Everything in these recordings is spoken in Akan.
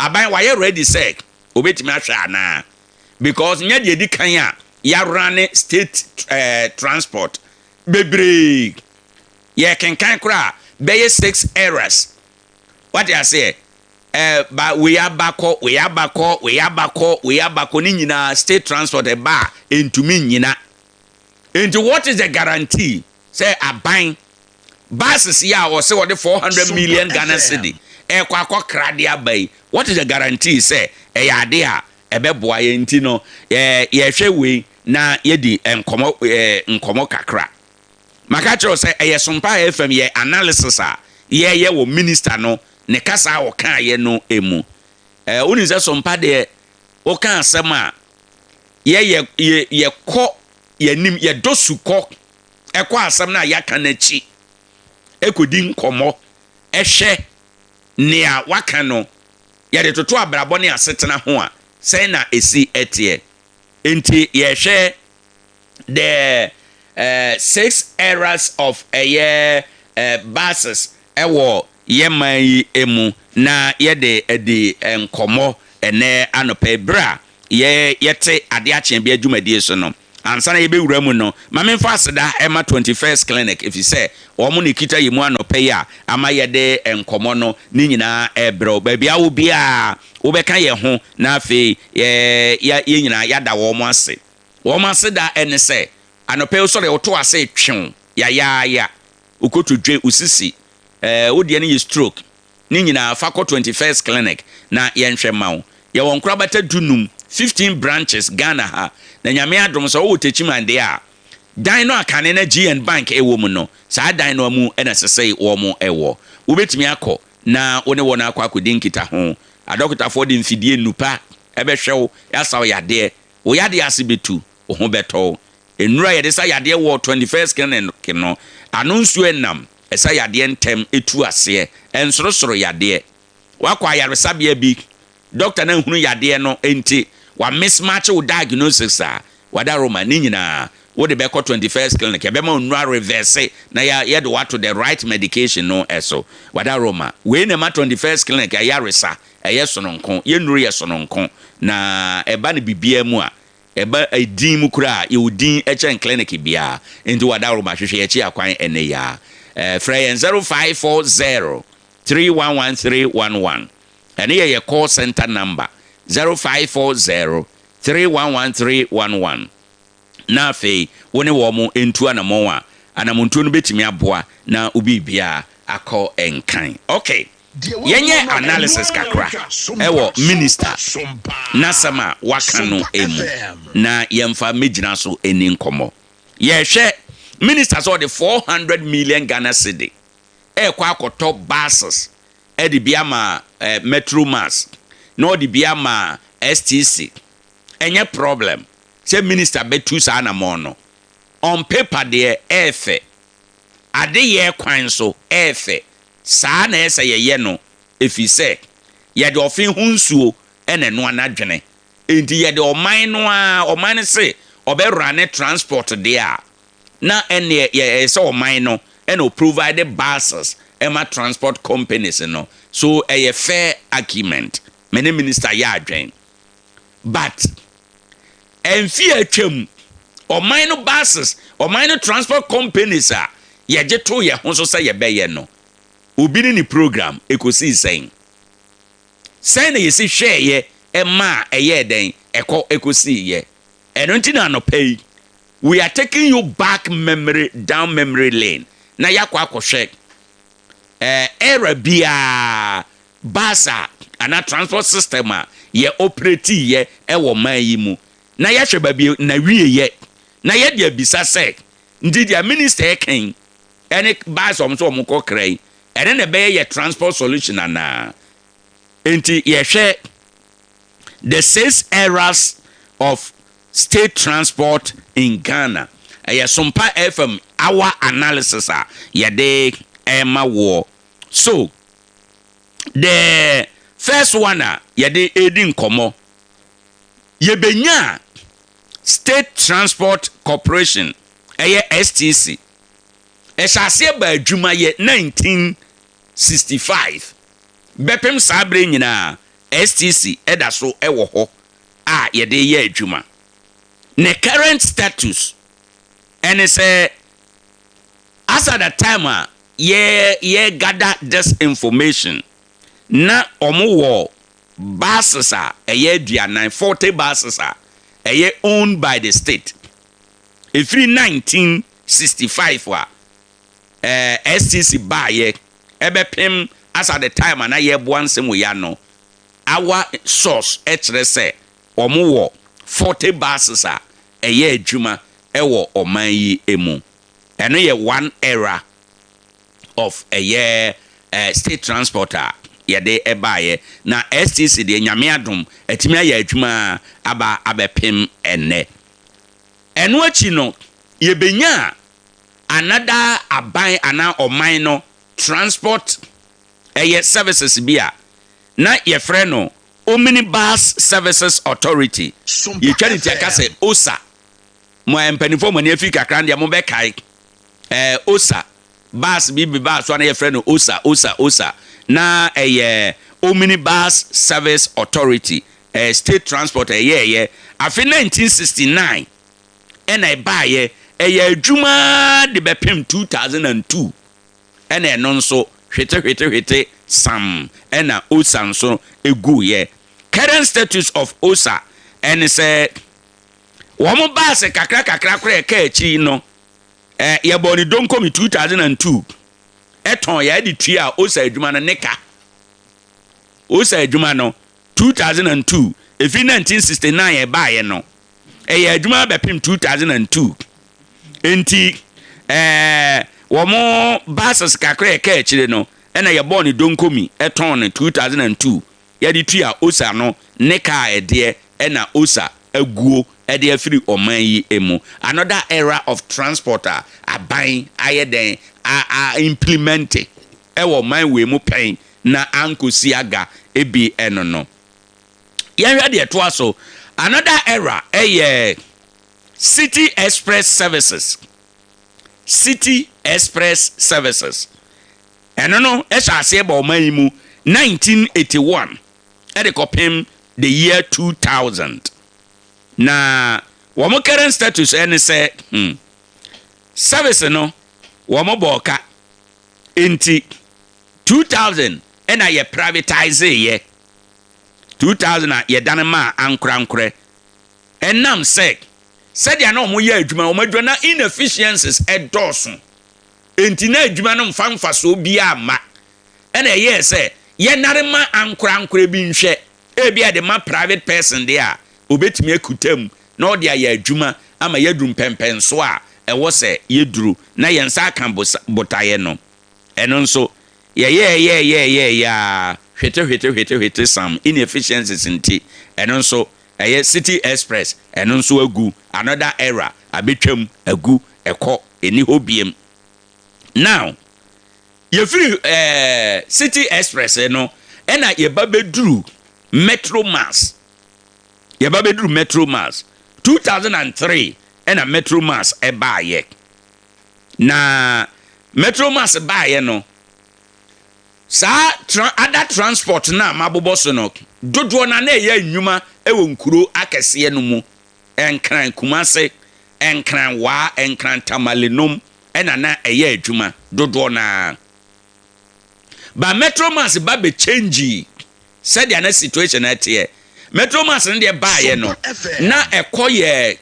Aban wayɛ ready sɛ obetumi ahwɛ anaa? Because nyɛ deɛ di kan a yɛara ne state transport bebree yɛkenkan koraa bɛyɛ six eras. Wate aseɛ? Ba wei abakɔ, wei abakɔ, wei abakɔ, wei abakɔ, ne nyinaa state transport ɛba a ntumi nyina. Nti what is the guarantee sɛ aban buses yi a wɔsɛ wɔde 400 million Ghana cedi ɛkɔ akɔ krade aba yi, what is the guarantee sɛ ɛyɛ ade a ɛbɛboa yɛn? Nti no yɛhwɛ wei na yɛdi nkɔmɔ kakra. Maka kyerɛw sɛ ɛyɛ Sompa FM yɛ analysis a yɛyɛ wɔ minister no ne kasa a ɔkaayɛ no emu. Wonim sɛ Sompa deɛ, woka asɛm a yɛyɛ yɛ yɛkɔ yɛnim, yɛdɔ sukɔ ɛkɔ asɛm no a yɛaka n'akyi, ɛkɔdi nkɔmmɔ, ɛhwɛ nea waka no, yɛde toto abrabɔ ne asetena ho a, sɛn na ɛsi ɛteɛ. Nti yɛhwɛ the six eras of ɛyɛ buses ɛwɔ yɛman yi mu na yɛde ɛdi nkɔmmɔ ɛnɛ anɔpɛ berɛ a yɛte adeɛ akyɛn bi adwumadie so no. Ansa na yɛbɛwura mu no, ma memfa aseda ɛma 21st Clinic, ɛfiri sɛ wɔn ne kita yi mu anɔpɛ yi a ama yɛde nkɔmmɔ no ne nyinaa ɛbrɛw. Baabi a wo biara wobɛka yɛn ho na afei yɛ nyinaa yɛada wɔn ase. Wɔn ase da ɛne sɛ anɔpɛ yi sɔrɔ woto ase twew yayaaya, wokotodwe, osisi, wodeɛ no yɛ stroke ne nyinaa, fa kɔ 21st Clinic na yɛnhwɛ ma wo. Yɛwɔ nkorabata 15, 15 branches Ghana ha, na Nyame adom sɛ wowɔ Techiman deɛ a, dan no akane na GN Bank ɛwɔ mu no, saa dan no mu ɛna ɛsɛ sɛ wɔn ɛwɔ. Wobɛtumi akɔ na wo ne wɔn akɔ akɔdi nkita ho. Adɔkotafoɔ de mfidie nupa ɛbɛhwɛ wo, yɛasa wo yadeɛ, wo yadeɛ ase bɛtu, wo ho bɛtɔ wo. Nnura yɛde sa yadeɛ wɔ 21st Clinic no ano nsuo ɛnam ɛsa yadeɛ ntɛm, ɛtu aseɛ, ɛnsorosoro yadeɛ. Wakɔ ayaresabea bi, doctor na nhunu yadeɛ no nti wa mismatch wo diagnosis a wada roma ne nyinaa, wode bɛkɔ 21st Clinic, ɛbɛma nnura reverse na yɛde wato the right medication no. Ɛso wada roma wei na ɛma 21st Clinic ɛyaresa ɛyɛ sononko. Yɛnnuru yɛ sononko na ɛba no biribiara mu a ɛba ɛdin mu koraa, yɛwɔ din ɛkyɛn clinic biara. Nti wada roma, hwehwɛ yɛkyi akwan ɛnɛ yaa. Frɛ yɛn 0540 311311. Ɛne yɛ call center number, 0540 311311. Na afei wo ne wɔn mo ntu anammɔn a anammɔntuo no bɛtumi aboa na wo biribiara akɔ nkan. Okay, yɛnyɛ analysis kakra ɛwɔ minister n'asɛm a waka no emu na yɛmfa mɛgyina so ani nkɔmmɔ. Yɛhwɛ minister sɛ ɔde 400 million Ghana cedi ɛrekɔ akɔtɔ buses, ɛde bi ama Metro Mass na ɔde bi ama STC. Ɛnyɛ problem sɛ minister bɛtu saa anammɔn no. On paper deɛ ɛɛfɛ, ade yɛ kwan so ɛɛfɛ, saa na ɛsɛ yɛyɛ no, ɛfiri sɛ yɛde ɔfe ho nsuo ɛna ɛnoa n'adwene. Nti yɛde ɔman no a ɔman no se ɔbɛwura ne transport deɛ a, na ɛneɛ yɛ sɛ ɔman no ɛna o provide buses ɛma transport companies no. So ɛyɛ fair argument, mɛ ne minister yɛ adwene. But ɛnfi atwam, ɔman no buses, ɔman no transport companies a yɛgye to yɛn ho so sɛ yɛbɛyɛ no, obi ne ne program ekosi sɛn sɛn na yɛsi hwɛɛyɛ ɛma a ɛyɛɛ dɛn ɛkɔ ekosi yɛ. Ɛno nti na anɔpa yi we are taking you back memory down memory lane na yɛakɔ akɔhwɛ era biara bus a anaa transport system a yɛ operate yɛ ɛwɔ man yi mu, na yɛhwɛ baabi na wie yɛ na yɛde abisa sɛ, nti deɛ minister ɛkɛn ɛne bus ɔmo nso ɔmo kɔ kra yi, ɛne na ɛbɛyɛ yɛ transport solution anaa? Nti yɛhwɛ the six eras of state transport in Ghana. Ɛyɛ Sompa FM our analysis a yɛde ɛma woɔ. So the first one a yɛde edi nkɔmɔ, yɛbɛnya State Transport Corporation, ɛyɛ STC. Ɛhyɛ aseɛ ba adwuma yɛ 1965 bɛpem saa bere nyinaa. STC ɛda so ɛwɔ hɔ a yɛde yɛ adwuma. Ne current status ɛne sɛ, as at the time a yɛ gather this information na ɔmo wɔ buses a ɛyɛ 40, 40 buses a ɛyɛ owned by the state. Efiri 1965 a STC baayɛ ɛbɛpem as at the time a na yɛboa nsɛm wɔ ya no, our source ɛkyerɛ sɛ ɔmo wɔ 40 buses a ɛyɛ adwuma ɛwɔ ɔman yi mu. Ɛno yɛ one era of ɛyɛ state transport a yɛde ɛbaayɛ. Na STC deɛ, Nyame adom, ɛtumi ayɛ adwuma aba abɛpem ɛnnɛ. Ɛno akyi no, yɛbɛnya another aban anaa ɔman no transport ɛyɛ services bi a na yɛfrɛ no Omnibus Services Authority. Yɛtwa ne tia ka sɛ OSA. Mo mpanimfoɔ mo ani afi kakra deɛ, mobɛkae OSA bus bi bus so a na yɛfrɛ no OSA, OSA, OSA. Na ɛyɛ Omnibus Service Authority, state transport. Ɛyɛɛyɛ afe 1969 ɛna ɛbaayɛ. Ɛyɛ adwuma de bɛpem 2002, ɛna ɛno nso hwete hwete hwete sam, ɛna OSA nso eguyɛ. Current status of OSA ɛne sɛ wɔn baase kakra kakra koraa ɛka akyi no, yɛbɔ ne donkomi 2002, ɛtɔn yɛ de tua OSA adwuma no ne ka. OSA adwuma no 2002, efi 1969 ɛbaayɛ no, ɛyɛ adwuma bɛpem 2002. Nti wɔn buses kakra ɛka akyire no, ɛna yɛbɔɔ ne donkomi, ɛtɔn no 2002, yɛde tua OSA no ne kaa ɛdeɛ, ɛna OSA aguo ɛde afiri ɔman yi mu. Another era of transport a aban ayɛ dɛn a implement ɛwɔ ɔman wei mu pɛn na ankosi aga ebi. Ɛno no, yɛnhwɛ deɛ ɛtoa so. Another era ɛyɛ City Express Services. City Express Services ɛno no ɛhyɛ aseɛ bɔ ɔman yi mu 1981 ɛde kɔpem the year 2000. Na wɔn current status ɛne sɛ, service no wɔn bɔ ɔka, nti 2000 ɛna yɛ privatize yɛ. 2000 a yɛdane maa ankorankorɛ, ɛnam sɛ sɛdeɛ na wɔn yɛ adwuma, wɔn adwuma na inefficiencies ɛdɔɔso, nti na adwuma no mfa mfasoɔ biara ma. Ɛna ɛyɛɛ sɛ yɛnare ma ankorankorɛ bi nhwɛ, ebi a de ma private person deɛ a obetumi akuta mu na ɔde ayɛ adwuma ama yɛduru mpɛmpɛnso a ɛwɔ sɛ yɛduru na yɛn nsa aka botaeɛ no. Ɛno nso yɛyɛɛyɛɛyɛɛyɛ a, hwete hwete hwete hwete sam, inefficiencies nti ɛno nso ɛyɛ City Express, ɛno nso agu. Another era abɛtwam agu, ɛkɔ, ɛni hɔ biem. Now yɛfiri City Express no, ɛna yɛba bɛduru Metro Mass. Yɛba bɛduru Metro Mass 2003, ɛna Metro Mass ɛbaayɛ. Na Metro Mass baayɛ no, saa other transport na mabobɔ so no dodoɔ na ɛyɛ nnwuma ɛwɔ nkuro akɛseɛ no mu, Nkran, Kumase, Nkran Waa, Nkran, Tamale nom, ɛna na ɛyɛ adwuma dodoɔ naa. Ba Metro Mass ba bɛ change sɛdeɛ na situation ɛteɛ. Metro Mass no deɛ baayɛ no, na ɛkɔ yɛ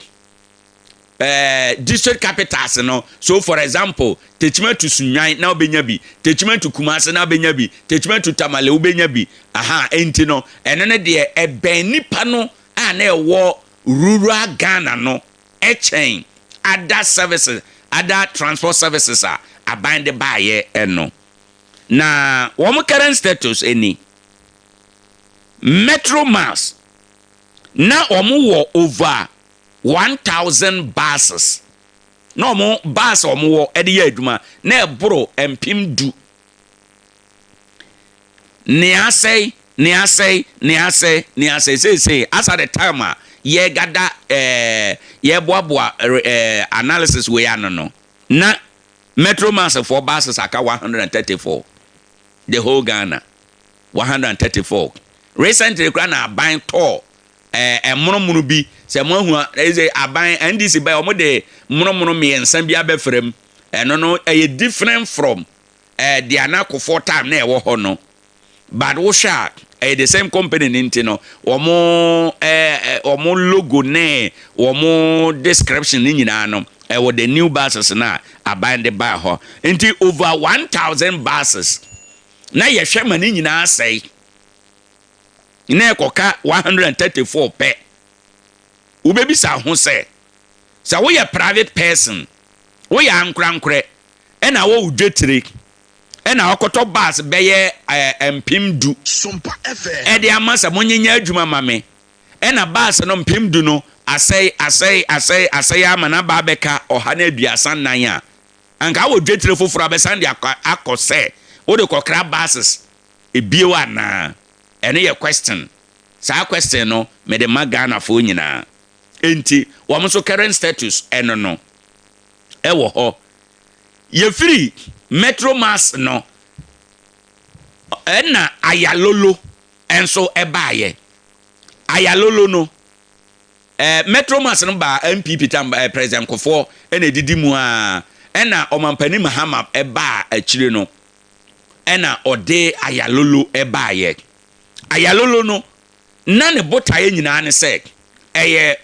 district capitals no. So for example, Techiman to Sunyani na wobɛnya bi, Techiman to Kumase na wobɛnya bi, Techiman to Tamale wobɛnya bi. Aha, enti no ɛno no deɛ ɛbɛn nipa no a na ɛwɔ rural Ghana no ɛkyɛn other services, other transport services a aban de baayɛ ɛno. Na wɔn current status ɛni: Metro Mass na wɔn wɔ over 1,000 buses. Na wɔn bus a wɔn wɔ ɛde yɛ adwuma na ɛboro 10,000. Nea asɛe, nea asɛe, nea asɛe, nea asɛe seesei, as at the time a yɛgada yɛboaboa analysis wei ano no, na Metro Mass foɔ buses aka 134, the whole Ghana 134. Recently koraa na aban tɔɔ ɛmonomono bi sɛ mo ahu a, ɛsɛ aban NDC bɛyɛ wɔn de monomono mmiɛnsa bi abɛfra mu. Ɛno no ɛyɛ different from deɛ na Kufuor time na ɛwɔ hɔ no. But wohwɛ a, ɛyɛ the same company ne nti no, wɔn logo ne wɔn description ne nyinaa no ɛwɔ the new buses na aban de baa hɔ. Nti over 1,000 buses na yɛhwɛ ma ne nyinaa sɛe na ɛkɔka 134 pɛ. Wobɛbisa ho sɛ woyɛ private person, woyɛ ankorankorɛ, ɛna wɔwɔ dwetire, ɛna wɔkɔtɔ bus bɛyɛ 10,000 Sompa FM. ɛde ama sɛ monyenyɛ adwuma ma me, ɛna bus no 10,000 no asɛe, asɛe, asɛe, asɛe ama na ba abɛka 134 a, anka wɔ dwetire foforɔ abɛsan de akɔ sɛ wode kɔkra buses ebio anaa? Ɛno yɛ question. Saa question no mede ma Ghanafoɔ nyinaa. Enti wɔn nso current status ɛno no ɛwɔ hɔ. Yɛfiri Metro Mass no, ɛna Ayalolo nso ɛbaayɛ. Ayalolo no, Metro Mass no baa NPP tam, President Kufuor ɛna edidi mu a, ɛna Ɔmampanin Mahama ɛbaa akyire no, ɛna ɔde Ayalolo ɛbaayɛ. Ayalolo no na ne botaeɛ nyinaa ne sɛ ɛyɛ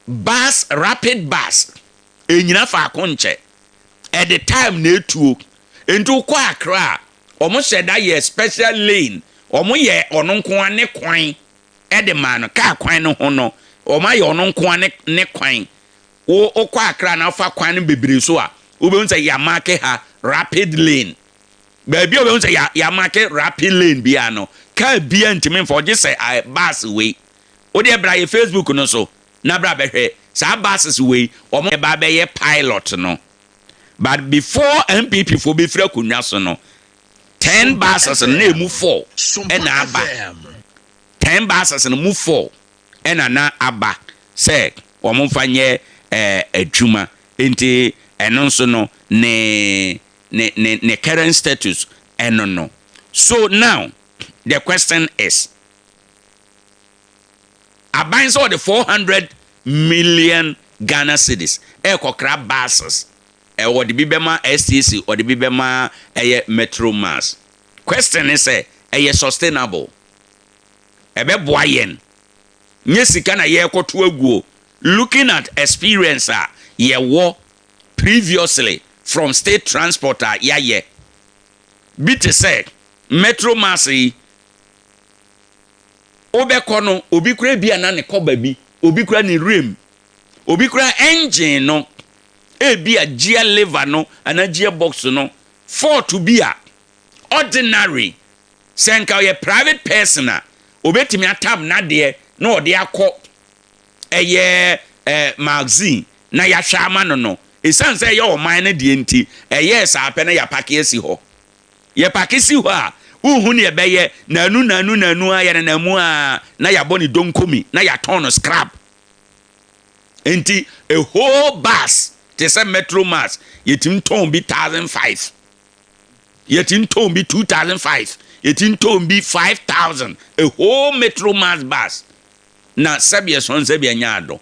bus, rapid bus, ɛnyina faako nkyɛ, ɛde time na etuo. Nti wokɔ Accra a, wɔn hyɛ da yɛ special lane, wɔn yɛ ɔno nko ara ne kwan ɛde maa no. Kaa kwan no ho no, wɔn ayɛ ɔno nko ara ne kwan. Wo wokɔ Accra na afa kwan no bebree so a, wobɛhu sɛ yɛamark ha rapid lane. Baabi a wobɛhu sɛ yɛamark rapid lane bia no, kaa bia ntumi mfa, ɔgye sɛ bus wei. Wodeɛ bra yɛ Facebook no so na bra bɛhwɛ saa buses wei wɔn ba bɛyɛ pilot no. But before NPP fo bɛfiri akonnwa so no, 10 buses no na emu four Sompa ɛna aba. FM. 10 buses no mu four ɛna na aba sɛ wɔn mfa nyɛ adwuma. Nti ɛno nso no ne current status ɛno no. So now the question is, aban sɛ ɔde 400 million Ghana cedis ɛrekɔkra buses, ɔde bi bɛma STC, ɔde bi bɛma ɛyɛ Metro Mass. Question ne sɛ, ɛyɛ sustainable? Ɛbɛboa yɛn? Nye sika na yɛrekɔto aguo? Looking at experience a yɛwɔ previously from state transport a yɛayɛ bi te sɛ Metro Mass yi, wobɛkɔ no, obi kura bi a na ne kɔba bi, obi kura ne rim, obi kura engine no, ebi a gear lever no anaa gear box no fault bi a, ordinary sɛ nka ɔyɛ private person a, obetumi atam n'adeɛ na ɔde akɔ ɛyɛ magazine na yɛahwɛ ama no. Ɛsiane sɛ ɛyɛ ɔman no deɛ nti, ɛyɛɛ saa pɛ na yɛapark asi hɔ. Yɛpark si hɔ a, wohu ne ɛbɛyɛ nanu nanu nanu a yɛnenam a na yɛabɔ ne donkomi na yɛatɔn no scrap. Nti a whole bus te sɛ Metro Mass, yɛtumi tɔn bi 1,500, yɛtumi tɔn bi 2,500, yɛtumi tɔn bi 5,000, a whole Metro Mass bus. Na sɛbi ɛsɔn sɛbi ɛnya ado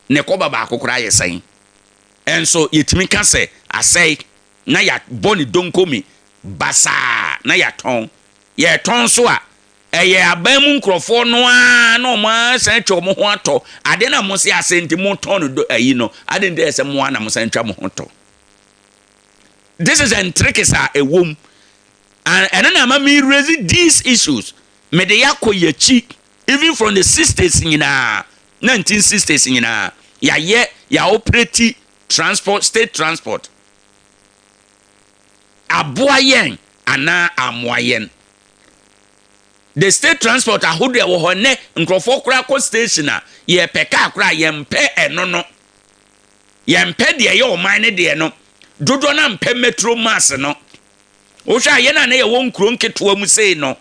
ne kɔba baako koraa yɛ sɛn? Ɛnso yɛtumi ka sɛ asɛe na yɛabɔ ne donkomi basaa na yɛatɔn. Yɛtɔn so a, ɛyɛ aban mu nkurɔfoɔ no ara na wɔn asan atwa wɔn ho atɔ ade na mo se ase. Nti mo tɔn no do ayi no ade nti ɛsɛ mo ara na mo san twa mo ho tɔ. This is a trick a ɛwɔ mu, and ɛno na ama me raise these issues. Mede yɛakɔ yɛkyi even from the 60s nyinaa, 1960s nyinaa, yɛayɛ yɛaoperate transport, state transport. Aboa yɛn anaa amoa yɛn? The state transport ahodoɔ ɛwɔ hɔ nnɛ, nkurɔfoɔ koraa kɔ station a, yɛpɛ kaa koraa, yɛmpɛ ɛno no, yɛmpɛ deɛ ɛyɛ ɔman no deɛ no. Dodoɔ no ampɛ Metro Mass no. Wohwɛ a, yɛn a na yɛwɔ nkuro nketewa mu sei no,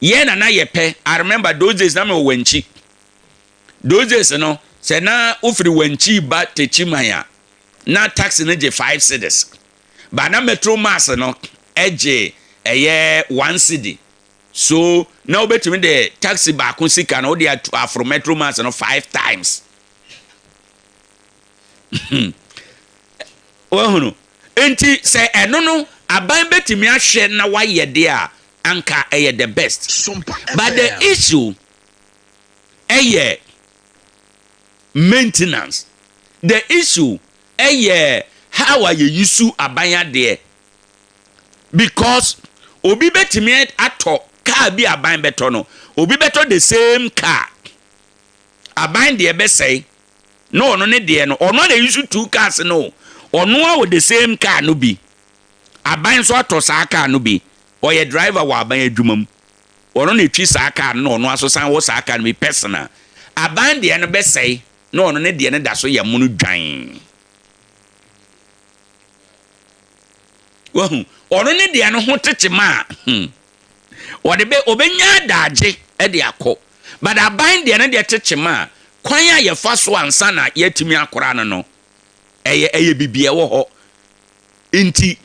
yɛn na na yɛpɛ. I remember those days na mewɔ Wankyi. Those days no, sɛ na wofiri Wankyi ba Techiman a, na taxi no gye 5 cedis ba, na Metro Mass no gye ɛyɛ 1 cedi. So na wobɛtumi de taxi baako sika no wode aforo Metro Mass no five times. Wahunu? Nti sɛ ɛno no aban bɛtumi ahwɛ na wayɛ deɛ a, anka ɛyɛ the best. But the issue ɛyɛ maintenance. The issue ɛyɛ how a yɛyi su aban adeɛ, because obi bɛtumi atɔ car bi, aban bɛtɔ no, obi bɛtɔ the same car, aban deɛ bɛsɛe na ɔno ne deɛ no, ɔno na yi two cars no, ɔno a wɔ the same car no bi, aban nso atɔ saa car no bi, ɔyɛ driver wɔ aban adwuma mu, ɔno na etwi saa car no, na ɔno aso san wɔ saa car no bi personal. Aban deɛ no bɛsɛe na ɔno ne deɛ no da so yɛ mono dwan. Wahu, ɔno ne deɛ no ho tete ma a, wɔde bɛ ɔbɛnya adagye de akɔ, but aban deɛ no deɛ tete ma a, kwan a yɛfa so ansa na yɛatumi akora no, ɛyɛ bibi ɛwɔ hɔ, nti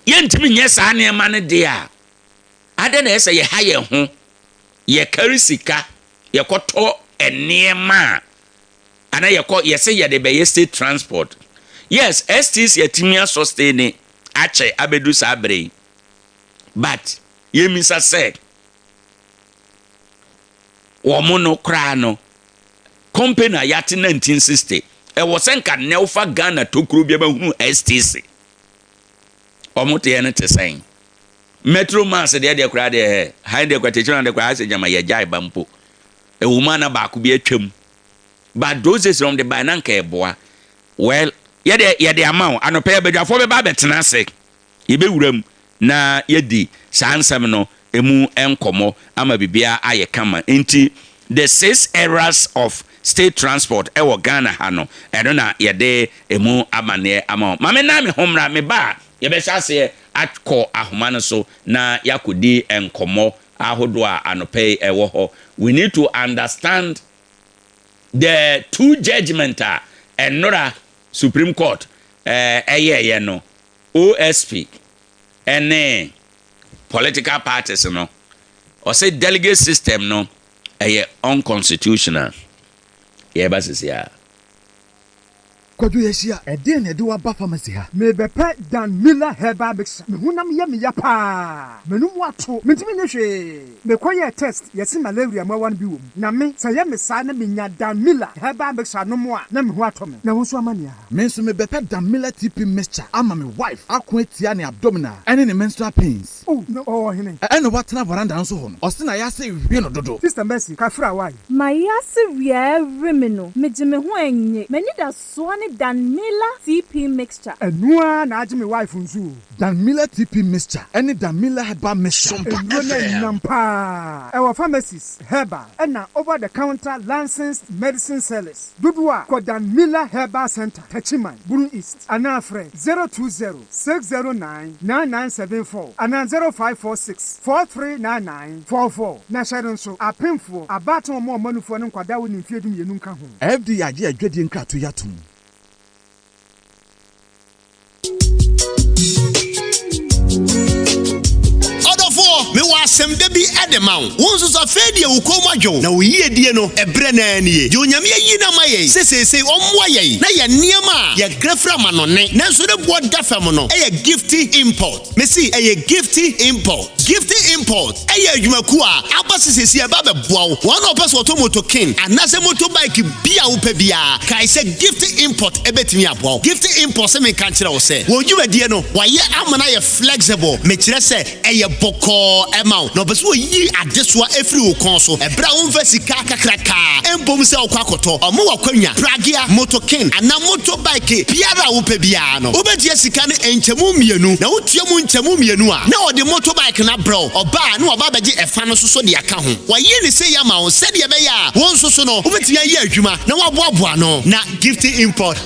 yɛntumi nyɛ saa nneɛma no deɛ a adɛn na ɛsɛ yɛha yɛn ho, yɛkari sika, yɛkɔtɔ nneɛma a ana yɛkɔ yɛsɛ yɛde bɛyɛ state transport? Yes, STC atumi asustain ne akyɛ abɛdu saa bere yi, but yɛmisa sɛ wɔn no koraa no, company a yɛate 1960, ɛwɔ sɛ nka nnɛ wofa Ghana tokuro bi abɛhunu STC. Wɔn teɛ no te sɛn? Metro Mass deɛ koraa deɛ ɛ han deɛ koraa tɛkyerɛ deɛ koraa asɛ gyama yɛgyae ba mpo ɛwɔ mu ana baako bi atwam, but those days wɔn de ban na nka ɛboa. Well, yɛde ama wo anɔpɛ yɛ badwafoɔ bɛba abɛtena ase, yɛbɛwura mu na yɛdi saa nsɛm no emu nkɔmɔ ama biribiara ayɛ kama. Nti the six eras of state transport ɛwɔ Ghana ha no, ɛno na yɛde emu amanneɛ ama wo. Maame na me ho mmra me ba a, yɛbɛhyɛ aseɛ akɔ ahoma no so na yɛakɔdi nkɔmɔ ahodoɔ a anɔpɛ yi ɛwɔ hɔ. We need to understand the two judgement a ɛnora Supreme Court ɛyɛɛyɛ no, OSP ɛne political parties no. Ɔsɛ delegate system no ɛyɛ unconstitutional. Yɛba sisi a. Kwadwo, yɛahyia. Ɛdeɛn na ɛde waba pharmacy ha? Mebɛpɛ Dan Miller Herbal Mixture. Me honam yɛ me ya paa, m'anum ato, mentumi nye hwee. Mekɔyɛɛ test, yɛse malaria mmoawa no bi wɔ mu. Na me sɛ yɛ me saa na menya Dan Miller Herbal Mixture nom a, na me ho atɔ me. Na wo nso ama nea? Me nso mebɛpɛ Dan Miller TP Mixture ama me wife ako atia ne abdominal ɛne ne menstrual pains. Oh, na ɔwɔ hene? Ɛna watena veranda nso hɔ no, ɔse na yɛase wie no dodo. Sister Mercy, kafra wae. Ma yɛase wia ɛwe me no, megye me ho ɛnye. M'ani da soɔ ne Dan Miller TP Mixture. Ɛno na agye me wife nso o. Dan Miller TP Mixture ɛne Dan Miller Herbal Mixture. Nnuro no ɛnam paa. Ɛwɔ pharmacies, herbal ɛna over the counter licensed medicine sellers dodoɔ a, kɔ Dan Miller Herbal Center, Techiman, Bono East, anaa frɛ 020 609 9974 anaa 0546 4399 44. Na hyɛ no nso, apemfoɔ, abaatan, ɔmo ɔmanufoɔ ne nkwadaa wɔ ne mfeɛ 12 nka ho. FDA agye adwadie nkrato yi atom. Ɔdɔfoɔ, mewɔ asɛm da bi de ma wo. Wo nso so, afei deɛ wo kɔn mu adwo na wo yiedie no ɛberɛ naa nie. Deɛ Onyame ayi no ama yɛn sɛ seesei ɔmmoa yɛn na yɛn nneɛma a yɛkra firi amanɔne nanso ne boɔ da fam no ɛyɛ Gifty Import. Mesi ɛyɛ Gifty Import. Gifty Import ɛyɛ adwumakuo a aba sɛ seesei ɛba bɛboa wo. Wɔn a wɔpɛ sɛ wɔtɔ motor king anaasɛ motorbike bi a wopɛ biara, kae sɛ Gifty Import ɛbɛtumi aboa wo. Gifty Import sɛ menka nkyerɛ wo sɛ wɔn dwumadie no wɔayɛ ama no ayɛ flexible, mekyerɛ sɛ ɛyɛ bɔkɔɔ ɛma wo, na ɔpɛ sɛ wɔyi adesoa ɛfiri wo kɔn so ɛberɛ a womfa sika kakrakaa mbom sɛ wokɔ akɔtɔ. Ɔmo wɔ kwanya, pragea, motor king anaa motorbike biara a wopɛ biara no, wobɛtua sika no nkyɛmu mmienu, na wotua mu nkyɛmu mmienu a, na ɔde motorbike no abrɛ wo. Ɔbaa na waba abɛgye ɛfa no so de aka ho. Wɔyɛ ne sei ama wo sɛdeɛ ɛbɛyɛ a wo nso so no wobɛtumi ayɛ adwuma na woaboaboa no. Na Gifty Import,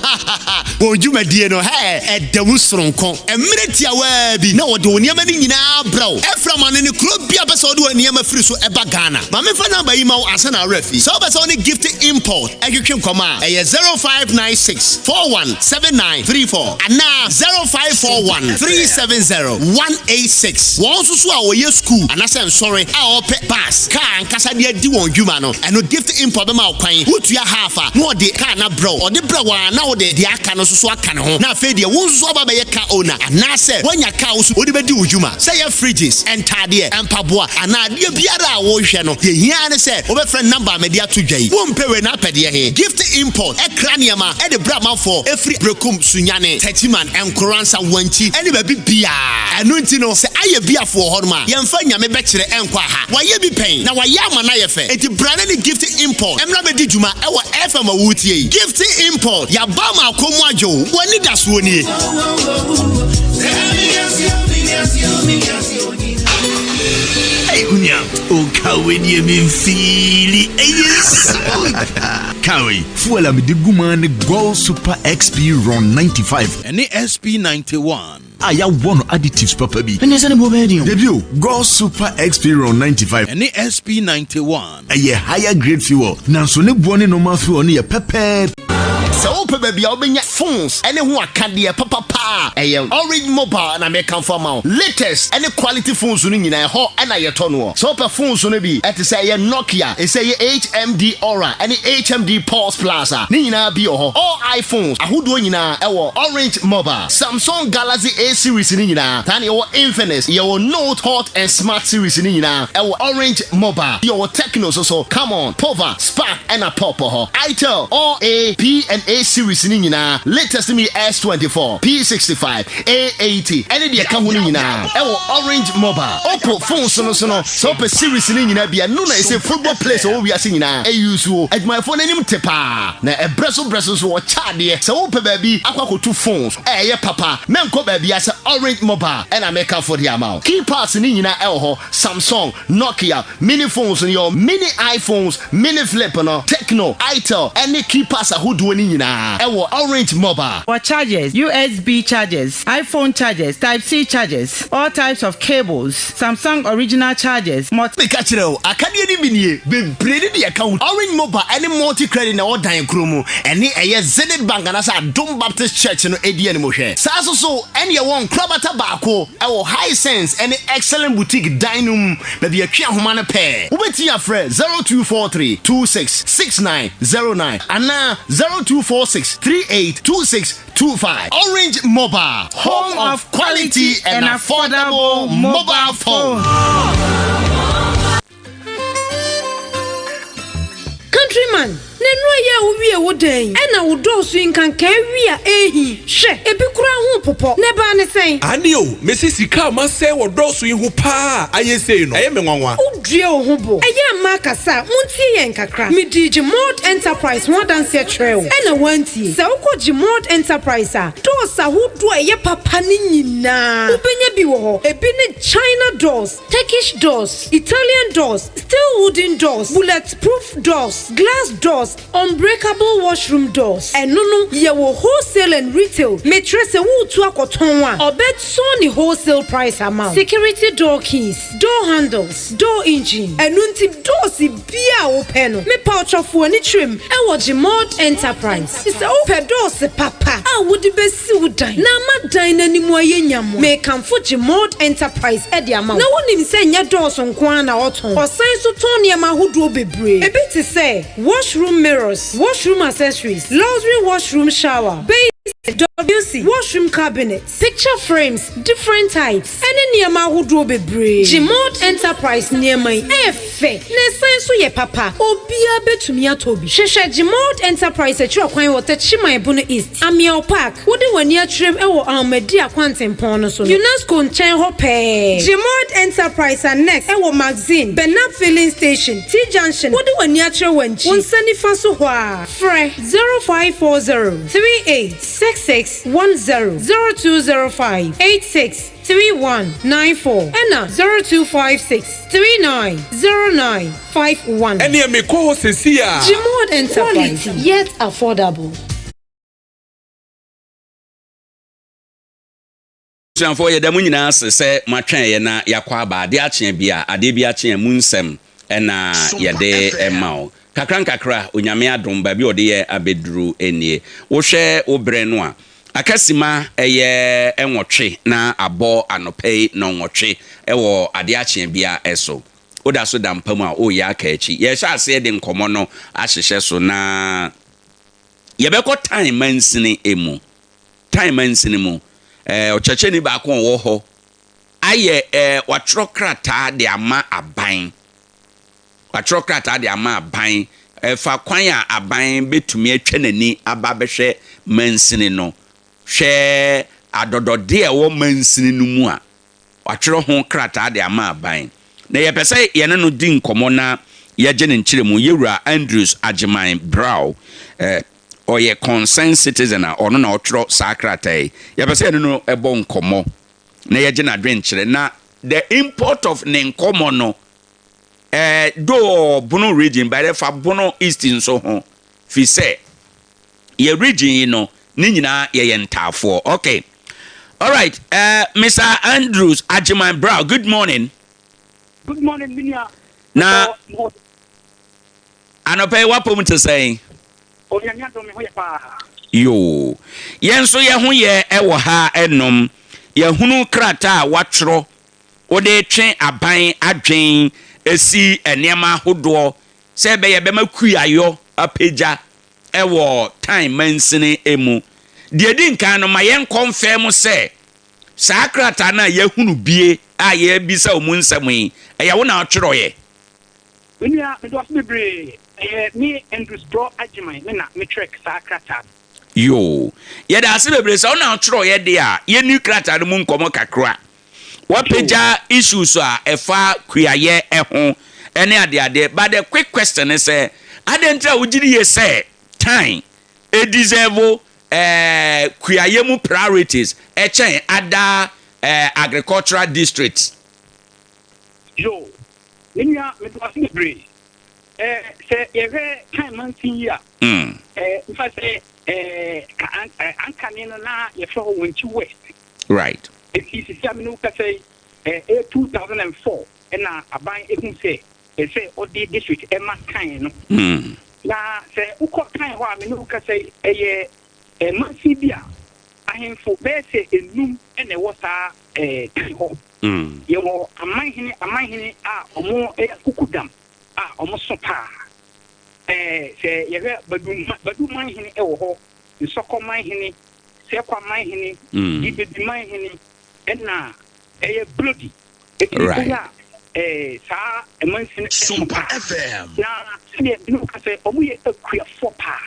wɔn dwumadie no hɛ ɛda mu soronko. Mmerɛ tiawaa bi na wɔde wo nneɛma no nyinaa brɛ wo. Ɛfra ma no ne kuro. Obi a pɛ sɛ ɔde wɔ nneɛma firi so ɛba Ghana, ma memfa number yi ma wo ansa na awerɛ fi. Sɛ wopɛ sɛ wo ne Gift Import ɛtwetwe nkɔmmɔ a, ɛyɛ 0596 417934 anaa 0541 370 186. Wɔn nso so a wɔyɛ school anaasɛ nsɔre a wɔpɛ bus car ankasa de adi wɔn dwuma no, ɛno Gift Import bɛma wo kwan. Wotua half a, na ɔde car no abrɛ wo. Ɔde brɛ wo a, na wode deɛ aka no nso so aka ne ho, na afei deɛ wo nso so aba bɛyɛ car owner anaasɛ woanya car wo so wode bɛdi wo dwuma. Sɛ yɛ fridges, ntaadeɛ, mpaboa anaa adeɛ biara a wohwɛ no, deɛ hia ne sɛ wobɛfrɛ number a mede ato dwa yi. Wompɛ wei na apɛ deɛ he? Gift Import ɛkra nneɛma ɛde brɛ amanfoɔ ɛfiri Berekum, Sunyani, Techiman, Nkoransa, Wankyi ɛne baabi biaa. Ɛno nti no, sɛ ayɛ biafo wɔ hɔnom a, yɛmfa Nyame bɛkyerɛ ɛnkɔ aha. Wayɛ bi pɛn na wayɛ ama no ayɛ fɛ. Enti bra na ne Gift Import mmra bɛdi dwuma ɛwɔ FM a woretie yi. Gift Import, yɛaba ama akɔm mu adwo wo. W'ani da soɔ nie. Hey, unya, o kawe ni mi fili, ɛyɛ smooth. Kawe, fuel a mede gu mu ne Gold Super XP Ron 95. Ɛne SP 91. A yɛawɔ no additives papa bi. Ɛne sɛ ne bo bɛyɛ den o. Dabi o, Gold Super XP Ron 95. Ɛne SP 91. Ɛyɛ higher grade fuel, nanso ne boɔ ne normal fuel no yɛ pɛpɛɛpɛ. Sɛ wopɛ baabi a wobɛnya phones ne ho akadeɛ papapa a, ɛyɛ Orange Mobile na mekamfo ama wo. Latest ne quality phones no nyinaa, ɛhɔ na yɛtɔ noɔ. Sɛ wopɛ phones no bi te sɛ ɛyɛ Nokia, ɛsɛ ɛyɛ HMD Aura ne HMD Pulse Plus a, ne nyinaa bi wɔ hɔ. All iPhones ahodoɔ nyinaa ɛwɔ Orange Mobile. Samsung Galaxy A series no nyinaa, saa na yɛwɔ Infinix, yɛwɔ Note, Hot and Smart series no nyinaa ɛwɔ Orange Mobile. Yɛwɔ Tecno nso so, Camon, Pova, Spark ɛna Pop wɔ hɔ. Itel, all A, P and A series no nyinaa, latest no bi S24, P65, A80 ɛne deɛ ɛka ho no nyinaa ɛwɔ Orange Mobile. Oppo phones no nso no, sɛ wopɛ series no nyinaa bi a, ɛno na ɛsɛ football players a wɔwɔ wiase nyinaa use o. Adwumayɛfoɔ no anim te paa, na ɛberɛ so berɛ so nso wɔkyɛ adeɛ. Sɛ wopɛ baabi akɔ akɔtu phones a ɛyɛ papa, mɛnkɔ baabiara sɛ Orange Mobile ɛna mekamfo de ama wo. Keypads no nyinaa ɛwɔ hɔ, Samsung, Nokia, Mini phones no, yɛwɔ mini iPhones, mini flip no, Tecno, Itel ɛne keypads ahodoɔ no nyinaa ɛwɔ Orange Mobile. For chargers, USB chargers, iPhone chargers, Type C chargers, all types of cables, Samsung original chargers, multi. Meka kyerɛ wo, akadeɛ no bi nie, bebree ne deɛ ɛka ho. Orange Mobile ɛne Multi Credit na ɛwɔ dan koro mu, ɛne ɛyɛ Zenith Bank anaasɛ Adom Baptist Church no ɛdi anim hwɛ. Saa nso so ɛne ɛwɔ nkorabata baako ɛwɔ Hisense ɛne Excellent Boutique dan no mu, baabi yɛtwe ahoma no pɛɛ. Wobɛtumi afrɛ 0243 26 6909 anaa 0246 38 26 25. Orange Mobile, home of quality and affordable mobile phone. Countryman, na nnuro yi a wowie wo dan ɛna wo dɔɔso yi nkankaa wi a ehi. Hwɛ, ebi koraa ho popɔ. Na ɛbaa ne sɛn? Ane o, mesi sika a masɛe wɔ dɔɔso yi ho paa a ayɛ sei no, ɛyɛ me nwanwa. Wodua wo ho bo. Ɛyɛ mma akasa a, montie yɛn kakra. Medii Gyemod Enterprise ho adanseɛ kyerɛɛ wo, ɛna woantie. Sɛ wokɔ Gyemod Enterprise a, doors ahodoɔ a ɛyɛ papa no nyinaa, wobɛnya bi wɔ hɔ. Ebi ne China doors, Turkish doors, Italian doors, steel wooden doors, bulletproof doors, glass doors, unbreakable washroom doors. Ɛno no, yɛwɔ wholesale and retail. Mekyerɛ sɛ woretu akɔtɔn a, ɔbɛtɔn ne wholesale price ama wo. Security door keys, door handles, door engine. Ɛno nti doors bia a wopɛ no, mepa ɔtɔfoɔ ani kyerɛ mu ɛwɔ Gemod Enterprise. Sɛ wopɛ doors papa a wode bɛsi wo dan na ama dan n'anim ayɛ nyam a, mekamfo Gemod Enterprise ɛde ama wo. Na wonim sɛ nyɛ doors nko ara na ɔtɔn, ɔsan so tɔn nneɛma ahodoɔ bebree. Ebi te sɛ washroom mirrors, washroom accessories, luxury washroom shower, basin, WC, washroom cabinet, picture frames, different types, ɛne nneɛma ahodoɔ bebree. Gemod Enterprise nneɛma yi ɛyɛ fɛ na ɛsan so yɛ papa. Obiara bɛtumi atɔ bi. Hwehwɛ Gemod Enterprise akyiri kwan wɔ Techiman Bono East, Amiel Park. Wode w'ani akyerɛm ɛwɔ Ahomadi akwantempɔn no so no, UNESCO nkyɛn hɔ pɛɛ. Gemod Enterprise Annex ɛwɔ Magazine, Benap Filling Station, T Junction. Wode w'ani akyerɛ w'ankyi, wo nsa nifa so hɔ a. Frɛ 0540 38 66 10, 0205 86 3194 ɛna 0256 3909 51. Ɛneɛ mekɔ hɔ sesi a. Gemod Enterprise, yet affordable. Abusuafoɔ yɛda mo nyinaa ase sɛ moatwɛn yɛ na yɛakɔ aba. Adeɛ akye bi a, adeɛ bi akye a, mu nsɛm na yɛde ma wo. Kakra nkakra, Onyame adom, baabi a ɔde yɛn abɛduru nie. Wohwɛ wo berɛ no a, aka sima ɛyɛ nwɔtwe na abɔ anɔpa yi nnɔnwɔtwe wɔ adeɛ akye bia so. Woda so da mpa mu a, woreyɛ aka akyi. Yɛrehyɛ aseɛ de nkɔmmɔ no ahyehyɛ so na yɛbɛkɔ Tan mansini mu. Tan mansini mu, ɔkyerɛkyerɛni baako a ɔwɔ hɔ ayɛ watwerɛ krataa de ama aban. Watwerɛ krataa de ama aban ɛfa kwan a aban bɛtumi atwa n'ani aba abɛhwɛ mansini no. Hwɛ adɔdɔdeɛ a ɛwɔ mansini no mu a watwerɛ ho krataa de ama aban. Na yɛpɛ sɛ yɛne no di nkɔmmɔ na yɛgye ne nkyerɛmu. Yɛwura Andrews Agyeman Brau, ɔyɛ concerned citizen a ɔno na ɔtwerɛ saa krataa yi. Yɛpɛ sɛ yɛne no bɔ nkɔmmɔ na yɛgye n'adwenkyerɛ. Na the import of ne nkɔmmɔ no, though ɔwɔ Bono region, but ɛfa Bono East nso ho, firi sɛ yɛ region yi no, ne nyinaa yɛyɛ ntaafoɔ. Okay. All right, Mr. Andrews Agyeman Brown, good morning. Good morning, Minia. Na anɔpa yi wapom te sɛn? Onyame adom me ho yɛ paa. Yoo. Yɛn nso yɛ ho yɛ wɔ ha nom. Yɛahunu krataa a woatwerɛ wode retwe aban adwen asi nneɛma ahodoɔ sɛ ɛbɛyɛ ɛbɛma kuayɔ apagya wɔ Tan mansini mu. Deɛ ɛdi nkan no, ma yɛnkɔnfɛm sɛ saa krataa no a yɛahunu bie a yɛrebisa wo mu nsɛm yi, ɛyɛ wo na wotwerɛeɛ? Me nua, meda wo ase bebree. Ɛyɛ me Andrews Brɔ Agyeman me na me twerɛ saa krataa no. Yoo. Yɛda ase bebree. Sɛ wo na wotwerɛeɛ deɛ a, yɛnni krataa no mu nkɔmmɔ kakra. Woapagya issues a ɛfa kuayɛ ho ne adeadeɛ but the quick question ne sɛ, adɛn nti na wogye die sɛ Tan deserve eh, kuayɛ mu priorities kyɛn other eh, agricultural districts? Yoo. Me nua meda wo ase bebree. Eh, sɛ yɛhwɛ kan mansin yi a, eh, mfa sɛ eh, ka an, eh, ankane no na yɛfrɛ hɔ Wenchi West. Right. Enti sisi a me ne wo kasa yi, eh, ɛyɛ 2004 ɛna aban ehu sɛ ɛsɛ ɔde district ɛma kan no. Na sɛ wokɔ kan hɔ a me ne wo kasa yi, ɛyɛ eh, mansin bi a ahemfo bɛyɛ sɛ enum ɛna ɛwɔ saa eh, kan hɔ. Yɛwɔ amanhene amanhene a wɔyɛ akukudam a wɔso paa. Ɛɛ, sɛ yɛhwɛ Badu Badu manhene wɔ hɔ, Nsɔkɔ manhene, Sɛkwa manhene, Gibebi manhene, ɛna ɛyɛ Blodi. Eti wohwɛ a, ɛɛ, saa amansin no so paa. Na sɛdeɛ binom ka sɛ wɔyɛ akuafoɔ paa.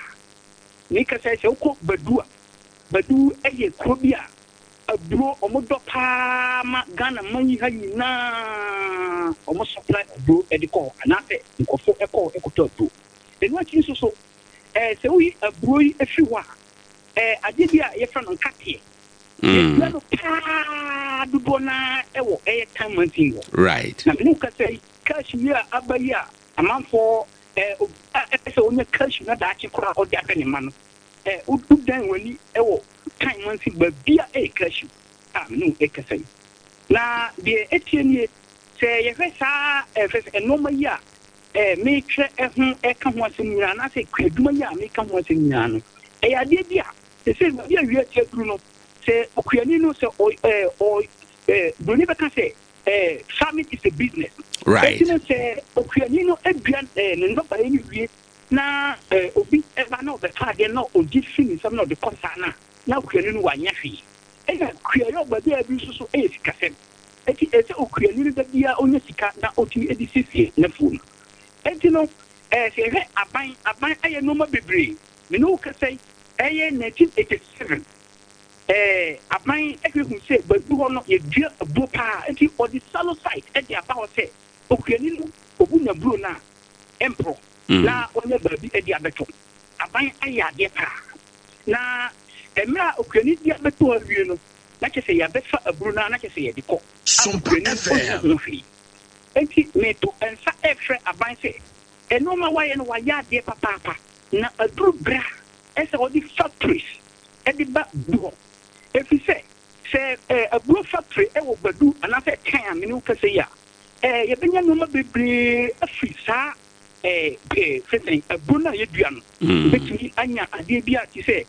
Meka sɛ, sɛ wokɔ Badu a, Badu yɛ kuro bi a Aburo ɔmo dɔ paa ma Ghana man yi ha nyinaa ɔmo supply aburo de kɔ hɔ anaasɛ nkorɔfo kɔ hɔ kɔtɔ aburo. Ɛno akyi nso so ɛɛ sɛ woyi aburo yi firi hɔ a ɛɛ adeɛ bi a yɛfrɛ no nkateɛ yɛdua no paa dodoɔ no ara wɔ ɛyɛ Tan mansin hɔ. Right. Na me ne wo kasa yi cashew yi a aba yi a amanfoɔ ɛɛ obiara pɛ sɛ ɔnya cashew na daakye koraa ɔde ahwɛ ne mma no Ɛ, wodan w'ani wɔ kan mansin baabi a ɛyɛ cashew a me ne wo rekasa yi. Na deɛ ɛteɛ nie, sɛ yɛhwɛ saa ɛfɛ sɛ nnoɔma yi a ɛ, meretwerɛ ɛho ɛka ho asɛm nyinaa anaasɛ kuadwuma yi a mereka ho asɛm nyinaa no, ɛyɛ adeɛ bi a sɛsɛ baabi a wiase aduru no, sɛ okuani no sɛ ɔ, ɛ, ɔ, ɛ, buroni bɛka sɛ ɛ, farming is a business. Right. Enti no sɛ okuani no dua ɛ, ne nnɔbaeɛ no wie na obi ba na ɔbɛtɔ adeɛ na ɔgye firi ne nsam na ɔde kɔ saa no a, na okuani no wannya hwee. Ɛna kuayɔ baabi a bi nso so yɛ sikasɛm. Enti ɛsɛ sɛ okuani no da biara ɔnya sika na ɔtumi de siesie n'afuo no. Enti no, sɛ yɛhwɛ aban, aban ayɛ nnoɔma bebree. Me ne wo kasa yi, ɛyɛ 1987, aban hwɛ hu sɛ baabi hɔ no yɛdua aburo paa. Enti ɔde salo site de aba hɔ sɛ okuani no ɔbu n'aburo no a, ɛmporɔ na wanya baabi de abɛto. Aban ayɛ adeɛ paa. Na mmerɛ a okuani de abɛto hɔ awie no, na kyerɛ sɛ yɛabɛfa aburo no ara na kyerɛ sɛ yɛde kɔ a okuani no ɔnnya ho hwee. Enti meto nsa refrɛ aban sɛ nnoɔma a wayɛ no wayɛ adeɛ papaapa na aduru berɛ a ɛsɛ sɛ ɔde factories de ba du hɔ. Ɛfiri sɛ. Sɛ aburo factory wɔ Badu anaasɛ Kan a me ne wo kasa yi a, yɛbɛnya nneɛma bebree afiri saa fɛ sɛn aburo no a yɛdua no. Yɛbɛtumi anya adeɛ bi a te sɛ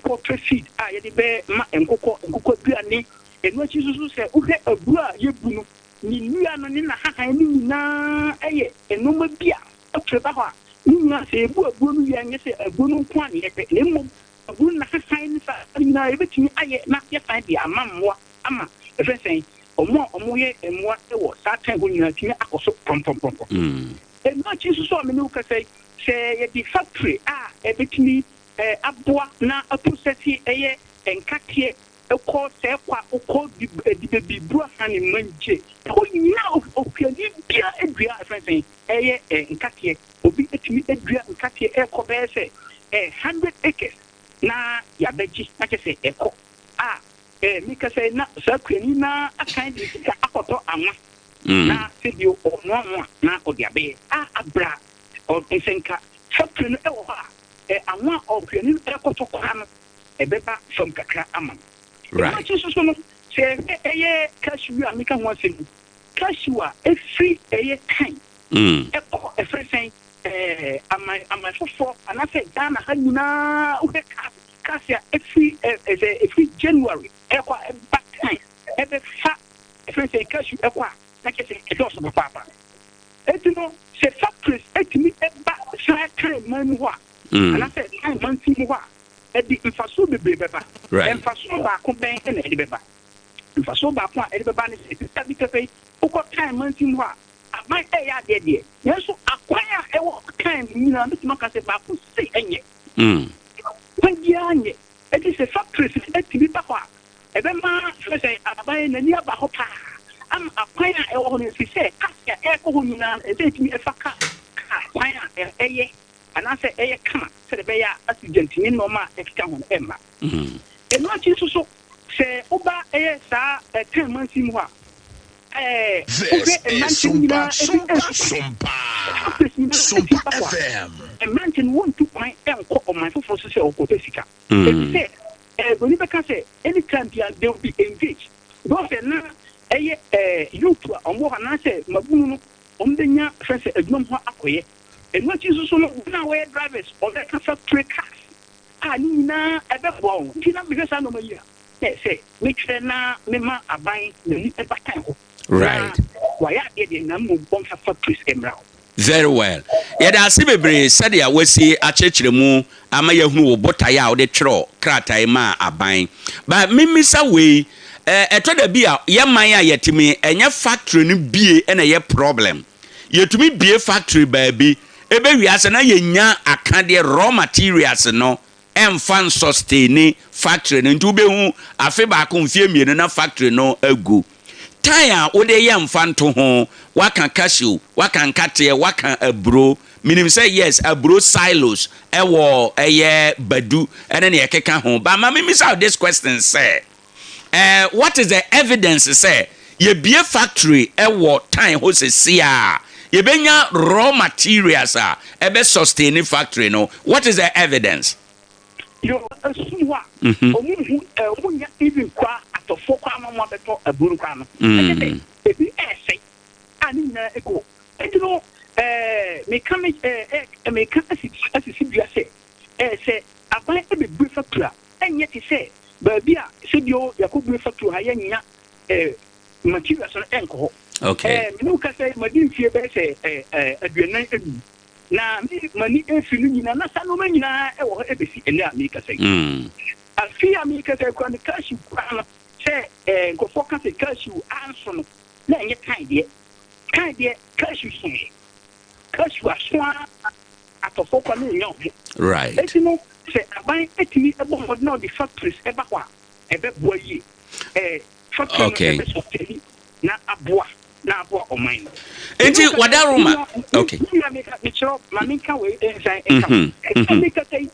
poultry feed a yɛde bɛma nkokɔ, nkokɔ aduane. Ɛno akyi nso so sɛ wohwɛ aburo a yɛbu no, ne nnua no ne n'ahahan no nyinaa yɛ nneɛma bi a factory ba hɔ a, ne nyinaa sɛ yɛbu aburo no wie a, nyɛ sɛ aburo no nko ara na yɛpɛ na mmom aburo no n'ahahan ne saa no nyinaa yɛbɛtumi ayɛ na yɛsan de ama mmoa ama ɛfrɛ sɛn wɔn a wɔyɛ mmoa wɔ saa tan hɔ nyinaa tumi akɔ so prɔmprɔmprɔmprɔm. Ɛno akyi nso so a me ne wo kasa yi, sɛ yɛde factory a ɛbɛtumi aboa na aprosɛse ɛyɛ nkateɛ kɔ sɛɛ kwa kɔ dibebi buru aha ne mangye ɛhɔ nyinaa okuani biara dua ɛfrɛ sɛn ɛyɛ nkateɛ obi tumi dua nkateɛ ɛkɔ bɛyɛ sɛ 100 acres na yabɛgye na kyɛ sɛ ɛkɔ a meka sɛ na saa kuani na akan de sika akɔtɔ anwa na sɛ bio ɔnoa ho a na ɔde abɛyɛ a abra nsɛnka factory no ɛwɔ hɔ a anwa a ɔkuani no ɛkɔtɔ koraa no ɛbɛba fam kakra ama no. Ɛno akyi nso so no, sɛ yɛhwɛ ɛyɛ cashew a meka ho asɛm yi, cashew a ɛfiri ɛyɛ kan ɛkɔ ɛfrɛ sɛn ɛɛ aman aman foforɔ anaasɛ Ghana ha nyinaa wohwɛ cars cars a ɛfiri ɛ sɛ ɛfiri January ɛkɔ a ɛba kan ɛbɛfa ɛfrɛ sɛn cashew ɛkɔ a na kyerɛ sɛ ɛdɔɔso papaapa. Eti no sɛ factories ɛtumi ɛba saa kan man mu hɔ a anaasɛ kan mansin mu hɔ a ɛde mfasoɔ bebree bɛba. Mfasoɔ baako bɛn na ɛde bɛba? Mfasoɔ baako a ɛde bɛba ne sɛ, sista bi kasa yi, wokɔ Kan mansin mu hɔ a, aban reyɛ adeɛ deɛ, nanso akwan a ɛwɔ Kan mu nyinaa, mɛtumi aka sɛ baako sei nyɛ. Kwan biara nyɛ. Enti sɛ factories no tumi ba hɔ a, ɛbɛma kyerɛ sɛ aban n'ani aba hɔ paa ama akwan a ɛwɔ hɔ no, ɛfiri sɛ cars a ɛrekɔ hɔ nyinaa no, ɛsɛ sɛ ɛtumi fa kaa kwan a ɛyɛ anaasɛ ɛyɛ kama sɛdeɛ ɛbɛyɛ a accident ne nnoɔma a ɛkeka ho no ɛmma. Ɛno akyi nso so, sɛ woba ɛyɛ saa Tan mansin mu hɔ a, ɛɛ wohwɛ mmeranteɛ no nyinaa ebi ntu kwan. Factories nyinaa ebi ba hɔ a, mmeranteɛ no wɔntu kwan nkɔ ɔman foforɔ so sɛ wɔkɔpɛ sika. Ɛfiri sɛ ɛɛ buroni bɛka sɛ anytime biara they will be engaged. Because sɛ na ɛyɛ ɛɛ youth a wɔwɔ hɔ anaasɛ mmabunu no wɔbɛnya fɛ sɛ adwuma mu hɔ akɔyɛ. Ɛno akyi nso so no, wɔn a wɔyɛ drivers, wɔbɛka factory cars a ne nyinaa ɛbɛboa wɔn. Nti na mehwɛ saa nneɛma yi a, na ɛsɛ sɛ metwerɛ na mema aban n'ani batan hɔ. Right. Na wɔayɛ adeɛ deɛ, na mmom wɔmfa factories mmra hɔ. Very well. Yɛda ase bebree sɛdeɛ woasi akyerɛkyerɛ mu ama yɛahunu wo botaeɛ a wode twerɛ krataa yi maa aban. But memmisa wei, ɛtɔ da bi a yɛn man a yɛte mu yi, ɛnyɛ factory no bie na ɛyɛ problem. Yɛtumi bue factory baabi, ɛbɛwie ase na yɛnnya akadeɛ, raw materials no, ɛmfa nsustaini factory no. Nti wobɛhu afe baako, mfeɛ mmienu na factory no agu. Tan a wode yɛ mfantoho, woaka cashew, woaka nkateɛ, woaka aburo. Menim sɛ yes, aburo silos ɛwɔ ɛyɛ Badu ɛne nea ɛkeka ho. But ma memmisa wo this question sɛ, Eh, what is the evidence sɛ yɛbue factory wɔ Tan hɔ sesie a, yɛbɛnya raw materials a ɛbɛ sustain factory no? What is the evidence? Yo, ɛsum hɔ a, ɔmo nhu, eh, ɔmo nnya even koraa atɔfoɔ koraa ma ɔmo abɛtɔ aburo no koraa no, ɛkyɛ sɛ ebi ɛɛsɛe a ne nyinaa egu hɔ. Enti no, eh, meka me, eh, eh, meka asi, asisi dua sɛ, eh, sɛ aban ɛbɛbue factory a, Ɛnyɛ te sɛ baabi a sɛbio yɛakɔbue factory wɔ ha yɛnnya eh, materials no ɛnkɔ hɔ. Okay. Eh, me ne wo kasa yi madi mfie bɛyɛ sɛ eh, eh, 45 na me m'ani ɛfiri no nyinaa na saa nneɛma nyinaa ɛwɔ hɔ ɛbɛsi ɛnnɛ a merekasa yi. Afei a merekasa yi koraa me cashew koraa no sɛ eh, nkurɔfoɔ ka sɛ cashew anso no na ɛnyɛ kan deɛ. Kan deɛ cashew soeɛ. Cashew aso ara atɔfoɔ koraa na ɛnya ɔho. Right. Enti no sɛ aban tumi bɔ mmɔden na ɔde factories ba hɔ a, ɛbɛboa yie. Ɛɛ factory no Okay. ɛbɛ sustain na aboa na aboa ɔman no. Enti Mene wo kasa Wadaroma. me nua Okay. me nua meka mekyerɛ wo ma menka wei nsan nka ho. Ɛsɛ mekasa yi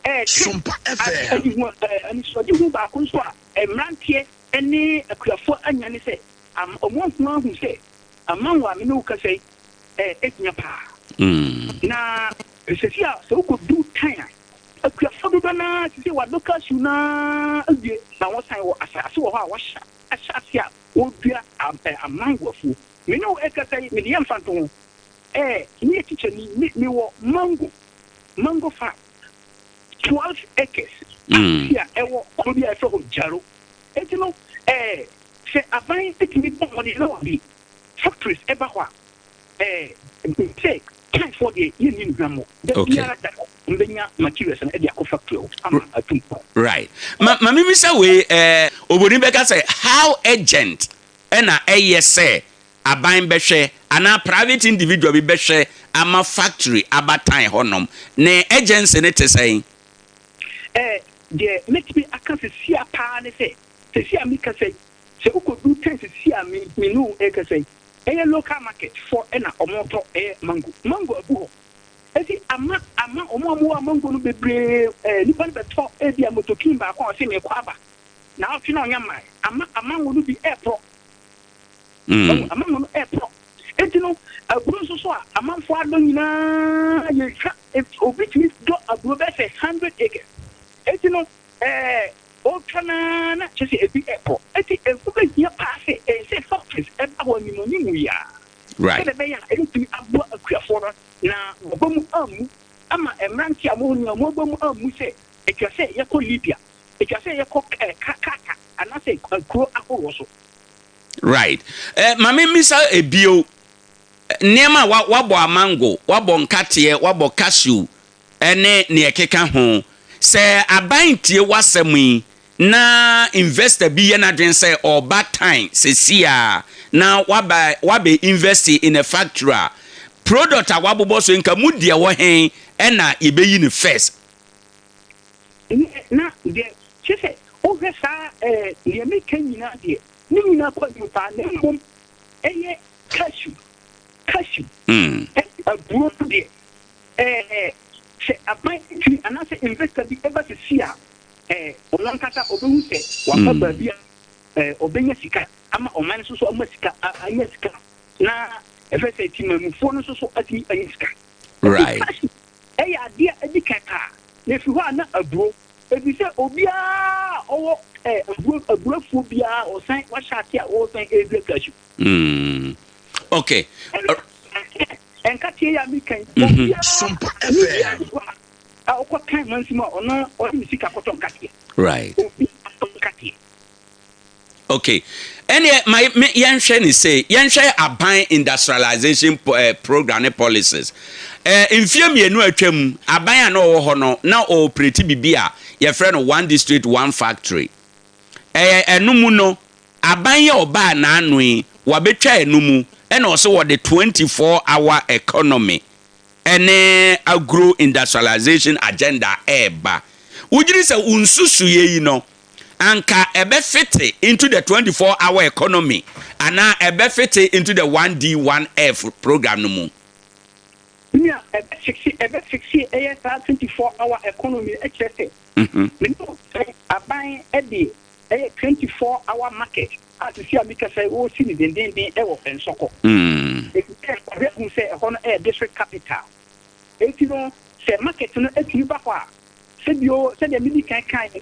ɛɛ kan adehu ɛɛ anisoadehu baako nso a mmeranteɛ ne akuafoɔ anya ne sɛ am wɔn ahu ahu sɛ amanwɔ a me ne wo kasa yi ɛɛ ehia paa. Na sɛsi a sɛ wokɔdu tan a. Akuafoɔ dodoɔ no ara sesei wɔadɔ cashew no ara awie na wɔsan wɔ asase wɔ hɔ a wɔahyɛ ahyɛ ase a wɔredua amango afuo. Me ne wo rekasa yi, mede yɛ mfantoho. Ɛɛ, meyɛ tikyani, me, mewɔ mango, mango farm, 12 acres a sisi a ɛwɔ kuro bi a yɛfrɛ hɔ Gyaro. Enti no, ɛɛ, sɛ aban tumi bɔ mmɔden na wɔde factories ba hɔ a, ɛɛ, sɛ Thaifoɔ deɛ yɛnni no hwammɔ. Da biara da wɔbɛnya materials no de akɔ factory hɔ ama atu mpɔn. Right. Ma ma memmisa wei, ɛɛ, oburoni bɛka sɛ how urgent ɛna ɛyɛ sɛ aban bɛhwɛ anaa private individual bi bɛhwɛ ama factory aba Thai hɔnom? Ne urgency no te sɛn? Ɛɛ, deɛ mɛtumi aka sesia paa ne sɛ, sesia a mekasa yi, sɛ wokɔduru Thai sesia a me me ne wo rekasa yi, Ɛyɛ local market foɔ na ɔmo tɔ ɛyɛ mango. Mango abu hɔ. Eti ama ama ɔmo a ɔmo wɔ mango no bebree ɛɛ nipa no bɛtɔ ebia motokin baako a ɔse meekɔ aba naawɔtwe na ɔnya mmae. Ama amango no bi ɛɛporɔ. Wahu? Amango no ɛɛporɔ. Eti no aburo nso so a amanfoɔ adɔ nyinaa yɛtwa obi tumi dɔ aburo bɛyɛ sɛ hundred acres. Eti no Ɛɛ, ɔretwa no ara na kyerɛ sɛ ebi rekɔ. Enti ɛho bɛhia paa sɛ ɛyɛ sɛ factories ba hɔ animuanimu yi ara sɛdeɛ ɛbɛyɛ a ɛbɛtumi aboa akuafoɔ no na wɔaba mu ammu ama mmeranteɛ a wɔwɔ hɔ nyinaa wɔaba mu ammu sɛ ɛtwa sɛ yɛkɔ Libya, ɛtwa sɛ yɛkɔ Qatar anaasɛ kuro ahoroɔ so. Right. Eh, ma me mmisa ebio. Nneɛma a wabɔ amango, wabɔ nkateɛ, wabɔ cashew, ne nea ɛkeka ho. Sɛ aban tie w'asɛm yi na investor bi yɛ n'adwene sɛ ɔreba Tan seesei ara na waba wabɛ invest in a factory a, product a wabobɔ so yi nka mu deɛ ɛwɔ he na yɛbɛyi no first? Neɛ na deɛ kyerɛ sɛ wohwɛ saa ɛɛ deɛ meka nyinaa deɛ ne nyinaa kɔ anim paa na mmom ɛyɛ cashew cashew ɛne aburo no deɛ Ɛɛ, sɛ aban tumi anaasɛ investor bi ba sisi a, ɛɛ, ɔno ankasa ɔbɛhu sɛ waba baabi a, ɛɛ, ɔbɛnya sika ama ɔman no nso so ama sika, anya sika, na ɛfɛ sɛ timamufoɔ no nso so atumi anya sika. Ɛti cash ɛyɛ adeɛ a ɛdi kan paa, na ɛfiri hɔ a na aburo, ɛfiri sɛ obiara a ɔwɔ ɛɛ, aburo, aburoafuo biara ɔsan wahyɛ ase a ɔresan ɛredua cashew. Okay. Ɛna nkateɛ yi a meka yi, obiara obiara ni hɔ a ɔkɔ kan mansi mu a ɔno ɔde ne sika kɔtɔ nkateɛ. Obiara tɔ nkateɛ. Okay. Ɛneɛ ma me yɛnhwɛ ne sei, yɛnhwɛ aban industrialization eh, program ne policies. Eh, mfie mmienu atwam, aban a na ɔwɔ hɔ no, na ɔoperate biribi a yɛfrɛ no one district one factory. Ɛyɛ ɛno mu no, Aban yi a ɔbaa n'ano yi wabɛtwa ɛno mu ɛna ɔse wɔde 24 hour economy ɛne agro industrialization agenda ɛɛba. Wogyedi sɛ wo nsusuiɛ yi no anka ɛbɛ fite into the 24 hour economy anaa ɛbɛ fite into the 1D 1F program no mu? Nea ɛbɛ fixe ɛbɛ fixe ɛyɛ saa 24 hour economy no ɛkyerɛ sɛ me ne wo sɛ aban ɛde Ɛyɛ 24 hour market a sisi a mekasa yi wɔresi no dendenden wɔ Nsɔkɔ. Efisɛ wɔahwɛ ahu sɛ ɛhɔ no yɛ district capital. Enti no sɛ market no tumi ba hɔ a, sɛbio sɛdeɛ medi kan kaeɛ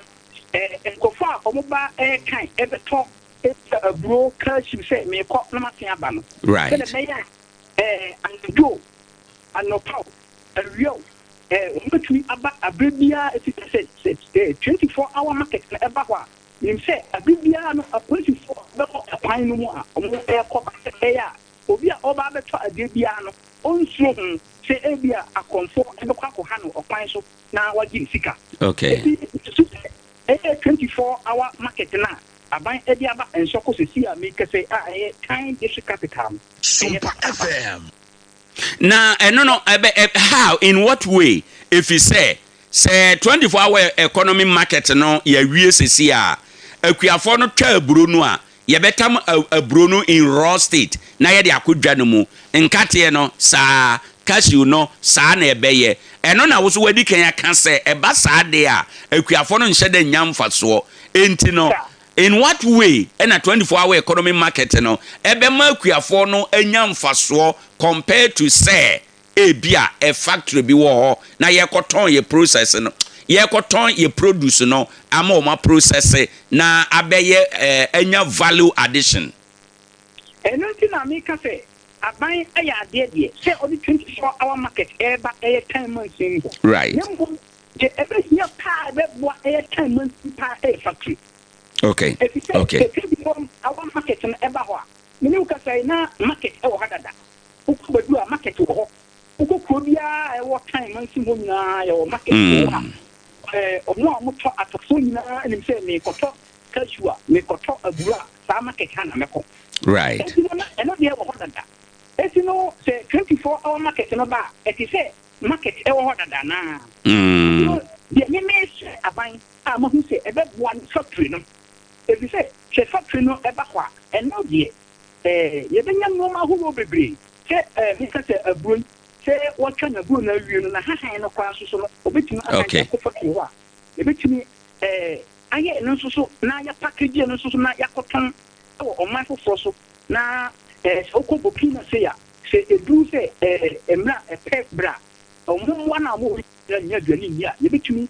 no, nkurɔfoɔ a wɔba kan bɛtɔ ebia aburo, cashew sɛ merekɔ na masan aba no, sɛdeɛ ɛbɛyɛ a anadwo o, anɔpa o, awia o, Wɔbɛtumi aba aberɛ biara ɛfiri sɛ sɛ 24 hour market no ɛba hɔ a, menim sɛ aberɛ biara no apolisifoɔ bɛkɔ ɛkwan no mu a wɔrekɔ ba sɛ ɛbɛyɛ a obi a ɔreba abɛtɔ adeɛ biara no ɔnsuro ho sɛ ebia akorɔmfoɔ bɛkɔ akɔha no ɔkwan so na wɔagye ne sika. Enti mesusu sɛ ɛyɛ 24 hour market no a aban de aba Nsɔkɔ seesei a merekasa yi a ɛyɛ Kan District Capital no, ɛyɛ papa. Na ɛno no, ɛbɛ, ɛ, how, in what way? Efisɛ, sɛ 24 hour economy market no yɛawie sɛsi a, akuafoɔ no twa aburo no a, yɛbɛtam aburo no in raw state na yɛde akɔ dwa no mu. Nkateɛ no, saa, cashew no, saa na ɛbɛyɛ. Ɛno na wo nso woadi kan aka sɛ ɛba saa deɛ a, akuafoɔ no nhyɛ da nnya mfasoɔ. Enti no, In what way na 24 hour economy market no ɛbɛma akuafoɔ no anya mfasoɔ compared to sɛ Ebia ɛ factory bi wɔ hɔ na yɛrekɔtɔn yɛ process no, yɛrekɔtɔn yɛ produce no ama wɔn aprocess na abɛyɛ ɛ anya value addition. Ɛno nti na meka sɛ aban ayɛ adeɛ deɛ sɛ ɔde 24 hour market reba ɛyɛ tan mansin mu hɔ. Na mmom deɛ ɛbɛhia paa a ɛbɛboa ɛyɛ tan mansin paa ɛyɛ factory. Ɛfiri sɛ sɛ 24 hour market no ɛba hɔ a, me ne wo kasa yi na market ɛwɔ ha dada. Wokɔ Badu a, market wɔ hɔ. Wokɔ kuro biara a ɛwɔ Tan mansin hɔ nyinaa, yɛwɔ market wɔ hɔ a, ɛɛ, wɔn a wɔtɔ atɔfoɔ nyinaa nim sɛ merekɔtɔ cashew a, merekɔtɔ aburo a, saa market ha na mɛkɔ. Enti no, na ɛno deɛ wɔ hɔ dada. Enti no, sɛ 24 hour market no ba a, ɛte sɛ market wɔ hɔ dada anaa? Enti no, deɛ me mesrɛ aban a mahu sɛ ɛbɛboa ne factory no. Ɛfiri sɛ, sɛ factory no ba hɔ a, ɛno deɛ, Yɛbɛnya nnoɔma ahoroɔ bebree sɛ meka sɛ aburo yi, sɛ wɔatwa n'aburo no awie no, n'ahahan no koraa nso so no, wɔbɛtumi asan de akɔ factory hɔ a, yɛbɛtumi ayɛ ɛno nso so na yɛapakegye ɛno nso so na yɛakɔtɔn wɔ ɔman foforɔ so. Na sɛ wokɔ Burkina sei a, sɛ ɛduru sɛ mmerɛ a ɛpɛ berɛ a, wɔn mmoa no a wɔwɔ hɔ nyinaa nnya aduane nni a, yɛbɛtumi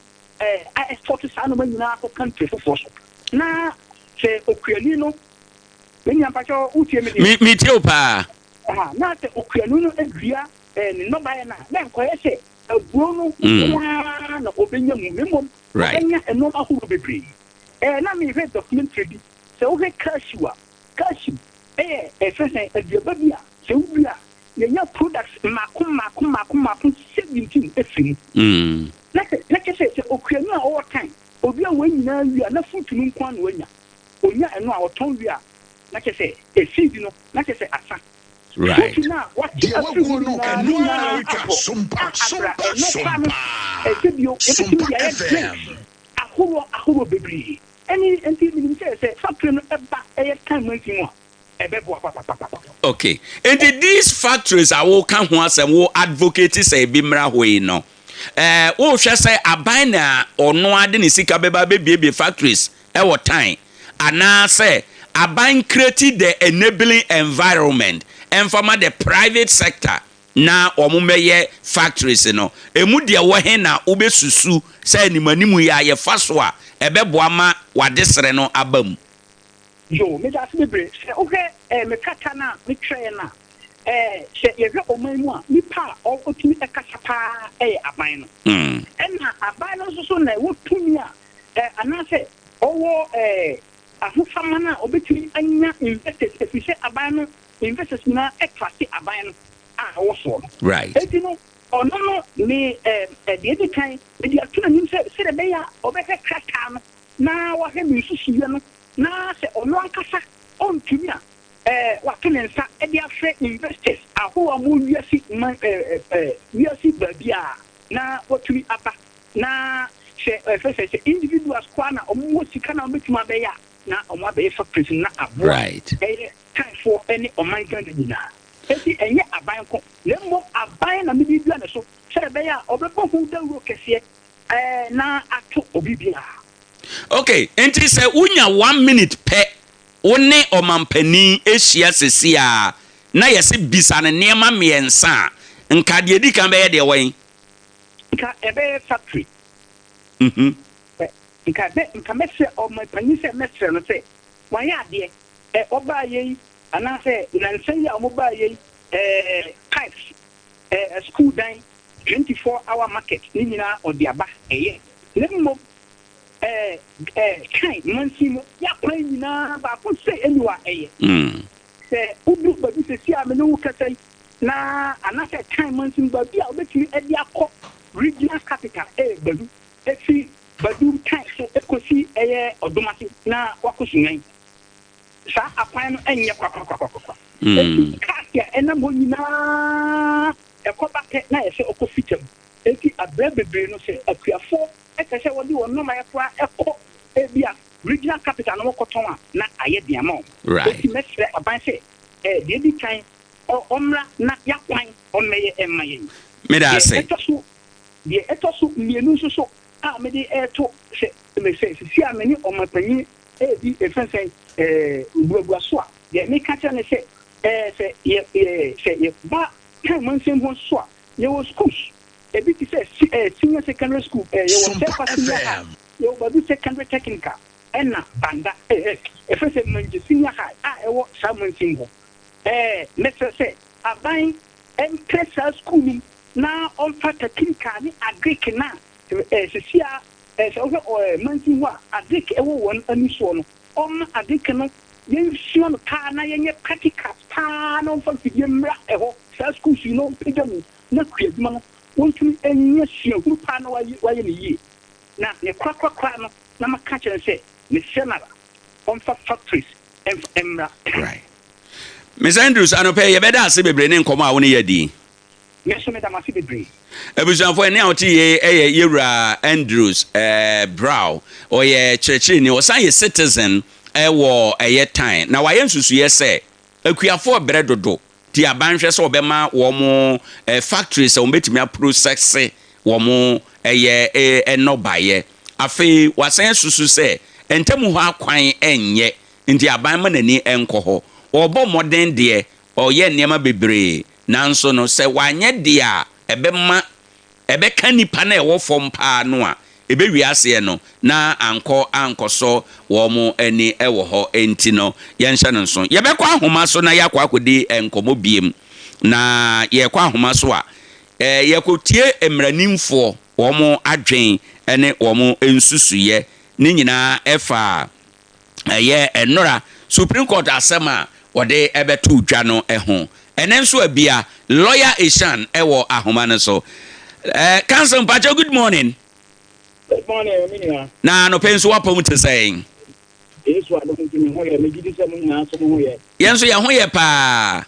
a export saa nnoɔma nyinaa akɔ country foforɔ so. Na sɛ okuani no Me nua mpakyɛw wo tie me deɛ? Me me tie wo paa. Aha, na sɛ okuani no dua eh, ne nnɔbaeɛ no a, na ɛnkɔyɛ sɛ aburow no nko ara na ɔbɛnya mu, na mmom ɔbɛnya nnoɔma ahorow bebree. Eh, na mehwɛ documentary bi, sɛ wohwɛ cashew a, cashew yɛ ɛfrɛ sɛn, aduaba bi a sɛ wodua a, yɛnya products mmaako mmaako mmaako mmaako 17 firi mu. Na sɛ, na kyerɛ sɛ, sɛ okuani a ɔwɔ tan, odua wei nyinaa wie a, na fruit no nko ara na wanya. Onya ɛno a, ɔtɔn wie a, na kyerɛ sɛ seed no, na kyerɛ sɛ asa. Fruit no a wate afiri mu no nyinaa, ne nyinaa abɔ a abra ɛno koraa no, ɛsɛ bio, yɛbɛtumi de ayɛ drinks ahoroɔ ahoroɔ bebree. Ɛne nti menim sɛ, sɛ factory no ba ɛyɛ time mansin mu a, ɛbɛboa papapapapa. Okay, nti these factories a woka ho asɛm, wo advocate sɛ ebi mmra hɔ yi no, eh, wohwɛ sɛ aban na ɔno ara de ne sika bɛba abɛbuebue factories wɔ tan anaasɛ aban create the enabling environment mfa ma the private sector na wɔn mmɛyɛ factories no, ɛmu deɛ wɔ he na wobɛsusu sɛ animanimu yi a yɛfa so a ɛbɛboa ma w'adesrɛ no aba mu? Yoo, meda ase bebree. Sɛ wohwɛ eh, me krataa no a metwerɛeɛ no a, eh, sɛ yɛhwɛ ɔman mu a, nipa a ɔtumi kasa paa yɛ aban no. Ɛna aban no nso so na ɛwɔ tumi a eh, anaasɛ ɔwɔ eh, ahofama no a ɔbɛtumi anya investors, ɛfiri sɛ aban no, investors nyinaa truste aban no a ɔwɔ soɔ no. Enti no, ɔno no, me eh, deɛ ɛdi kan, mede ato n'anim sɛ, sɛdeɛ ɛbɛyɛ a ɔbɛhwɛ krataa no na wahwɛ me nsusuiɛ no, na sɛ ɔno ankasa ɔntumi a, eh, wato ne nsa de afrɛ investors ahorow a wɔwɔ wiase man, eh, eh, wiase baabiara na wɔatumi aba, na sɛ ɛfɛ sɛ sɛ individuals koraa na wɔwɔ sika na wɔbɛtumi abɛyɛ a, na wɔabɛyɛ factories no na aboa ɛyɛ Thaifoɔ ne ɔman Ghana nyinaa. Enti ɛnyɛ aban nko, na mmom aban na mede dua ne so sɛdeɛ ɛbɛyɛ a ɔbɛbɔ ho dawuro kɛseɛ eh, na ato obi biara. Ok, nti sɛ wonya one minute pɛ wo ne ɔmanpanin hyia sɛsi a na yɛse bisa no nneɛma mmiɛnsa a, nka deɛ ɛdi kan bɛyɛ deɛ wɛn? Nka ɛbɛyɛ factory. Nka ɛbɛ, nka mɛsrɛ ɔmanpanin sɛ mɛsrɛ no sɛ wayɛ adeɛ, ɛ, ɔbaa yei anaasɛ nnansa yi a wɔbaa yei, ɛ, pipes, ɛ, sukuu dan, 24 hour market ne nyinaa ɔde aba, ɛyɛ. Na mmom ɛɛ ɛɛ kan mansin mu y'akwan nyinaa baako sɛ ɛni hɔ a ɛyɛ. Sɛ wodu baabi sɛsi a me ne wo kasa yi na anaasɛ kan mansin mu baabi a wobɛtumi de akɔ regional capital ɛyɛ Badu, ɛfiri Badu kan so ɛkɔsi ɛyɛ Ɔdomase na wakɔ Sunyani. Saa akwan no ɛnyɛ kwakwakwakwa. Ɛfiri cars a ɛnam hɔ nyinaa ɛkɔba pɛ na ayɛ sɛ ɔkɔ fita mu. Enti abrɛ bebree no sɛ akuafoɔ pɛ sɛ wɔde wɔn nnɔbaeɛ koraa kɔ ebia regional capital na wɔkɔtɔn a, na ayɛ den ama wɔn. Enti mɛsrɛ aban sɛ deɛ ɛdi kan ɔmmra na y'akwan ɔmmɛyɛ mma yɛn. Meda Deɛ ase. ɛtɔ so deɛ ɛtɔ so mmienu nso so a mede reto sɛ sɛ sisi a me ne ɔmanpanyin redi ɛfɛn sɛn buabuaso a, deɛ meka kyerɛ ne sɛ sɛ yɛ yɛ sɛ yɛba kan mansɛm hɔ nso a, Yɛwɔ schools, ebi te sɛ si eh, senior secondary school, eh, yɛwɔ Sompa Sɛpa senior high, FM. yɛwɔ Badu secondary technical, ɛna Banda eh, eh, ɛfrɛ sɛ Mangye senior high a ɛwɔ saa mansin hɔ. Eh, mɛsrɛ sɛ aban mpɛ saa school no mu na ɔmfa technical ne agric no a eh, sisi a eh, sɛ wohwɛ eh, mansin hɔ a agric ɛwɔ wɔn ani soɔ no, ɔmma agric no yɛnsua no paa na yɛnyɛ practicals paa na ɔmfa mfidie mmra ɛhɔ saa schools yi na ɔmpagya mu na kuadwuma no wɔntumi nyɛ suahunu paa na wɔayɛ wɔayɛ no yie. Na ne korakorakora no na maka akyerɛ no sɛ mesrɛ no ara ɔmfa factories mfa mmra town. Right. Mister Andrews, anɔpa yi yɛbɛda ase bebree ne nkɔmmɔ a wo ne yɛ adi yi. Me nso meda mo ase bebree. Abusuafoɔ, ɛnne a wote yei yɛ Yɛwura Andrews Brow. Ɔyɛ kyerɛkyerɛni, ɔsan yɛ citizen wɔ ɛyɛ Tan. Na wayɛ nsusuiɛ sɛ akuafoɔ brɛ dodo nti aban hwɛ sɛ ɔbɛma wɔn factories a wɔbɛtumi aprosɛse wɔn ɛyɛ nnɔbaeɛ. Afei wasan asusu sɛ ntamu hɔ akwan nyɛ nti aban ma n'ani nkɔ hɔ. Ɔrebɔ mmɔden deɛ, ɔreyɛ nneɛma bebree nanso no sɛ wanyɛ deɛ a ɛbɛma ɛbɛka nnipa no a ɛwɔ fam paa no a, ɛbɛwie aseɛ no na ankɔ ankɔsɔ wɔn ani wɔ hɔ nti no, yɛnhyɛ no nso. Yɛbɛkɔ ahoma so na yɛakɔ akɔdi nkɔmmɔ biem. Na yɛrekɔ ahoma so a, yɛkɔtie mmaranimfoɔ wɔn adwen ne wɔn nsusuiɛ. Ne nyinaa ɛfa ɛyɛ nnora Supreme Court asɛm a wɔde bɛtoo dwa no ho. Ɛnnɛ nso abia Lawyer Eshan wɔ ahoma no so. Eh, Counsel mpakyɛw good morning. Good morning, me nua. Na anɔpa yi nso w'apɔm te sɛn? Yesu adom nti me ho yɛ. Megye di sɛ mo nyinaa nso mo ho yɛ. Yɛn nso yɛn ho yɛ paa.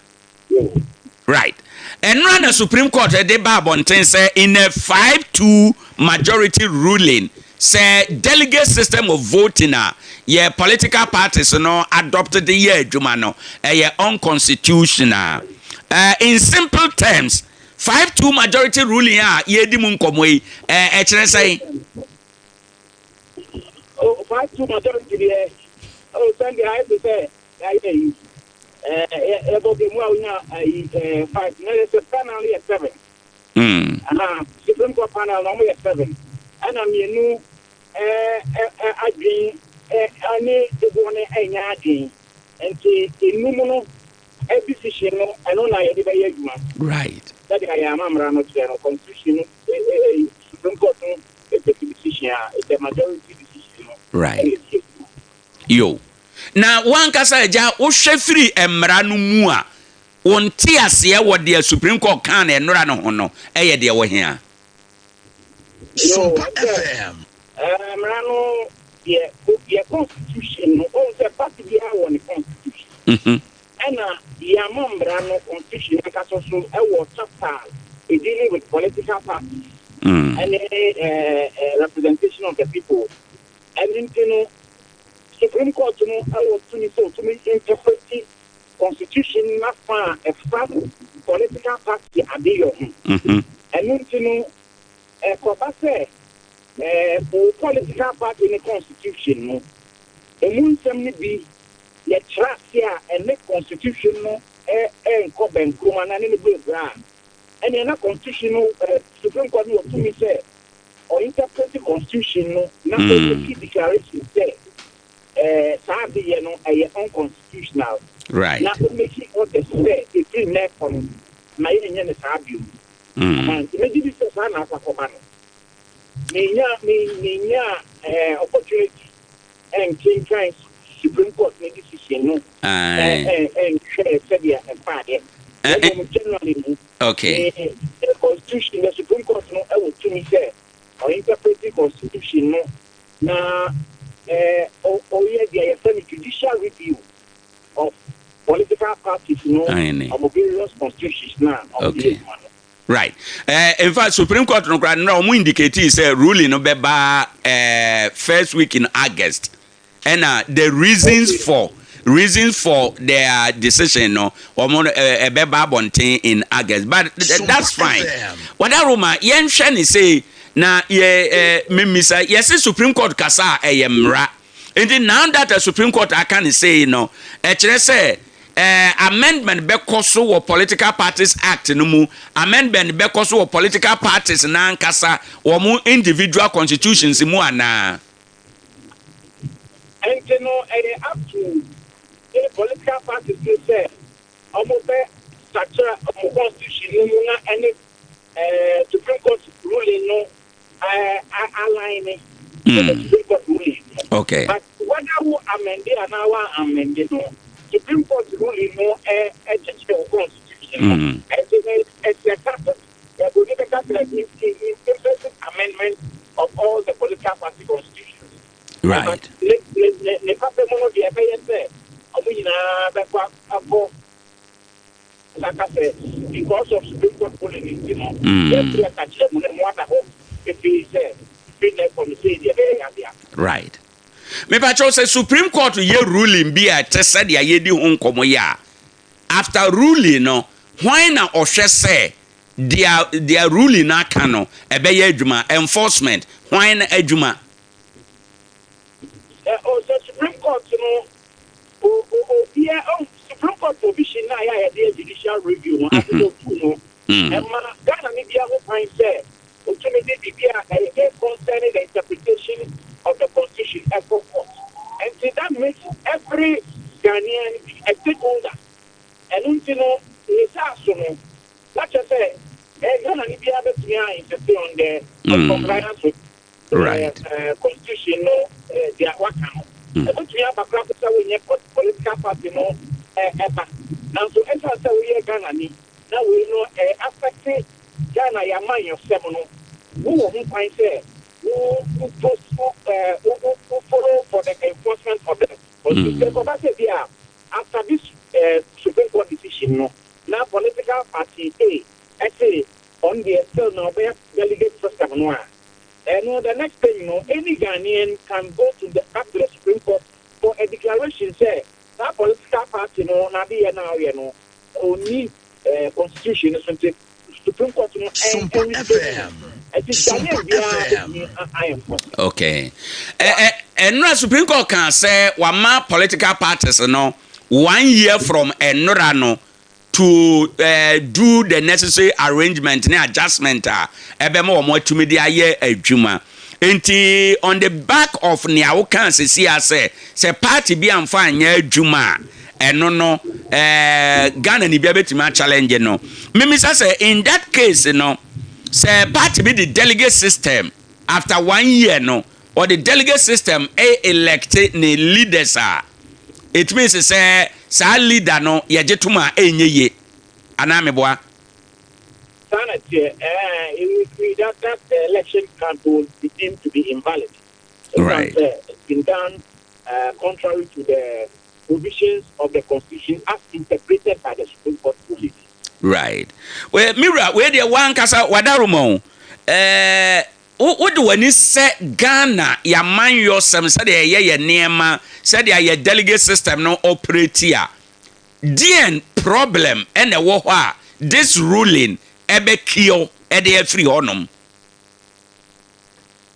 Right. Ɛnora na Supreme Court de ba abɔnten sɛ in a 5-2 majority ruling sɛ delegate system of voting a yɛ political parties no adopt de yɛ adwuma no ɛyɛ unconstitutional. In simple terms, 5-2 majority ruling a yɛredi mu nkɔmmɔ yi ɛkyerɛ sɛn? Oh, 5-2 majority deɛ, oh, sɛndeɛ ayɛ te sɛ yɛayɛ yi. Ɛɛ yɛbɔ game a wonya ayi ɛɛ five na yɛ sɛ panel no yɛ seven. Aha Supreme Court panel no wɔn yɛ seven ɛna mmienu ɛɛ ɛ adwene ɛ ɛne dodoɔ no ɛnyɛ adwene nti enum no decision no ɛno na yɛde bɛyɛ adwuma. Right. Sɛdeɛ yɛn amammerɛ no kyerɛ no constitution no ɛ ɛ Supreme Court no take decision a it's a majority decision no. Right. Ɛna ɛdi adwuma. Yo. Na wo ankasa agya, wohwɛ firi mmara no mu a, wo nteaseɛ wɔ deɛ Supreme Court kaa no nnora no ho no yɛ deɛ wɔ he a? Yo, ɛsɛ mmara no deɛ, yɛ constitution no, wohu sɛ party biara wɔ ne constitution. Ɛna yɛama mmara no constitution ankasa so wɔ chapter a dealing with political parties ɛne representation of the people. Ɛno nti no, Supreme Court no wɔ tumi sɛ otumi interpreti constitution no afa a ɛfa political party adeyɔ ho. Ɛno nti no, ɛkɔba sɛ wo political party no constitution no, emu nsɛm no bi yɛkyerɛ ase a ɛne constitution no nkɔ bɛnkorom anaa ɛne no bɔ abira a, ɛnneɛ na constitution no, Supreme Court no wɔ tumi sɛ ɔ interprete constitution no na ɔ make declaration sɛ eh, saa adeyɛ no ɛyɛ unconstitutional na ɔ make orders sɛ ɛfiri nnɛ rekɔ no ma yɛnyɛ no saa bio. Aha, nti megye di sɛ saa na akɔ akɔba no. Menya, me, menyaa eh, opportunity ɛnkenkan Supreme Court no decision no ɛnhwɛɛ sɛdeɛ ɛbaeɛ. Na mmom generally no, Okay. The constitution, the Supreme Court no ɛwɔ tumi sɛ ɔ interprete constitution no na ɔyɛ deɛ yɛfrɛ no judicial review of political parties no ɔmo various constitutions na ɔmo de yɛ adwuma no. Right. In fact, Supreme Court no koraa nnora wɔn indicate sɛ ruling no bɛba first week in August. Ɛna the reasons for reasons for their decision no wɔn ɛbɛba abɔnten in August but that's fine. Wadaroma yɛnhwɛ ne sei na yɛ ɛ mmisa yɛse Supreme Court kasa a ɛyɛ mmara nti now that the Supreme Court aka ne sei no ɛkyerɛ sɛ. Amendment bɛkɔ so wɔ Political Parties Act no mu, amendment bɛkɔ so wɔ political parties no ankasa wɔn individual constitutions mu anaa? Ɛnti no ɛyɛ up to political parties no sɛ wɔn bɛ sakyera wɔn constitution no mu na ɛne Supreme Court ruling no align ne Supreme Court ruling no. But whether wo amend anaa wa amend no, Supreme Court ruling no ɛkyekyere wo constitution no. Ɛnti no it's a tacit, obi bɛka sɛ implicit amendment of all the political party constitutions. But ne ne ne papa mu no deɛ ɛbɛyɛ sɛ wɔn nyinaa bɛkɔ akɔ aka sɛ because of Supreme Court ruling nti no, yɛatu aka kyerɛ mu na mu ada hɔ pefee sɛ firi nnɛ kɔ no sei deɛ ɛbɛyɛ yɛn adea. Right. Mepakyɛw sɛ Supreme Court yɛ ruling bi a ɛte sɛdeɛ yɛredi ho nkɔmmɔ yi a, after ruling no, hwan na ɔhwɛ sɛ deɛ deɛ ruling no aka no ɛbɛyɛ adwuma, enforcement, hwan adwuma? Sɛ o sɛ Supreme Court no o o obia o Supreme Court provision no a yɛ a yɛde yɛ judicial review no Article 2 no ɛma Ghana ni bia ho kwan sɛ otumi de biribi a ɛyɛ ɛ concerning the interpretation of the constitution ɛkɔ court. Nti that makes every Ghanaian be a stakeholder. Ɛno nti no ne saa so no na kyerɛ sɛ ɛ Ghana ni biara bɛtumi a insist on the on compliance with Constitution no deɛ waka no, ɛbɛtumi aba koraa mpo sɛ wonyɛ political party no ba, nanso ɛsiane sɛ woyɛ Ghanani na wei no ɛ affect Ghana yɛn amanyɔsɛm no, wowɔ ho kwan sɛ wo wo post wo wo wo follow for the enforcement of the constitution. Sɛ ɛkɔba sɛ bi a after this Supreme Court decision no na political party A ɛse ɔno deɛ still na ɔbɛyɛ delegate system no a, ɛno the next thing no any Ghanaian can go to the back to the Supreme Court for a declaration sɛ saa political party no n'adeyɛ no a ɔyɛ no ɔnni constitution no so nti Supreme Court no ɛnrestrain no. Ɛnti Ghanaian biara bɛtumi a enforce. Okay. Ɛnora Supreme Court kaa sɛ wama political parties no one year from ɛnora no to do the necessary arrangement ne adjustment a ɛbɛma wɔn atumi de ayɛ adwuma. Nti on the back of nea wokaa sisi a sɛ sɛ party bi amfa anyɛ adwuma a ɛno no Ghana ni bia bɛtumi a challenge no. Mimisa sɛ in that case no sɛ party bi de delegate system after one year no ɔde delegate system elect ne leaders a it means sɛ saa leader no yɛgye tom a ɛnyɛ yie anaa meboa? Saa na ɛteɛ, ɛɛ, it will, that, that election can be deemed to be invalid. Right. Sɛ it's been done contrary to the provisions of the constitution as interpreted by the Supreme Court ruling. Right. Wei, me wura, wei deɛ w'ankasa w'adaroma o. Ɛɛ, Wo wode w'ani sɛ Ghana y'amanyɔsɛm sɛdeɛ yɛyɛ yɛn nneɛma, sɛdeɛ yɛ delegate system no operate a, deɛn problem na ɛwɔ hɔ a this ruling ɛbɛ cure de afiri hɔ nom?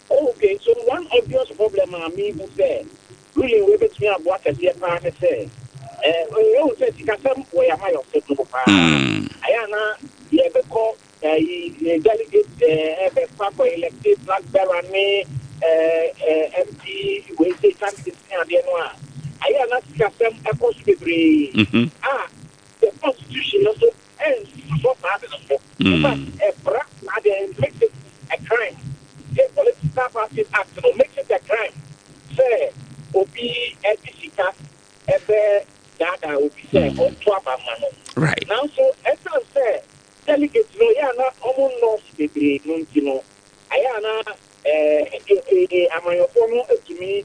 Okay, so one obvious problem a mehu sɛ ruling wei bɛtumi aboa kɛseɛ paa ne sɛ, eh, wohu sɛ sikasɛm wɔ yɛn amanyɔsɛm no mu paa. Ɛyɛ a na yɛbɛkɔ Ɛyi delegate ɛbɛkɔ akɔ electe flag bearer ne MP wei sei candidate ne adeɛ no a, ayɛ a na sikasɛm ɛkɔ so bebree a the constitution no nso ɛnsosɔ saa ade no so. In fact, ɛbra saa adeɛ it makes it a crime. The Political Parties Act no makes it a crime sɛ obi ɛde sika ɛbɛ daadaa obi sɛ ɔnto aba mma no. Nanso ɛsiane sɛ Delegate no, ɛyɛ a na wɔnnɔɔso bebree no nti no, ɛyɛ a na amanyɔfoɔ no tumi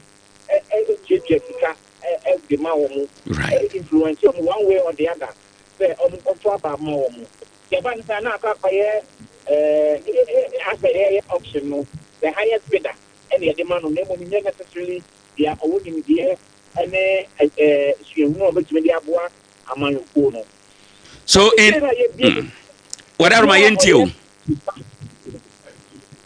tuatua sika de ma wɔn, influence wɔn one way or the other sɛ wɔnkɔto aba mma wɔn. Nti ɛba no saa na akɔ akɔyɛ asɛ yɛyɛ auction no, the highest bidder na yɛde ma no na mmom nyɛ necessarily deɛ ɔwɔ nimdeɛ ne suahunu a ɔbɛtumi de aboa amanyɔkuo no. So in whatever ma yɛntie o.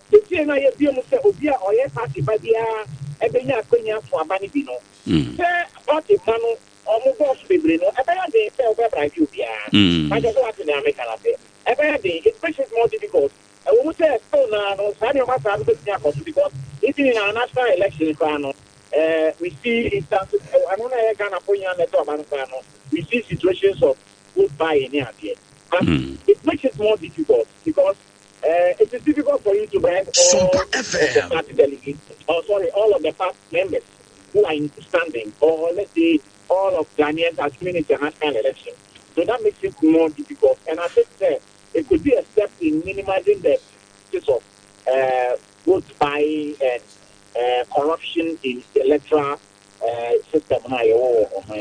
Seesei na yɛbue mu sɛ obi a ɔyɛ party ba biara bɛnya akwanya ato aba no bi no, sɛ party mma no wɔn dɔɔso bebree no, ɛbɛyɛ den sɛ wobɛbribe obiara. Pakyɛ sɛ woate nea meka no ase? Ɛbɛyɛ den, it makes it more difficult. Ɛwɔ mu sɛ still naa no saa nneɛma saa no bɛtumi akɔ so because even in our national election koraa no, eh, we see instances, ɛno na ɛyɛ Ghanafoɔ nyinaa na ɛtɔ aba no koraa no, we see situations of vote buying ne adeɛ. But it makes it more difficult because eh, it is difficult for you to bribe all of the party delegates, oh sorry, all of the party members who are in standing, or let's say all of Ghanaians assuming it's a national election. So that makes it more difficult. And I think that it could be a step in minimizing the practice of uh, vote buying and corruption in the electoral system.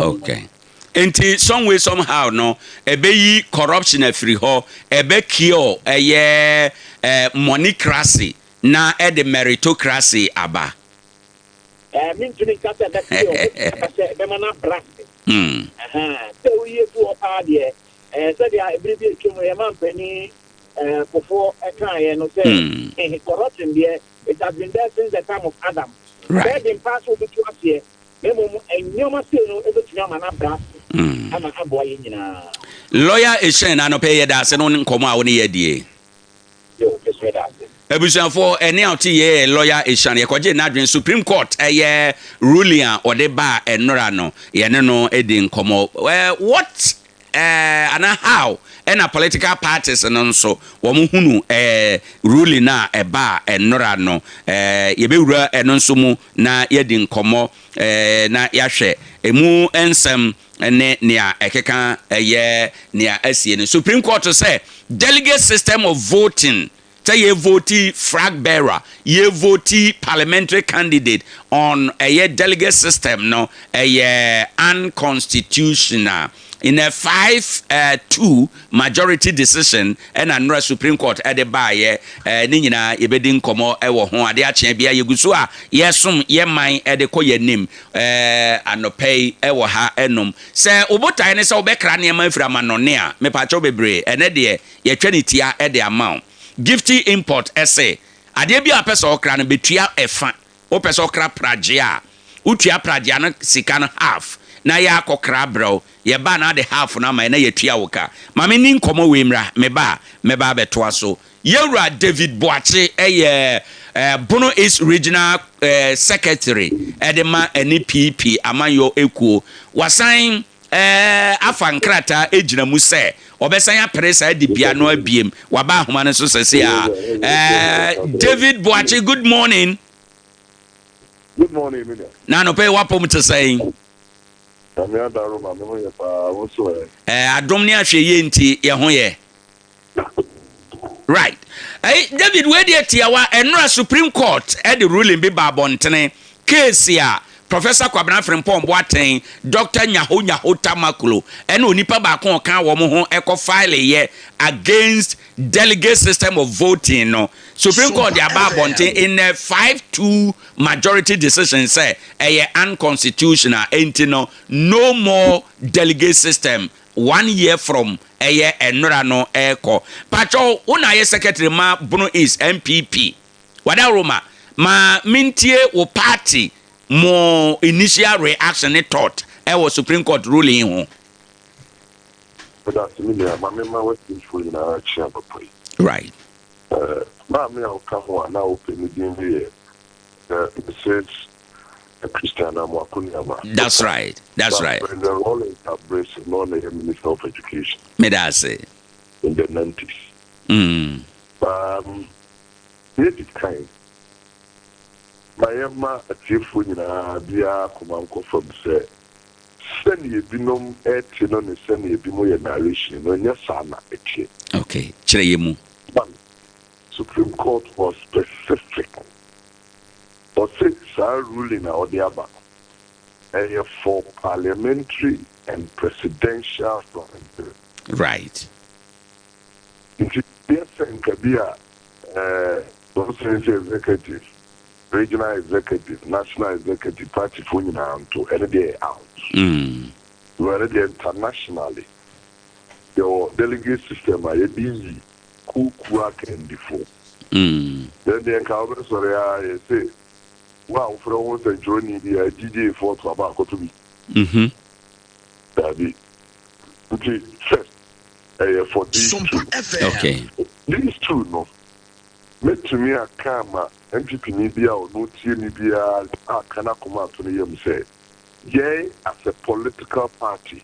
Okay. Nti some way somehow no, ɛbɛyi corruption afiri hɔ, ɛbɛ cure ɛyɛ moneycracy na ɛde meritocracy aba. Mentumi nka sɛ ɛbɛ cure, mɛtumi sɛ ɛbɛma no abrɛ ase. Sɛ woyie fi hɔ paa deɛ, sɛdeɛ ɛberɛ bi atwam yɛma mpanin Kufuor ɛkaeɛ no sɛ corruption deɛ, it has been there since the time of Adam. Bɛyɛ den paa sɛ wobɛtu aseɛ, na mmom nneɛma sei no ɛbɛtumi ama no abrɛ ase ama aboa yɛn nyinaa. Lawyer Eshun, anɔpɛ yɛda ase no nkɔmmɔ a wo ne yɛ die. Abusuafoɔ, ɛne a ɔte yɛ Lawyer Eshun, yɛkɔgye n'adwene Supreme Court ɛyɛ ruling a ɔde baa ɛnora no, yɛne no di nkɔmmɔ. What ana how ɛna political parties no nso wɔn hunu ruling a ɛbaa ɛnora no? Yɛbɛwura ɛno nso mu na yɛdi nkɔmmɔ na yɛahwɛ emu nsɛm ne nea ɛkeka ɛyɛ nea asie no. Supreme Court sɛ delegate system of voting, sɛ yɛ vote flag bearer, yɛ vote parliamentary candidate on ɛyɛ delegate system no, ɛyɛ unconstitutional. In a 5-2 majority decision ɛna nnora Supreme Court ɛde baayɛ. Ne nyinaa yɛbɛdi nkɔmmɔ ɛwɔ ho. Ade akyea bia yɛgu so a yɛsom yɛ man ɛde kɔ yɛn anim. Anɔpɛ yi ɛwɔ ha ɛnom sɛ wobotae ne sɛ wobɛkra nneɛma afiri amanɔne a, mepaakyɛw bebree, ɛnɛ deɛ yɛtwa ne tia ɛde ama wo. Gifty Import ɛsɛ adeɛ bi a wopɛ sɛ ɔkra no, bɛtua ɛfa. Wopɛ sɛ ɔkra pragye a, wotua pragyea no sika no half na yɛ akɔkra abrɛw. Yɛba na ade half no ama yɛ na yɛtua wo ka. Ma me ni nkɔmmɔ wei mmra. Meba a, mɛba abɛtoa so. Yɛwura David Boakye ɛyɛ Bono East Regional Secretary ɛde ma ɛne PP amanyɔ ekuo. Wasan afa nkrataa egyina mu sɛ ɔbɛsan apere saa dibea no abiem. Waba ahoma no so sɛse a. David Boakye, good morning. Good morning, Mina. Na anɔpɛ yi wapɔm te sɛn? Nyame adaro ma me ho yɛ paa, wo nso ɛ? Adom ne ahwɛ yie nti yɛ ho yɛ. Right. David, wei deɛ tiawa, ɛnora Supreme Court ɛde ruling bi ba abɔntene, case a Professor Kwabena Frimpong Boateng, Dr. Nyaho Nyaho Tamaklo ɛne onipa baako a ɔka wɔn ho ɛkɔ file yɛ against delegate system of voting no, Supreme Court de aba abɔnten in a 5-2 majority decision sɛ ɛyɛ unconstitutional, enti no no more delegate system one year from ɛyɛ ɛnora no ɛkɔ. Patwɔ, wo na ayɛ secretary ma Bono East NPP. Wadaroma, ma mentie wo party mo initial reaction ne thought ɛwɔ Supreme Court ruling ho. Meda ase, me nua. Ma memma w'atiefoɔ nyinaa kyea papa yi. Maame a ɔka ho a na wopɛ ne din no yɛ Mrs. Christiana Amoako-Nuamah. That's right. That's right. President Rawlings abrɛ so na ɔna yɛ Minister of Education. Meda ase. In the 90s. Yɛdi kan, ma yɛma atiefoɔ nyinaa biara koma nkɔ fam sɛ sɛnea ebinom ɛte no ne sɛnea ebinom yɛ narration no, ɛnyɛ saa na ɛteɛ. Okay, kyerɛ yɛ mu. One, Supreme Court was specific. Ɔse saa ruling a ɔde aba no, ɛyɛ for parliamentary and presidential flag. Nti yɛ sɛ nka bi a constituency executive, regional executive, national executive, party fo nyinaa nto, ɛno deɛ yɛ out. Ɛno deɛ internationally yɛwɔ delegate system a yɛde yi kuokuo akandifo. Then deɛ nka wobɛsɔre a, yɛsɛ wo a wofrɛ wo ho nsɛnkyerɛwni bi a GJ foɔ to aba akɔto bi. Dabi. Nti first ɛyɛ for these two. Okay. These two no, mɛtumi aka ama NPP ni bi a ɔno tie me biara aka n'akoma ato ne yam sɛ, yɛn as a political party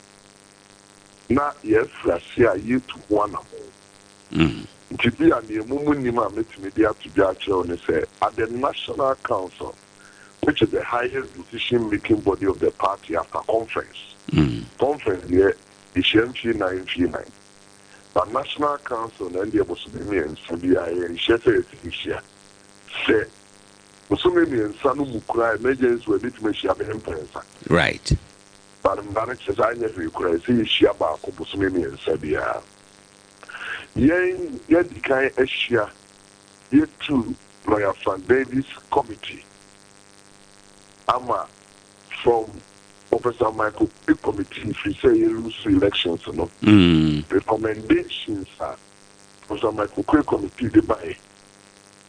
na yɛafiri ase a yɛretu ho anammɔn. Nti bi a nea mo mu nim a mɛtumi de ato dwa akyerɛ wo ne sɛ, at the National Council, which is the highest decision making body of the party after conference, conference deɛ yɛhyia mfie nan mfie nan, but National Council na ɛndeɛ bosome mmiɛnsa biara yɛnhyɛ sɛ yɛsɛ yɛhyia. Sɛ bosome mmiɛnsa no mu koraa emergency wɔ yɛbɛtumi ahyia bɛyɛ mprɛnsa. But mmara no kyerɛ sɛ anyɛ hwee koraa ɛsɛ yɛhyia baako bosome mmiɛnsa biara. Yɛn yɛadi kan ahyia, yɛtu Lawyer Frank Davies committee ama from Professor Michael Quaye committee firi sɛ yɛ lose elections no, recommendations a Professor Michael Quaye committee de baeɛ,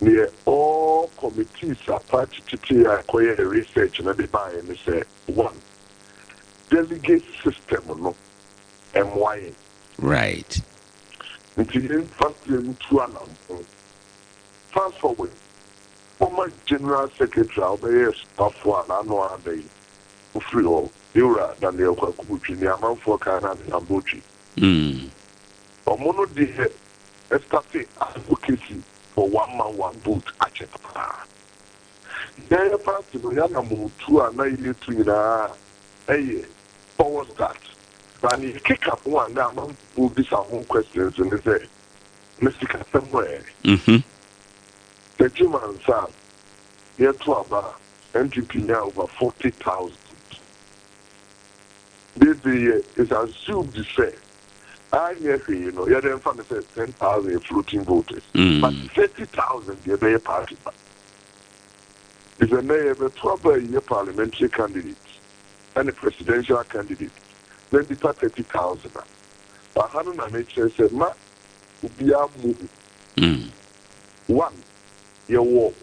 neɛ all committees a party tetee a ɛkɔyɛɛ research no de baeɛ ne sɛ, one, delegate system no mmoa yɛn. Nti yɛmfa sɛ ntu anammɔn. Fast forward, former General Secretary a ɔbɛyɛɛ somafoɔ a n'ano ada yi, ɔfiri hɔ, Yewura Daniel Kwaku Botwe, nea amanfoɔ kaa no ade Abotwe. Ɔmo no deɛ startee advocacy for one man one vote akyɛ paa. Yɛn party no y'anammɔntuo a na yɛretu nyinaa yɛ towards that. But nea ɛkeka ho a na amanfoɔ bisa ho questions ne sɛ, na sikasɛm ɛ? Sɛ Jim Ansah yɛto aba a, NPP nyaa over 40,000. This day yɛ it's assumed sɛ anyɛ hwee no yɛde mfa no sɛ 10,000 yɛ floating voters, but 30,000 deɛ ɛbɛyɛ party ba. Sɛ nnɛ yɛbɛto aba yi yɛ parliamentary candidate ɛne presidential candidate na nipa 30,000 a, aha no na mekyerɛ sɛ ma obiara mmɔ hu. One, yɛwɔ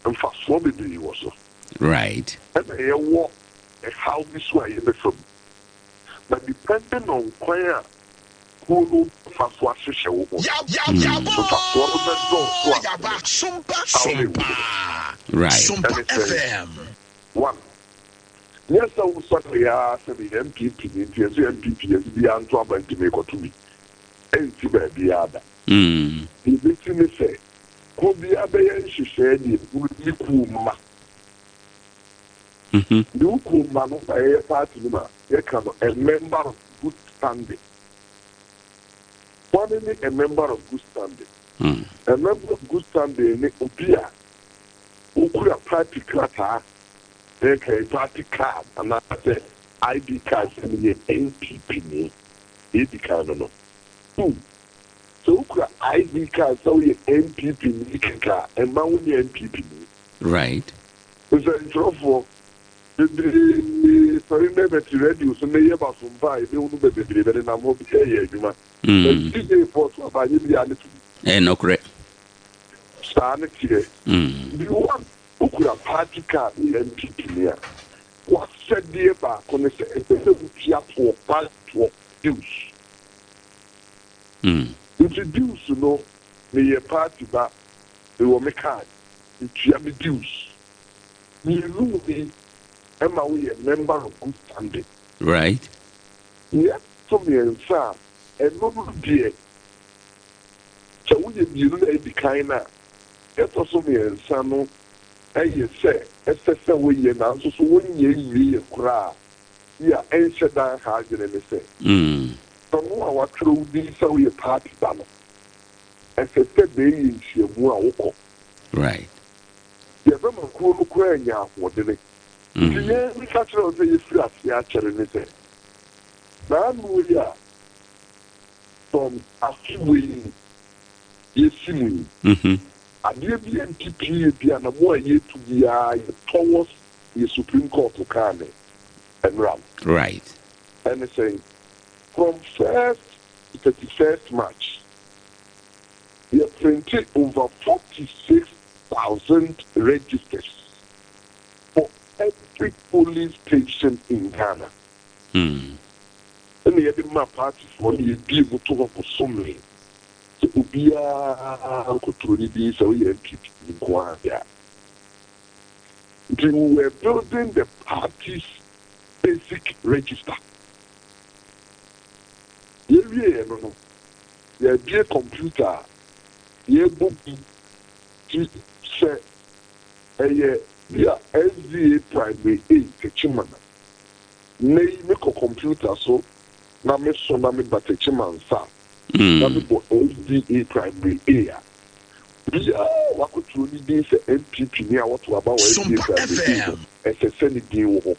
mfasoɔ bebree wɔ so. Ɛna yɛwɔ ɛhaw bi so a yɛbɛfa mu. But depending on kwan a kuo no bɛfa so ahyehyɛ wo ho no, mfasoɔ no bɛdɔɔso asene haw no ɛwɔ mu no. Ɛne sɛn? One, nyɛ sɛ wosɔre ara sɛ meyɛ NPP ni nti ɛsɛ NPP yɛse biara nto aba nti merekɔto bi. Ɛnsi baabiara da. Deɛ ɛbɛsi ne sɛ, kuo biara bɛyɛ nhyehyɛɛ deɛ ɛhunu ne kuo mma. Ne wo kuo mma no na yɛyɛ party no ma yɛka no a member of good standing. Hwane ne a member of good standing? A member of good standing ne obi a ɔkura party krataa, yɛka yi party card anaasɛ ID card sɛ meyɛ NPP ni. Deɛ ɛdi kan no no. Two, sɛ wokura ID card sɛ woyɛ NPP ni kɛkɛ a, ɛmma wonyɛ NPP ni. Nsɛntwerɛfoɔ bebree sɔre nnɛ bɛte radio so nnɛ yɛ basompa a yɛbɛhunu bɛ bebree bɛnenam hɔ bi reyɛ adwuma. But DJ foɔ so aba anyɛ biara ne to bi. Ɛyɛ nokorɛ. Saa ne teɛ. Nti one, wokura party card woyɛ NPP ni a, w'asɛdeɛ baako ne sɛ ɛsɛ sɛ wotua toɔ, party toɔ, dues. Nti dues no, meyɛ party ba, mewɔ me card, metua me dues. Mmienu wei ɛma woyɛ member of good standing. Nea ɛto so mmiɛnsa a, ɛno no deɛ, sɛ woyɛ mmienu na edi kan no a, nea ɛtɔ so mmiɛnsa no yɛ sɛ ɛsɛ sɛ woyɛ nanso so wonyɛ nwieɛ koraa bi a ɛnhyɛ da nha adwene ne sɛ, ɔno a watwerɛ wo din sɛ woyɛ party ba no, ɛsɛ sɛ bɛyɛ nhyiamu a wokɔ. Deɛ ɛbɛma kuro no koraa anya ahoɔdene. Nti yɛn meka kyerɛ wo sɛ yɛfiri aseɛ akyɛre ne sɛ, naano yi a from afe wei mu yɛsi mu yi, adeɛ bi a nti pii bi a na mo a yɛtu biara yɛ towards yɛ Supreme Court kaa ne nnora no. Ɛne sɛn? From first to 31st March, yɛ printe over 46,000 registers for every polling station in Ghana. Ɛna yɛde ma partyfoɔ no, yɛbie mu to hɔ bosome sɛ obiara nkɔtwerɛ ne din sɛ woyɛ NPP ni nko ara deɛ a. Nti we were building the party's basic register. Yɛwieɛ no no, yɛabie computer a yɛbɔ gu nti sɛ ɛyɛ bi a SDA Primary A Techiman a, nnɛ yi mekɔ computer so na meso na meba Techiman nsa a, na mebɔ SDA Primary A a, obiara a wakɔtwerɛ ne din sɛ NPP ni a wɔto aba wɔ SDA Primary A no, ɛsɛ sɛ ne din wɔ hɔ.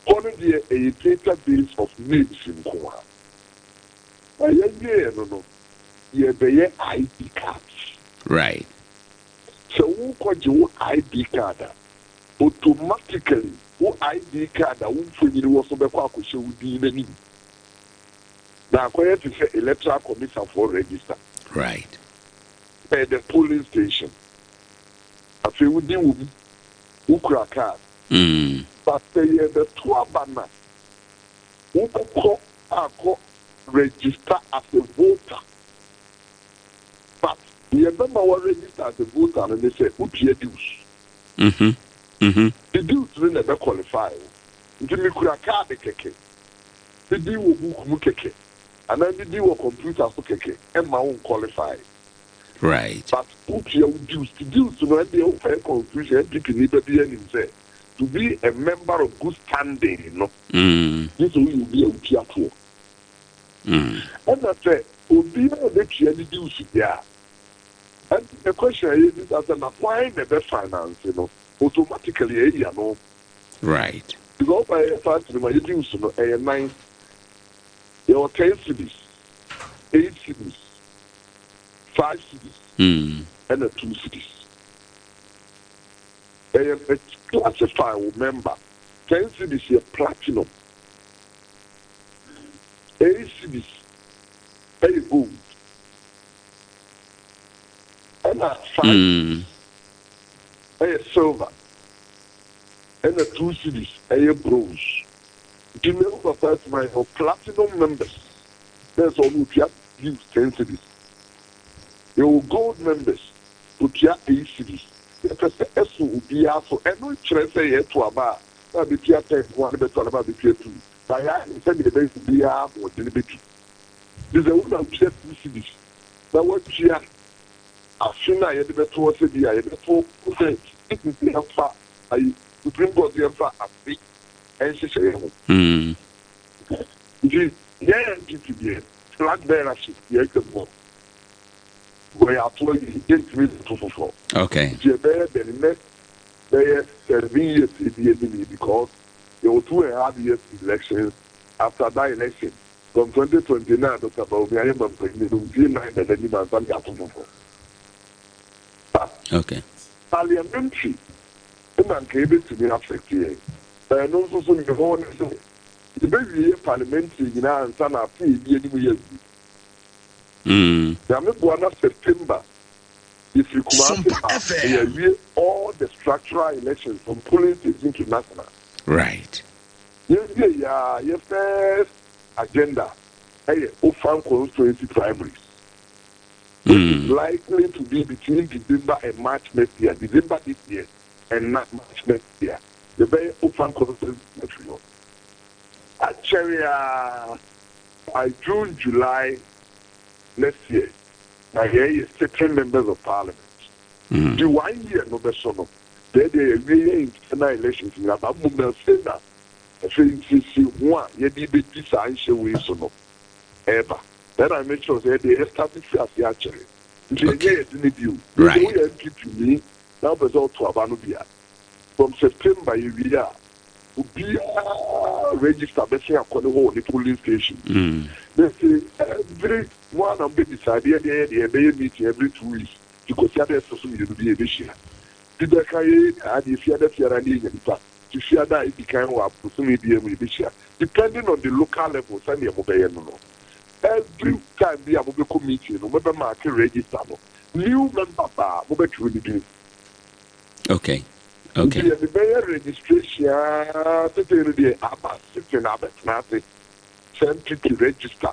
Hɔ no deɛ ɛyɛ database of names nko ara. Na yɛwieɛ no no, yɛrebɛyɛ ID cards. Right. Sɛ worekɔgye wo ID card a, automatically wo ID card a wo mfonini wɔ so bɛkɔ akɔhyɛ wo din no anim. Na akɔyɛ te sɛ Electoral Commissafoɔ register. Right. Per the polling station. Afei wo din wɔ mu, wokura card. But sɛ yɛrebɛto aba no a, wobɛkɔ akɔ register as a voter. But deɛ ɛbɛma wa register as a voter no ne sɛ wotua dues. The dues no na ɛbɛ qualify wo. Nti mekura card kɛkɛ, me din wɔ book mu kɛkɛ, anaa me din wɔ computer so kɛkɛ ɛmma wo nqualify. Right. But wotua wo dues. Nti dues no ɛndeɛ wokɔyɛ constitution, NPP ni ba biara nim sɛ to be a member of good standing no, gye sɛ woyɛ obi a wotua toɔ. Ɛna sɛ obiara bɛtua ne dues deɛ a, ɛnde the question a yɛbisa sɛ na hwan na ɛbɛ finance no, automatically ɛyi ano. Right. Because woba yɛn party no mu a, yɛ dues no ɛyɛ nan. Yɛwɔ ten cedis, eight cedis, five cedis, ɛna two cedis. Ɛyɛ classify wo member. Ten cedis yɛ platinum. Eight cedis ɛyɛ gold. Ɛna five cedis ɛyɛ silver. Ɛna two cedis ɛyɛ bronze. Nti me wo papa atumi ayɛ platinum members. Na ɛsɛ ɔno otua dues ten cedis. Yɛwɔ gold members otua eight cedis. Yɛpɛ sɛ ɛso obiara so. Ɛno nkyerɛ sɛ yɛto aba a na abetua ten nko ara na bɛto aba a abetua two. Na yɛayɛ no sɛdeɛ ɛbɛyɛ obiara ahoɔden bɛtu. Nti sɛ wo na wotua two cedis na woatua afe no a yɛde bɛto hɔ sɛ bi a yɛbɛto sɛ yɛmfa ayi Supreme Court yɛmfa afe nhyehyɛeɛ ho. Nti yɛn NPP deɛ flag bearership yɛatwam hɔ. Because yɛato awie yɛntumi nto foforɔ. Okay. Nti ɛbɛyɛ the next bɛyɛ 7 years edi anim yi because yɛwɔ 2.5 years elections. After that election from 2029, Dr. Bawumia ayɛ mampanyin no mfie 4 na n'anim ansa na yɛato foforɔ. But parliamentary na nka ebetumi affect yɛn. Na ɛno nso so ne ho ne sɛ yɛbɛwie yɛ parliamentary nyinaa ansa na afe a edi anim yɛ awie. Nyame boa na September yɛfiri Kumase ba na yɛawie all the structural elections from polling station to national. Yɛwie yɛ a, yɛ first agenda ɛyɛ Ofan constituency primaries, which is likely to be between December and March next year. December this year and March next year. Yɛbɛyɛ Ofan constituency afiri hɔ. Akyɛre a by June, July next year, na yɛyɛ sitting members of parliament. Di one year no bɛso no, deɛ yɛwie yɛ internal elections nyinaa ba mmom na afei na afei nsiesie ho a yɛde bɛdi saa nhyɛ wei so no ɛreba. Ɛna make sure sɛ yɛde yɛ start fi ase akyɛre. Nti ɛnyɛ yɛde ne bio. Nti woyɛ NPP ni na wopɛ sɛ ɔto aba no bi a, from September yɛwie a, obiara register bɛsen akɔ ne hɔ wɔ ne polling station. Na sɛ every mo a na mo bɛ decide yɛ deɛ yɛ deɛ yɛbɛyɛ meeting every 2 weeks. Nti Kwasi ada ɛsɛ so mmienu bi yɛbɛhyia. Bi bɛka yɛ adeɛ fiada fiada ne yɛnya nipa. Nti fiada a edi kan wɔ abosome biara mu yɛbɛhyia. Depending on the local level sɛdeɛ mobɛyɛ no no. Every time bi a mobɛkɔ meeting no, mobɛ mark register no. New member baa mobɛtwerɛ ne din. Okay. Nti yɛde bɛyɛ registration ara sesei no deɛ aba sitting abɛtena ase sɛ NPP register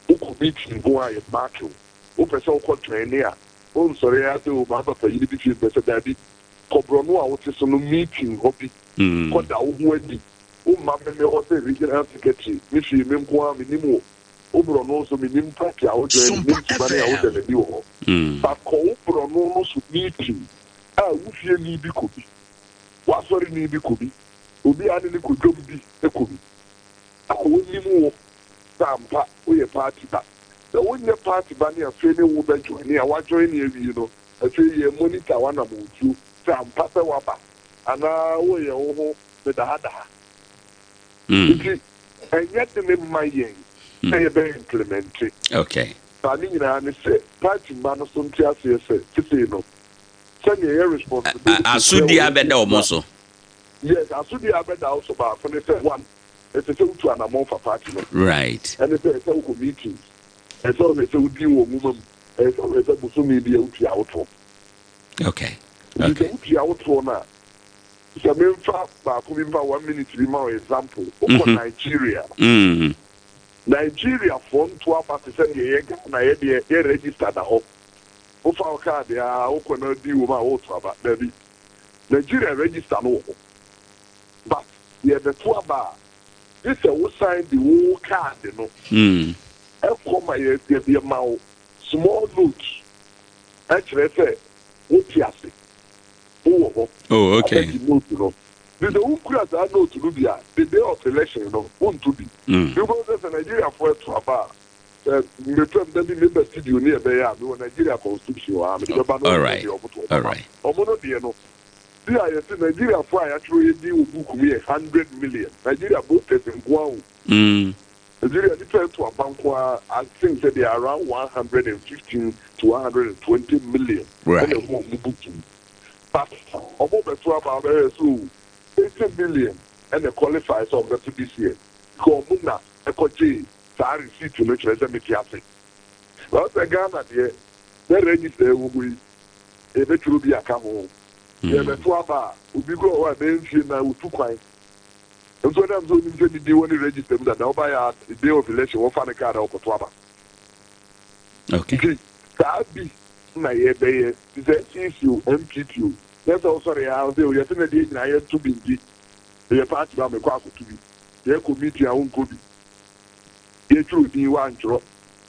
wokɔ meeting nko a yɛ mark wo wopɛ sɛ wokɔ joine a wonsɔre ara sɛ o maba panyini bi fie mepɛ sɛ daabi kɔ borɔno a wote so no meeting hɔ bi kɔda wo ho adi womma me me hɔ sɛ regional secretary me fie me nko ara menim wo wo borɔno nso menim party a wo joine menim suban a woda no adi wɔ hɔ but kɔ wo borɔno no so meeting a wo fieni bi kɔ bi, w'asɔreni bi kɔ bi, obi a ne ne kɔ dwam bi kɔ bi, a wonim wo sɛ ampa woyɛ party ba. Sɛ wonyɛ party ba ne afei ne wo bɛ joine a, woajoine awie no, afei yɛ monitor w'anamɔntuo sɛ ampa sɛ woaba anaa woreyɛ wo ho medahadaha. Nti ɛnyɛ dene mma yɛn sɛ yɛbɛ implemente. Okay. Saa ne nyinaa ne sɛ party mma no so nte aseɛ sɛ sesei no sɛnea ɛyɛ responsibility sɛ Asodie wɔyɛ abɛda wɔn adwuma. so. Yes, asodie a abɛda wo so baako ne sɛ one, ɛsɛ sɛ wotu anamɔn fa party no ho. Right. Ɛne sɛ ɛsɛ sɛ wokɔ meetings, ɛsɛ sɛ wohwɛ sɛ wodin wɔ nwoma mu, ɛsɛ sɛ wohwɛ sɛ bosome biara wotua wo toɔ. Okay. Nti Okay. sɛ wotua wo toɔ no a, sɛ memfa baako bi mfa one minute bi ma wo example, wokɔ Nigeria, Nigeriafoɔ nto aba te sɛ deɛ yɛ Ghana yɛ deɛ yɛ register da hɔ. Wofa wo card a wokɔ na din wɔ mu a woreto aba. Dabi. Nigeria register no wɔ hɔ but yɛrebɛto aba a gye sɛ wo san de wo card no kɔ ma yɛ yɛma wo small note ɛkyerɛ sɛ wote ase wowɔ hɔ. Oh, okay. Abɛgye note no. Nti sɛ wonkura saa note no bi a the day of election no wonto bi. Because sɛ sɛ Nigeriafoɔ ɛto aba a Sɛ metwam da bi meba studio ne ɛbɛyɛ a mewɔ Nigeria constitution wɔ ha mede bɛba na wɔakyerɛ deɛ wɔn to wɔn ma wɔn no deɛ no bi a yɛse Nigeriafoɔ a yɛatwerɛ yɛn din wɔ book mu yɛ 100 million Nigeria voters nko ara o Nigeria nipa ɛto aba nko ara I think sɛ they are around 115 to 120 million ɛna ɛwɔ wɔn book mu but wɔn bɛto aba bɛyɛ so 80 million ɛna qualify sɛ wɔn bɛto this year because wɔn na ɛkɔgyee saa receipt no kyerɛ sɛ mete ase. Na ɔsɛ Ghana deɛ sɛ register ɛwɔ hɔ yi yɛbɛtwerɛ bi aka ho. Yɛbɛto aba a obi kora wɔ hɔ a ɛbɛyɛ mfie nan ɔtu kwan nso ɛnam sɛ ɔnim sɛ ne din wɔ ne register mu dada ɔbaeɛ a the day of election wɔfa ne card a ɔkɔto aba. Nti saa bi na yɛbɛyɛ nti sɛ NCC o NPP o nyɛ sɛ wosɔre a wosɛ o yɛse na deɛ nyinaa yɛnto bi nti meyɛ party ba mekɔ akɔto bi yɛkɔ meeting a wonkɔ bi. Yɛtwerɛ din woantwerɛ,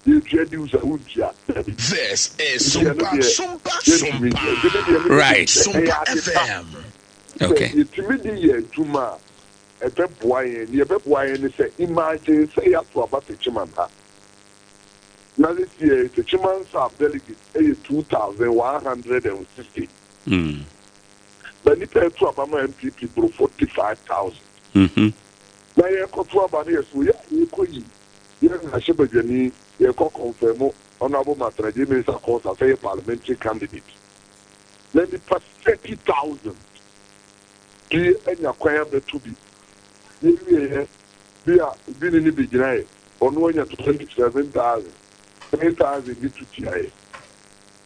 yɛtua dues a wontua, dabi. This is Nti ɛno Sompa deɛ Sompa yɛntumi Sompa nyɛ. Nti me deɛ me Right. sɛ ɛyɛ Sompa ade pa FM. sɛ Okay. yɛtumi de yɛ adwuma a ɛbɛboa yɛn. Deɛ ɛbɛboa yɛn ne sɛ imagine sɛ yɛato aba Techiman ha na this year Techiman South delegate yɛ 2160 na nipa ɛto aba ma NPP boro 45,000. Na yɛrekɔto aba no yɛ so yɛ a yɛrekɔ yi yɛn mmarahyɛbadwani yɛrekɔ kɔnfɛmo Honourable Martin Adjei Mensah Korsah sɛ yɛ parliamentary candidate na nipa 30,000 bi anya kwan abɛto bi yɛwieɛ bi a obi ne ne bɛgyinaeɛ ɔno anya 27,000 3,000 bi to tiaeɛ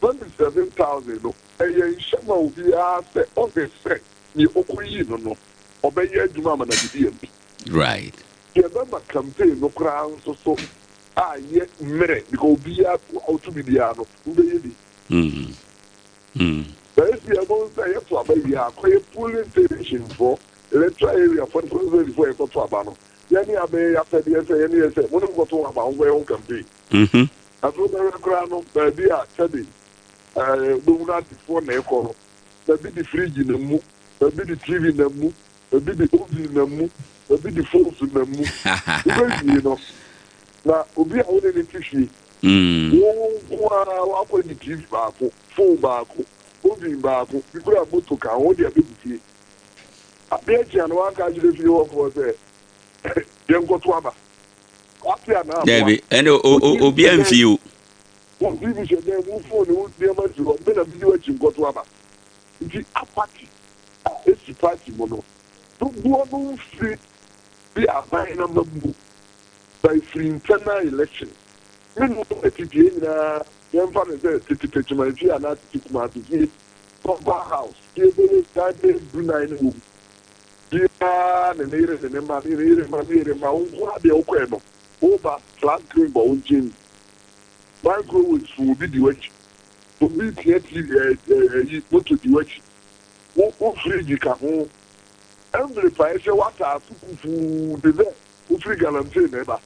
27,000 no ɛyɛ nhyɛ ma obiara sɛ ɔhwɛ sɛ deɛ ɔkɔyii no no ɔbɛyɛ adwuma ama no adedi ampi. Yɛbɛma campaign no koraa nso so ayɛ mmerɛ because obiara a woto biribiara no wobɛyɛ bi. Na esi ɛno sɛ yɛto aba wie a akɔyɛ polling station foɔ electoral area foɔ ne constituency foɔ yɛkɔto aba no yɛne abɛyɛ yɛapɛdeɛ sɛ yɛne yɛ sɛ mo ne nkɔto aba ho nkɔyɛ ho campaign. Afei wobɛhwɛ koraa no baabi a sɛbe ɛɛ wobɛhunu adefoɔ na ɛkɔ no baabi de fridge na mu baabi de TV na mu baabi de oven na mu baabi de phones na mu wobɛwie no na obi a wone ne te fie wo nko ara wakɔ ne TV baako phone baako oven baako bi kura moto ka ho de abɛgu fie adeɛ kyea no wanka akyerɛ fie hɔfoɔ sɛ yɛnkɔto aba wate anaa aboa. Dabi, ɛne obi amfie o. Wo TV hyɛ dan mu, wo phone ne wo nneɛma si hɔ, me na medi w'akyi nkɔto aba. Nti apathy a esi party mu no, dodoɔ no mfiri bi aban no amammuo, but ɛfiri internal election. Me ne wo atiti yɛn nyinaa yɛmfa no sɛ tete Techiman fie anaa tete Kumasi fie. Proper house, fie bɛyɛ dan bɛyɛ dunan no wɔ mu. Biara ne ne yere ne ne mma, ne yere mma, ne yere mma, wo nko ara deɛ wokɔɛ no, woba, flat screen bɔ wo nkyɛn mu. Microwave so obi di w'akyi. Obi tia TV ɛ ɛ ɛyi moto di w'akyi. Wo wo fridge ka ho. Envelope a ɛhyɛ w'ataa so kufuu te sɛ wofiri galamsey na ɛba.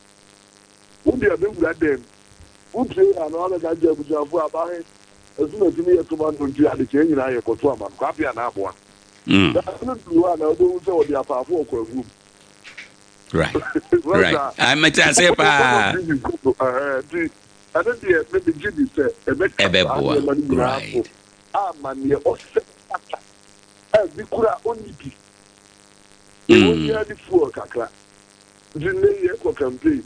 Wode abɛwura dan mu. Wopue a na wabɛka akyerɛ abusuafoɔ aba he, asumasi ne yɛ toma no nti adekyee nyinaa yɛkɔto ama no. Kwape anaa aboa. Da no duru hɔ a na wobɛhu sɛ wɔde apaafo ɔkɔ afuom. Right. Right. Ah, mete ase paa. Nti ɛno deɛ me megye di sɛ ɛbɛka saa Ɛbɛboa. nneɛma no nyinaa so Right. ama neɛ ɔsɛ fata a bi koraa ɔnni bi. Deɛ wɔhia ne fuel kakra. Nti nnɛ yi yɛkɔ campaign,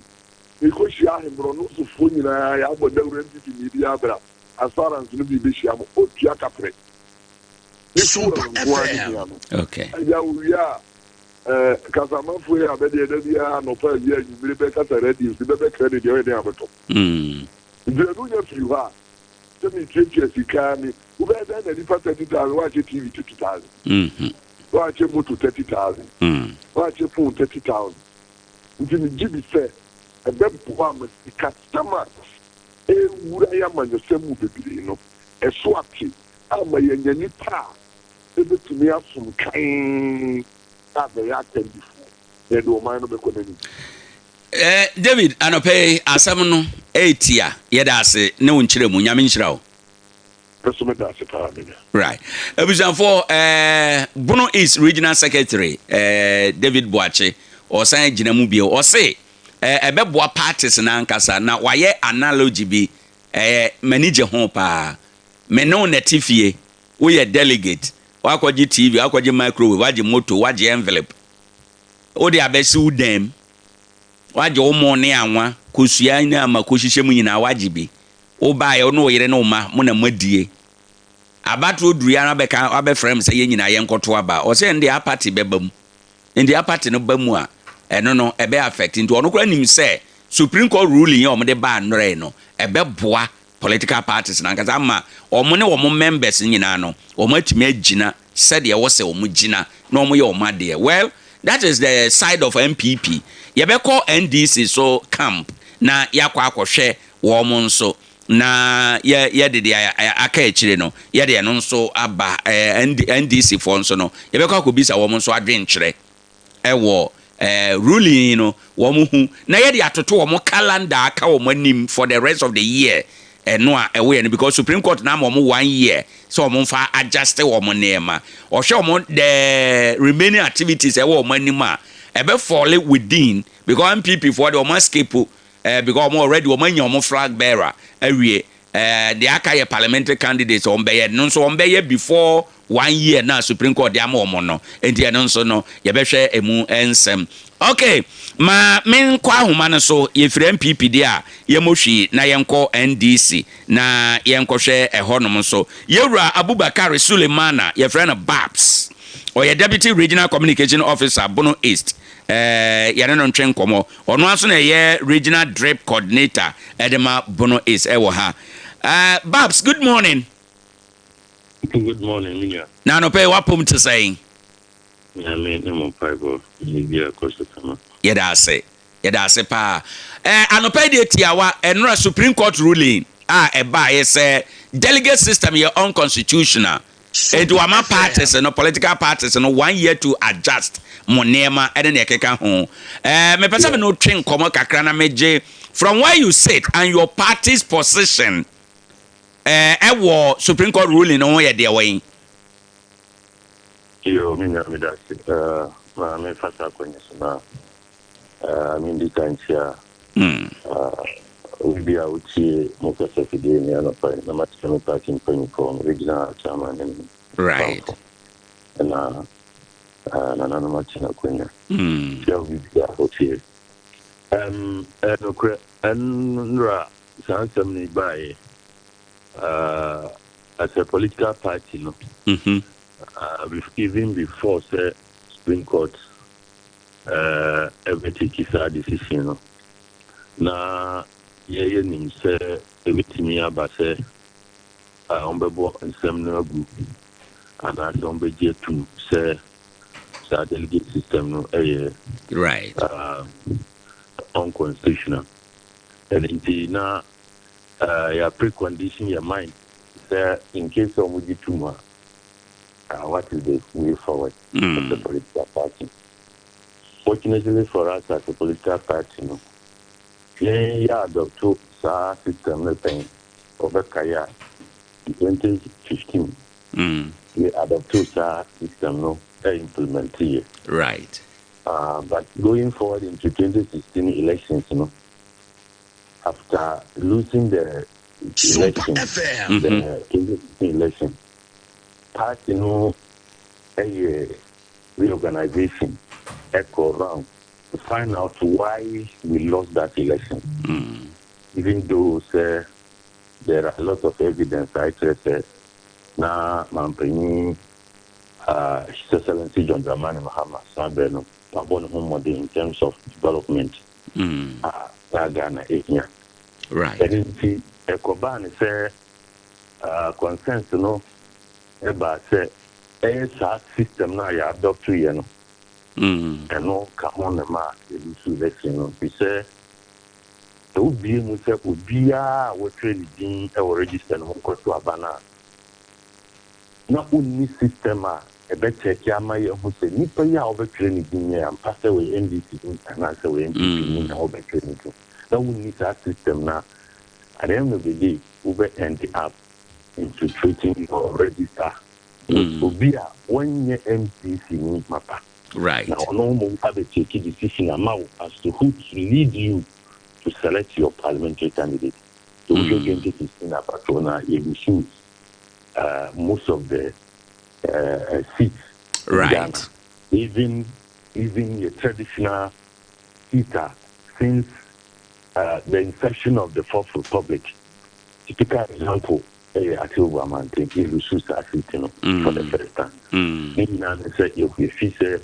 mekɔhyia ahemborɔno sofoɔ nyinaa yɛabɔ dawuro NPP ni biara bra aspirants no bi bɛhyia mo, ɔntua kaprɛ. Ne fuel nko ara ne hia no. Okay. Agya owie a Eh, kasamafo yi a bɛdeɛ da biara anɔpa awia anwummere bɛkasa radio so bɛbɛ credit deɛ ɔyɛ den abɛtɔ. Nti ɛno nya firi hɔ a sɛ metuatua sika me wobɛyɛ dɛn na nipa 30,000 woakyɛ TV 30,000 woakyɛ moto 30,000 woakyɛ phone 30,000 nti megye di sɛ ɛbɛboa ma sikasɛm a ɛwura yɛ amanyɔsɛm mu bebree no ɛso ate ama yɛanya nipa a ebetumi asom kan abɛyɛ akannifo, na ɛde ɔman no bɛkɔ n'anim. Eh, David, anɔpa yi asɛm no ɛretia. Yɛda ase ne wo nkyerɛmu. Nyame nhyira wo. Me nso meda ase paa, me nua. Right. Abusuafoɔ, eh, Bono East Regional Secretary, eh, David Boakye, ɔsan gyina mu bio. Ɔse, eh, ɛbɛboa parties no ankasa, na wayɛ analogy bi, eh, m'ani gye ho paa. Me ne wo na ɛte fie, Woyɛ delegate, woakɔgye TV, woakɔgye microwave, woagye moto, woagye envelope, wode abɛsi wo dan mu, woagye wo mo ne anwa, kosua ne amako hyehyɛ mu nyinaa woagye bi. Wobaeɛ, wo ne wo yere ne wo mma, mo na moadie. Abatoɔ duruiɛ ara bɛka wabɛfrɛ me sɛ yɛn nyinaa yɛnkɔto aba. Ɔsɛ ɛnde apathy bɛba mu. Nti apathy no ba mu a, ɛno no ɛbɛ affect. Nti ɔno koraa nim sɛ Supreme Court ruling a wɔde baa nnora yi no, ɛbɛboa political parties no ankasa ama wɔn ne wɔn members nyinaa no wɔn atumi agyina sɛdeɛ ɛwɔ sɛ wɔn gyina na wɔn yɛ wɔn adeɛ. Well, that is the side of NPP. Yɛbɛkɔ NDC so camp na yɛakɔ akɔhwɛ wɔn nso na yɛ yɛde deɛ aka akyire no yɛde ɛno nso aba. NDC foɔ nso no yɛbɛkɔ akɔbisa wɔn nso adwenkyerɛ wɔ ruling yi no wɔn hu na yɛde atoto wɔn calendar aka wɔn anim for the rest of the year ɛno a ɛwɔ yɛ no because supreme court na ama wɔn one year sɛ wɔn nfa adjust wɔn nneɛma ɔhwɛ wɔn the remaining activities ɛwɔ wɔn anim a ɛbɛ fall within because NPP foɔ de wɔn escape because wɔn already wɔn anya wɔn flag bearer awie Ɛɛ deɛ aka yɛ parliamentary candidates a wɔbɛyɛ no nso wɔbɛyɛ before one year na Supreme Court de ama wɔn no nti ɛno nso no yɛbɛhwɛ emu nsɛm. Ok ma menkɔ ahoma no so yɛfiri NPP deɛ a yɛmmɔ hwii na yɛnkɔ NDC na yɛnkɔhwɛ ɛhɔnom nso. Yɛwura Abubakar Sulemana yɛfrɛ no Babs ɔyɛ Deputy Regional Communication Officer Bono East ɛɛ yɛne no ntwe nkɔmmɔ. Ɔno ara nso na ɛyɛ Regional Drip Coordinator de ma Bono East ɛwɔ ha. Uh, Babs, good morning. Good morning, me nua. Na anɔpɛ yi w'apom te sɛn? Nyame ne mo mpaebɔ biribiara kɔ so kama. Yɛda ase. Yɛda ase paa. Eh, anɔpɛ yi deɛ tiawa, ɛnora Supreme Court ruling a ɛbaeɛ sɛ delegate system yɛ unconstitutional. Enti wama parties no, political parties no one year to adjust mo nneɛma ɛne nea ɛkeka ho. Ɛɛ mepɛ sɛ me ne wo twe nkɔmmɔ kakra na megye from where you sit and your party's position ɛɛ ɛwɔ Supreme Court ruling no ho yɛ deɛ wɔn. Yo, me nua meda ase. Eh, ma memfa saa akwannya so na eh, mendi kan nkyia obi bi a wotie mo kasa fidie ni anɔpa yi na makyerɛ me party mpanyinfoɔ, me regional chairman ne me pamfo ɛna nananom akyɛ no akwanya. Kyia obi bi a wotie. Ɛyɛ nokorɛ, ɛnora saa nsɛm no baeɛ as a political party no, even before sɛ Supreme Court ɛbɛtake saa decision no, na yɛyɛ nim sɛ ɛbɛtumi aba sɛ wɔbɛbɔ nsɛm no agu. anaasɛ wɔbɛgye atum sɛ saa delegate system no ɛyɛ unconstitutional. Ɛno nti na yɛ precondition yɛ mind sɛ in case sɛ wɔgye tum a, what is the way forward as a political party? Fortunately for us as a political party no, yɛn yɛ adopt saa system no pɛn. Ɔbɛkae a, 2015 yɛ adopt saa system no ɛ implement yɛ. But going forward into 2016 elections no, after losing the election, the 2016 election, party no ɛyɛ reorganization ɛkɔ round to find out why we lost that election. Even though sɛ there are a lot of evidence I sɛ na mampanyin His Excellency John Dramani Mahama saa berɛ no wabɔ ne ho mmɔden in terms of development a na Ghana ehia. Ɛno nti ɛkɔbaa ne sɛ consensus no ɛbaa sɛ ɛyɛ saa system no a yɛ adopt yɛ no, ɛno ka ho ne ma yɛlose election no, fi sɛ sɛ wobie mu sɛ obiara a wɔtwerɛ ne din wɔ register no ho nkɔto aba no a, na wonni system a ɛbɛkyɛke ama yɛhu sɛ nipa yi a wɔbɛtwerɛ ne din yɛ ampa sɛ wɔyɛ NDC ni anaasɛ wɔyɛ NPP ni na wɔbɛtwerɛ ne din, na wonni saa system no a, at the end of the day wobɛ end up infiltrating your register with obi a wɔnyɛ NDC ni mapa na ɔno mmom abɛtake decision ama wo as to who to lead you to select your parliamentary candidate. So wohwɛ 2016 abatoɔ no a, yɛlose most of the seats in Ghana. Even the traditional seat since the inception of the Fourth Republic. Typical example, Atebubu Amantin, yɛlose saa seat no for the first time. Ne nyinaa ne sɛ yɛfi sɛ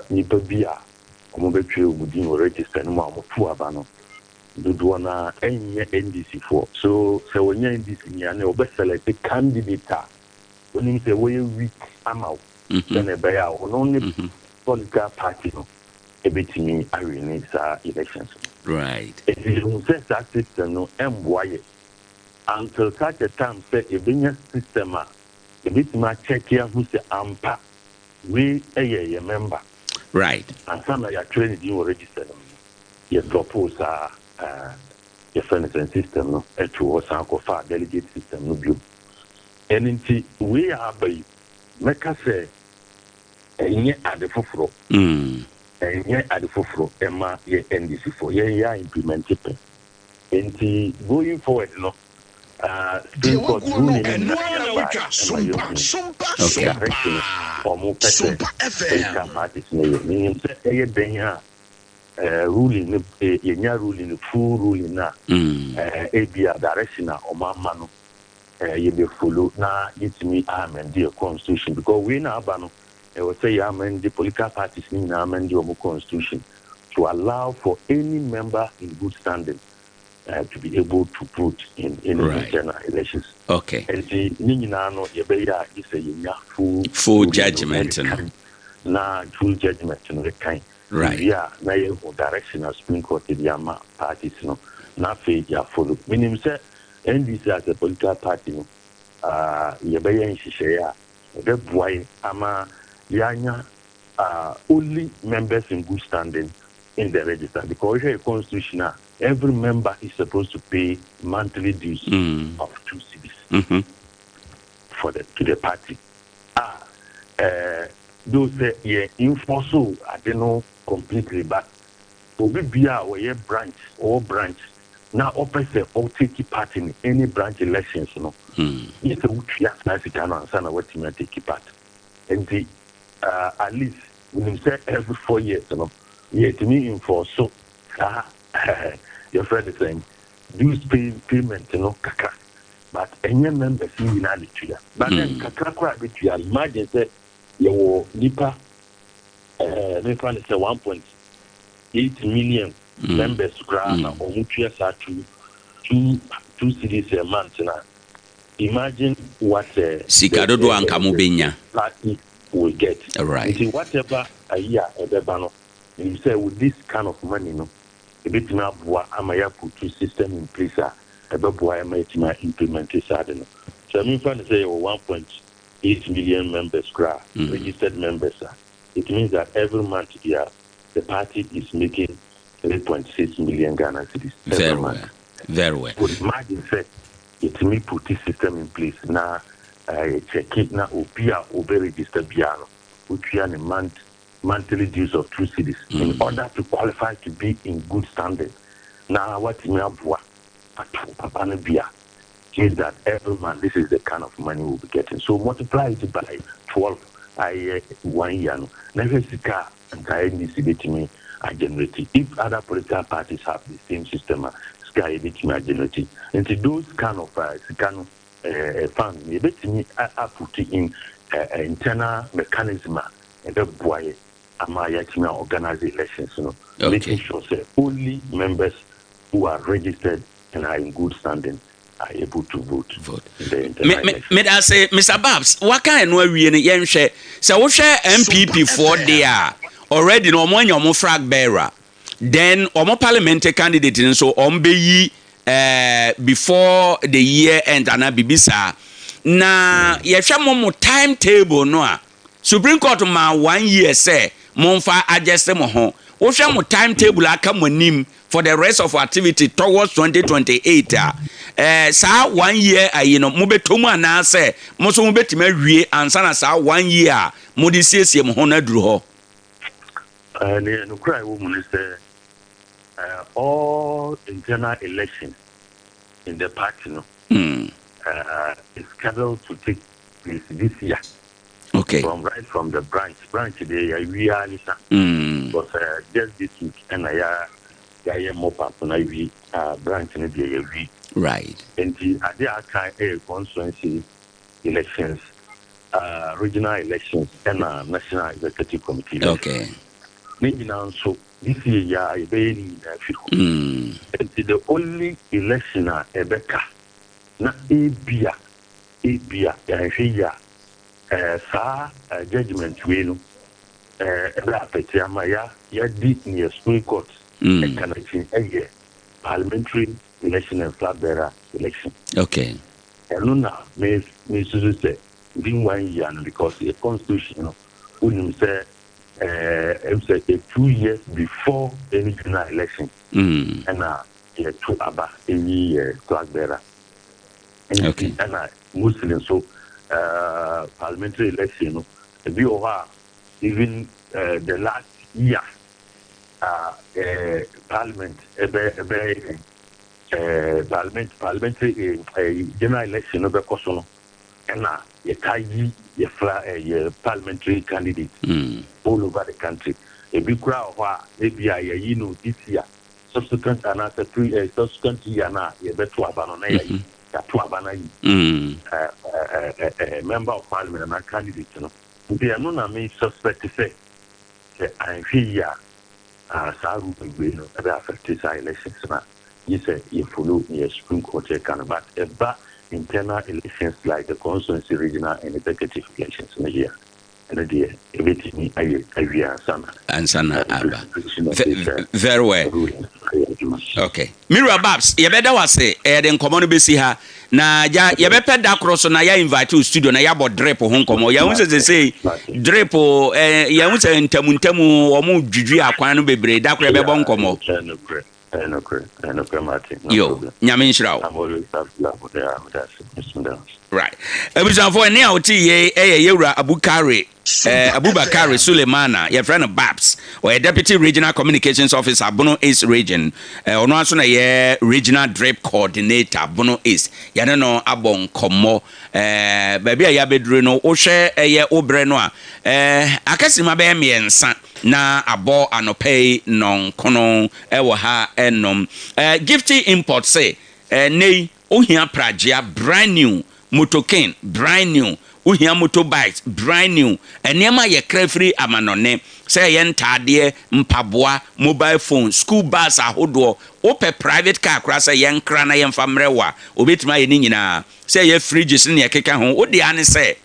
nipa bi a wɔn bɛtwerɛ wɔn din wɔ register no mu a wɔto aba no dodoɔ no ɛnyɛ NDC foɔ. So sɛ wɔnyɛ NDC ni a, na wɔbɛ select candidate a wɔnim sɛ wɔyɛ weak ama wo, sɛnea ɛbɛyɛ a ɔno ne political party no ebɛtumi awin saa elections no. Eti ehu sɛ saa system no ɛmboa yɛ until such a time sɛ ebenya system a ebɛtumi akyɛke ahu sɛ ampa wei ɛyɛ yɛ member ansa na yɛatwerɛ ne din wɔ register no mu. Yɛ drop saa yɛfrɛ no sɛn, system no ɛto hɔ, san kɔfa delegate system no bio. Ɛno nti wei a aba yi, mɛka sɛ ɛnyɛ ade foforɔ, ɛnyɛ ade foforɔ ɛma yɛ NDC foɔ. Yɛn yɛ implement pɛ. Nti going forward no, Supreme Court ruling no nyinaa yɛ aba ɛma yɛhu direction ɔmo pɛ sɛ political parties no yɛ. Menim sɛ ɛyɛ dɛn a ruling no, yɛnya ruling no, full ruling no a, ebi a direction a ɔmo ama no yɛbɛ follow na yɛtumi amend yɛ constitution, because wei na aba no, ɛwɔ sɛ yɛ amend, political parties ne nyinaa amend ɔmo constitution to allow for any member in good standing to be able to vote in any internal elections. Nti ne nyinaa no yɛbɛyɛ a, gye sɛ yɛnya full full judgment no. Na full judgment no kan wie a, na yɛhu direction a Supreme Court de ama parties no, na afei yɛafollow. Menim sɛ NDC as a political party no, yɛbɛyɛ nhyehyɛeɛ a ɛbɛboa yɛ ama yɛanya only members in good standing in the register, because wohwɛ yɛ constitution a, every member is supposed to pay monthly dues of 2 cedis for the to the party. Ah, though sɛ yɛ enforce ade no completely, but obi bia a wɔyɛ branch, ɔwɔ branch na ɔpɛ sɛ ɔtake part in any branch elections no, yɛ sɛ wotua saa sika no ansa na watumi atake part. Nti at least wonim sɛ every 4 years no yɛtumi enforce saa yɛfrɛ no sɛn, dues payment no kakra, but ɛnyɛ members no nyinaa na tua. But then kakra koraa bɛtua. Imagine sɛ yɛwɔ nipa mefa no sɛ 1.8 million members koraa na ɔmo tua saa 2 2 2 cedis a month na Imagine what Sika the dodoɔ a anka the mobɛnya. party will get. Right. Nti whatever ayi a ɛbɛba no, menim sɛ with this kind of money no, ɛbɛtumi aboa ama yɛaputu system in place a ɛbɛboa ama yɛatumi a implement saa ade no. Sɛ memfa no sɛ yɛwɔ 1.8 million members koraa, registered members a, it means that every month biara the party is making 3.6 million Ghana cedis every Very month. well. Very well. So imagine sɛ yɛtumi puti system in place na yɛ check na obi a ɔbɛ register biara no otua ne month monthly dues of 2 cedis in order to qualify to be in good standing na watumi aboa ato papa no bi a, means that every month this is the kind of money we'll be getting. So multiply it by 12 ayɛ one year no na hwɛ sika a nka NDC bɛtumi agenerate. If other political parties have the same system a, sika a yɛbɛtumi agenerate. Nti those kind of sika no fund no yɛbɛtumi aput in internal mechanism a ɛbɛboa yɛ ama yɛatumi a organize elections no, making sure sɛ only members who are registered and are in good standing are able to vote, vote. In the internal election. Meda ase, Mr Babs. Waka ɛno awie no, yɛnhwɛ sɛ wohwɛ NPP foɔ deɛ a, already no ɔmo anya ɔmo flag bearer, then ɔmo parliamentary candidate nso ɔmo bɛyi before the year end anaa biribi saa. Na yɛhwɛ mo timetable no a, Supreme Court ma one year sɛ momfa adjust mo ho. Wohwɛ mo timetable aka mo anim for the rest of activity towards 2028 a, saa one year ayi no mobɛtɔ mu anaasɛ mo nso mobɛtumi awie ansa na saa one year a mode siesie mo ho no aduru hɔ? Ne nokora a ɛwɔ mu ne sɛ all internal elections in the party no is scheduled to take place this year. From right from the branch branch deɛ yɛawie ne sa because just this week ɛna yɛ yɛayɛ mop up na awie branch no deɛ yɛawie. Nti ade a aka ɛyɛ constituency elections, regional elections ɛna national executive committee elections. Ne nyinaa nso this year yɛ a yɛbɛyɛ ne nyinaa firi hɔ. Nti the only election a ɛbɛka na ebia yɛanhwɛ yi a saa judgement wei no ɛbɛ affect ama ya yɛdi neɛ Supreme Court ɛka n'akyi ɛyɛ parliamentary election and flag bearer election. Ɛno na me me susu sɛ within one year no, because yɛ constitution no, wonim sɛ ɛm sɛ 2 years before any general election ɛna yɛto aba ɛyi yɛ flag bearer. Nti ɛna mostly nso parliamentary election no, ebi wɔ hɔ a even the last year parliament ɛbɛ ɛbɛ parliament parliamentary general election no bɛkɔ so no, ɛna yɛta yi yɛfra yɛ parliamentary candidate all over the country. Ebi kura wɔ hɔ a ebi a yɛyi no this year, subsequent anaasɛ pre subsequent year na yɛbɛto aba no na yɛyi yɛato aba no ayi member of parliament ana candidate no. Nti ɛno na me suspect sɛ anhwɛ yi a saa rule bebree no ɛbɛ affect saa elections na yi sɛ yɛ follow yɛ Supreme Court yɛ no. But ɛba internal elections like the constituency, regional and executive elections no yɛ ɛno deɛ ɛbɛtumi ayɛ awie ansa na ansa na aba. Very well. Okay, Mira Babs, yɛbɛda wase. Ɛyɛde nkɔmmɔ no bɛsi ha na gya yɛbɛpɛ da koro so na yɛ invite wo studio na yɛabɔ drip ho nkɔmmɔ. Yɛho sɛ sesei drip yɛho sɛ ntamu ntamu wɔn dwidwi akwan no bebree. Da koro yɛbɛbɔ nkɔmmɔ. Yo, Nyame nhyira wo. Right, abusuafoɔ, ɛne a wote yei ɛyɛ yɛwura Abukari Abubakari Sulemana, yɛfrɛ no Babs. Ɔyɛ deputy regional communications officer, Bono East Region. Ɔno nso na yɛ regional drip coordinator, Bono East. Yɛne no abɔ nkɔmmɔ. Baabi a yɛabɛduru no, wohwɛ ɛyɛ wo berɛ no a akasima bɛyɛ 3 na abɔ anɔpa yi 9 ɛwɔ ha. Ɛnom Gifty Import sɛ nei ohia pragea brand new, motokin brand new. Wohia motorbikes, brand new, nneɛma a yɛkra firi amanɔne, sɛ ɛyɛ ntaadeɛ, mpaboa, mobile phone, school bus ahodoɔ, wopɛ private car koraa sɛ yɛnkra na yɛmfa mmrɛ wo a, wɔbɛtumi ayɛ ne nyinaa. Sɛ ɛyɛ fridges ne nea ɛkeka ho, wo deɛ ara ne sɛ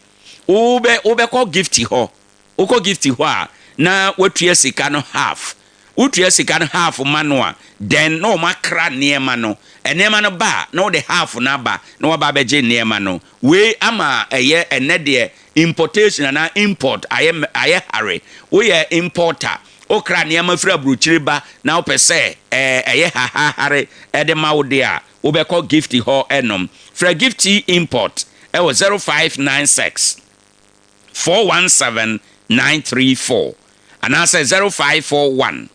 wobɛ wobɛkɔ Gifty hɔ. Wokɔ Gifty hɔ a, na woatua sika no half. Wotua sika no half ma no a, then na wɔakra nneɛma no. Nneɛma no ba a, na wode half no aba na woaba abɛgye nneɛma no. Wei ama ɛyɛ ɛnnɛ deɛ importation anaa import ayɛ ayɛ hare. Woyɛ importer, wokra nneɛma firi aburokyire ba na wopɛ sɛ ɛyɛ hahahare de ma wo deɛ a, wobɛkɔ Gifty hɔ nom. Frɛ Gifty Import wɔ 0596 417 934 anaasɛ 0541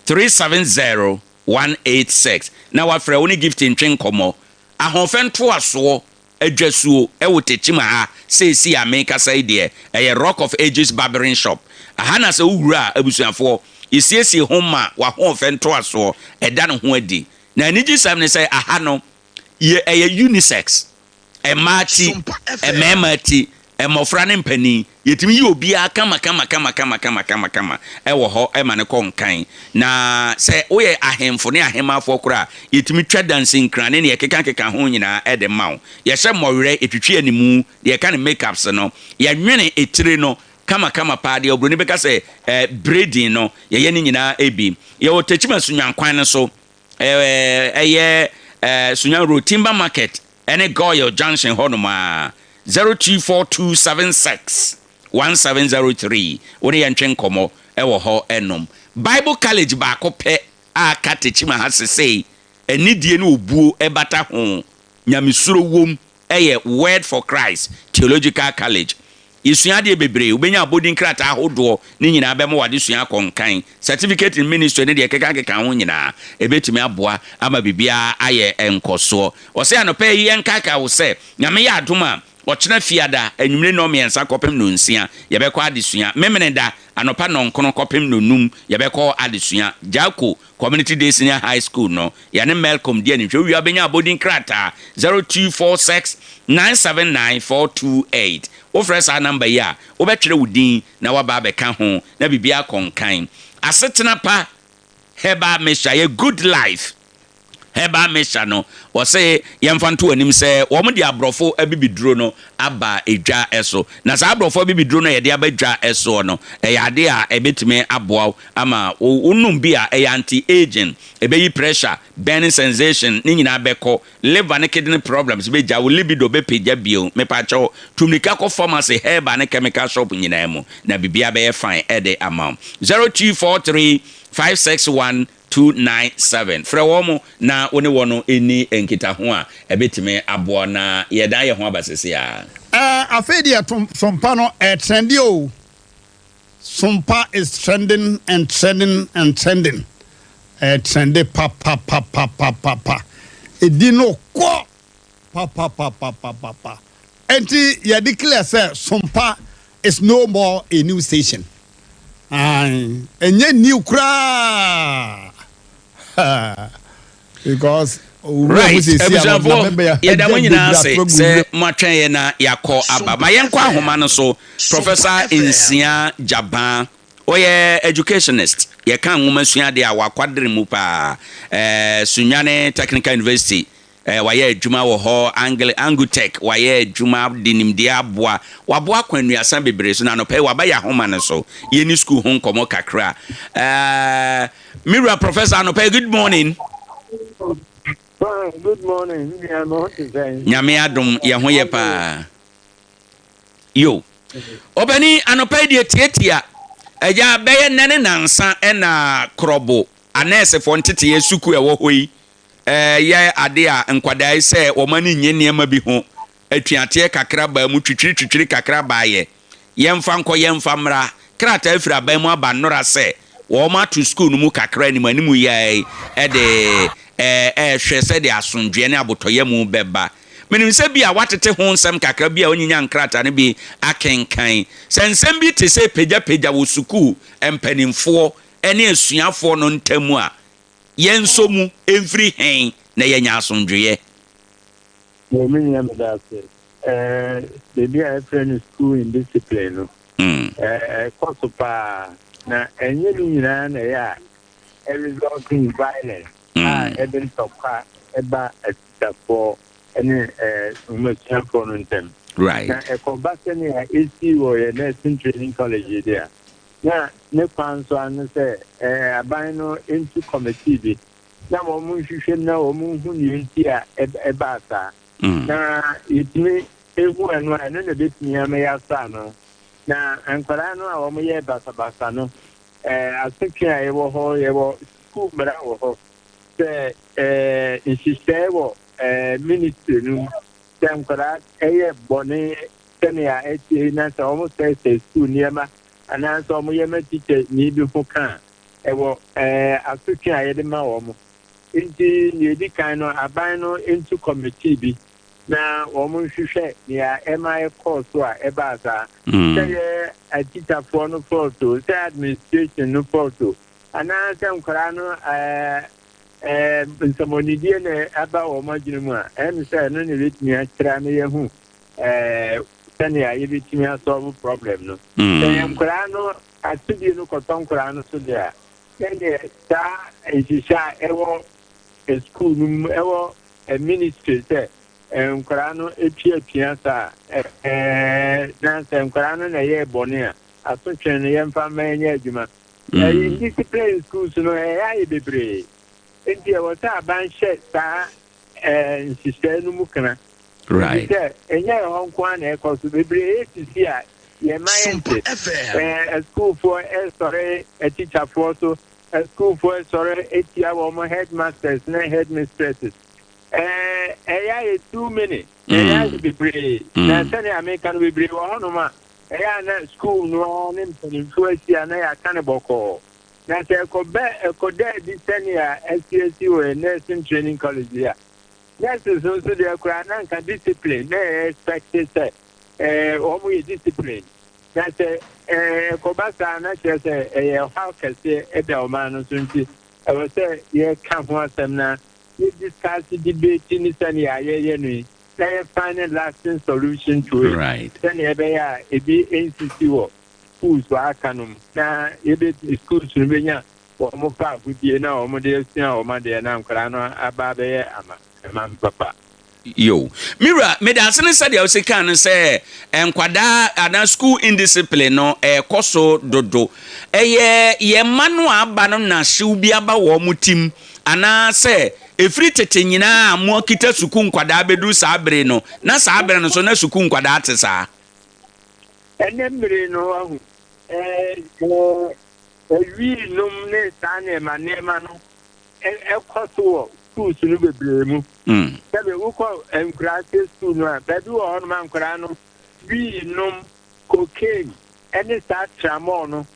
370 186 na woafrɛ wo ne Gifty ntwe nkɔmmɔ. Ahoɔfɛ ntoasoɔ adwasuo wɔ Tekyima ha seesei a merekasa yi deɛ, ɛyɛ Rock of Ages Barbering Shop. Aha na sɛ wowura a, abusuafoɔ, yɛsiesie ho ma w'ahoɔfɛ ntoasoɔ ɛda ne ho adi. Na anigyesɛm ne sɛ aha no, yɛ ɛyɛ unisex. Mmaa ti, mmarima ti, mmɔfra ne mpanin, yɛtumi yi obiara kama kama kama kama kama kama kama wɔ hɔ ma no kɔ nkan. Na sɛ woyɛ ahemfo ne ahemmafoɔ koraa a, yɛtumi twa dansinkran ne deɛ ɛkekakeka ho nyinaa de ma wo. Yɛhyɛ mmɔwerɛ, yɛtwitwi animu, deɛ yɛka no make-ups no, yɛnwene etire no kama kama paa, deɛ oburoni bɛka sɛ braiding no, yɛyɛ ne nyinaa bi. Yɛwɔ Techiman Sunyani kwan no so, ɛyɛ Sunyani Road, Timber Market ne Goil Junction hɔnom ara, 0242761703, wo ne yɛn ntwe nkɔmmɔ wɔ hɔ nom. Bible College baako pɛ a aka Techiman ha sesei, anidie ne obuo bata ho, nyamesuro wom, yɛ Word for Christ Theological College. Yɛsua adeɛ bebree, wobɛnya abɔdin krataa ahodoɔ, ne nyinaa bɛma w'adesua akɔ nkan. Certificate in Ministry ne deɛ ɛkekakeka ho nyinaa, ɛbɛtumi aboa ama biribiara ayɛ nkɔsoɔ. Ɔse anɔpa yi yɛnkaakae wo sɛ, Nyame yɛ adom a, ɔkyena Fiada anwummere nnɔnmiɛnsa kɔpem nnɔnsia, yɛbɛkɔ adesua. Memeneda anɔpa nnɔnkono kɔpem nnɔnum, yɛbɛkɔ adesua. Gyako Community Day Senior High School no, yɛne Melcom di animhwɛ. Wowie a wobɛnya abɔdin krataa 0246 979 428. Wofrɛ saa namba yi a, wobɛtwerɛ wo din na woaba abɛka ho na biribiara akɔ nkan. Asetena pa Herbal Mixture yɛ Good Life Herbal Mixture no, wɔse yɛmfa nto w'anim sɛ wɔde aborɔfo abibiduro no aba dwa so. Na saa aborɔfo abibiduro no a yɛde aba dwa soɔ no, ɛyɛ adeɛ a ɛbɛtumi aboa wo ama wonom bi a ɛyɛ anti-aging, ɛbɛyi pressure, burning sensation, ne nyinaa bɛkɔ, liver ne kidney problems bɛgya, wo libido bɛpagya bio. Mepakyɛw, tu mmirika kɔ pharmacy, herbal ne chemical shop nyinaa mu na biribiara bɛyɛ fine de ama wo. 0243 561 297. Frɛ wɔn na wo ne wɔn nni nkitaho a ɛbɛtumi aboa na yɛdan yɛn ho aba seesei ara. Ɛɛ afei deɛ to sompa no ɛɛtrɛnde o. Sompa is trending and trending and trending. Ɛɛtrɛnde papapapapapa. Ɛdi no kɔ papapapapapa. Ɛnti yɛ declare sɛ Sompa is no more a new station. Ae, ɛnyɛ new koraa. Because Right, abusuafoɔ, yɛda mo nyinaa ase sɛ moatwɛn yɛn na yɛakɔ aba. Ma yɛnkɔ ahoma no so. Professor Nsia Gyabaa, ɔyɛ educationist, yɛka nwoma sua adeɛ a wakwadere mu paa. Eh, Sunyani Technical University, eh, wayɛ adwuma wɔ hɔ, Angle, Angutech, wayɛ adwuma de nimdeɛ aboa. Waboa akwannuasa bebree so, na anɔpa yi waba yɛn ahoma no so. Yɛnni sukuu ho nkɔmmɔ kakra. Eh, Me wura Professor anɔpa yi good morning. Fine, good morning. Me nua no te sɛn? Nyame adom yɛ ho yɛ paa. Yo. Ɔbɛni anɔpa yi deɛ tiatia. Agya bɛyɛ nnɛ ne nansa ɛna korɔbo anɛɛsefoɔ nteteyɛ sukuu ɛwɔ hɔ yi ɛyɛ ade a nkwadaa yi sɛ wɔn ani nnye nneɛma bi ho atuateɛ kakra baa mu twitwiri twitwiri kakra baayɛ. Yɛmfa nkɔ, yɛmfa mmra. Krataa firi aban mu aba nnora sɛ wɔato sukuu no mu kakra anim anim yi ara yi de rehwɛ sɛdeɛ asomdwoeɛ ne abotɔyam bɛba. Menim sɛ bi a woatete ho nsɛm kakra, bi a wonyinya nkrataa no bi akenkan. Sɛ nsɛm bi te sɛ pagyapagya wɔ sukuu mpanimfoɔ ne asuafoɔ no ntam a, yɛnsɔ mu mfiri he na yɛanya asomdwoeɛ? Yo, me nua meda ase. Biribi a yɛfrɛ no school indiscipline no, ɛkɔ so paa, na ɛnyɛ ne nyinaa na ɛyɛ a ɛresult in violence a ɛde ntɔkwa ba atikyafoɔ ne nwomasua-foɔ no ntam. Na ɛkɔba sɛnea ɛsii wɔ yɛn Nursing Training College yi de a, na ne kwan so ara ne sɛ aban no ntu committee bi na wɔnhwehwɛ mu na wɔnhu nea enti a ɛbaa saa. Na yɛtumi hu ɛno a, ɛno na ɛbɛtumi ama yɛasɔ ano. Na nkwadaa no a wɔyɛ basabasa no, asotwe a ɛwɔ hɔ, yɛwɔ sukuu mmara wɔ hɔ sɛ nhyehyɛe wɔ ministry no mu sɛ nkwadaa yɛ bɔne sɛnea ɛteɛ yi na sɛ wɔsɛesɛe sukuu nneɛma anaasɛ wɔyɛ ma tikyani bi ho ka a, ɛwɔ asotwe a yɛde ma wɔn. Enti nea edi kan no, aban no ntu kɔmitii bi na wɔnhwehwɛ nea ɛma ɛkɔɔ so a ɛbaa saa. Sɛ ɛyɛ atikyafoɔ no fault o, sɛ administration no fault o, anaasɛ nkwadaa no nsɛmmɔnedie na aba wɔn adwene mu a, ɛyɛ me sɛ ɛno na ɛbɛtumi akyerɛ ama yɛahu sɛnea yɛbɛtumi asɔlve problem no. Sɛ yɛn nkwadaa no asodie no kɔtɔ nkwadaa no so deɛ a, Sɛdeɛ saa nhyehyɛ a ɛwɔ sukuu no mu, ɛwɔ ministry sɛ nkwadaa no tua pia saa a, na sɛ nkwadaa no na ɛyɛɛ bɔne a, asotwe no yɛmfa mma ɛnyɛ adwuma. Indiscipline schools no ɛyɛ ayɛ bebree, nti ɛwɔ sɛ aban hyɛ saa nhyehyɛe no mu kena. Right. Sɛ ɛnyɛ ɛhɔ nko ara na ɛkɔ so, bebree esisi a yɛn mma yɛnte. Ɛɛ asukuufoɔ ɛsɔre atikyafoɔ so, asukuufoɔ ɛsɔre etia wɔn headmasters ne headmistresses. Ɛɛ ɛyɛ ayɛ too many, ɛyɛ ayɛ bebree. Na sɛnea meka no bebree wɔ hɔnom a ɛyɛ a na sukuu no ara ne mpanimfoɔ ahyia na yɛaka no bɔkɔɔ. Na sɛ ɛkɔbɛ ɛkɔda adi sɛnea asiasi wɔ yɛn nursing training college yi a, Nurses nso deɛ koraa na nka discipline na yɛ expect sɛ eh, wɔn yɛ discipline. Na sɛ eh, ɛkɔba saa na kyerɛ sɛ ɛyɛ ɔhaw kɛseɛ ɛda ɔman no so nti ɛwɔ sɛ yɛka ho asɛm na yɛ discuss debate ne sɛnea yɛyɛ no yi na yɛ find lasting solution to it sɛnea ɛbɛyɛ a ebi nsisi wɔ schools a aka no mu na yɛbɛ schools no bɛnya wɔn fa agodie na wɔn de asua wɔn adeɛ na nkwadaa no aba abɛyɛ ama man papa. Yo. Me wura, meda ase ne sɛdeɛ wose kaa no sɛ nkwadaa anaa school indiscipline no ɛrekɔ so dodo. Ɛyɛ yɛn mma no a aba no na hyew bi aba wɔn tim anaa sɛ ɛfiri tete nyinaa a moakita sukuu nkwadaa bɛduru saa bere no, na saa bere no nso na sukuu nkwadaa te saa? Ɛnnɛ mmere no wahu, ɛɛ, Wii nom ne saa nneɛma nneɛma no kɔ so wɔ schools no bebree mu. Sɛbe wokɔ nkuraase school no a, baabi wɔ hɔnom a nkwadaa no wii nom, cocaine ne saa tramol no,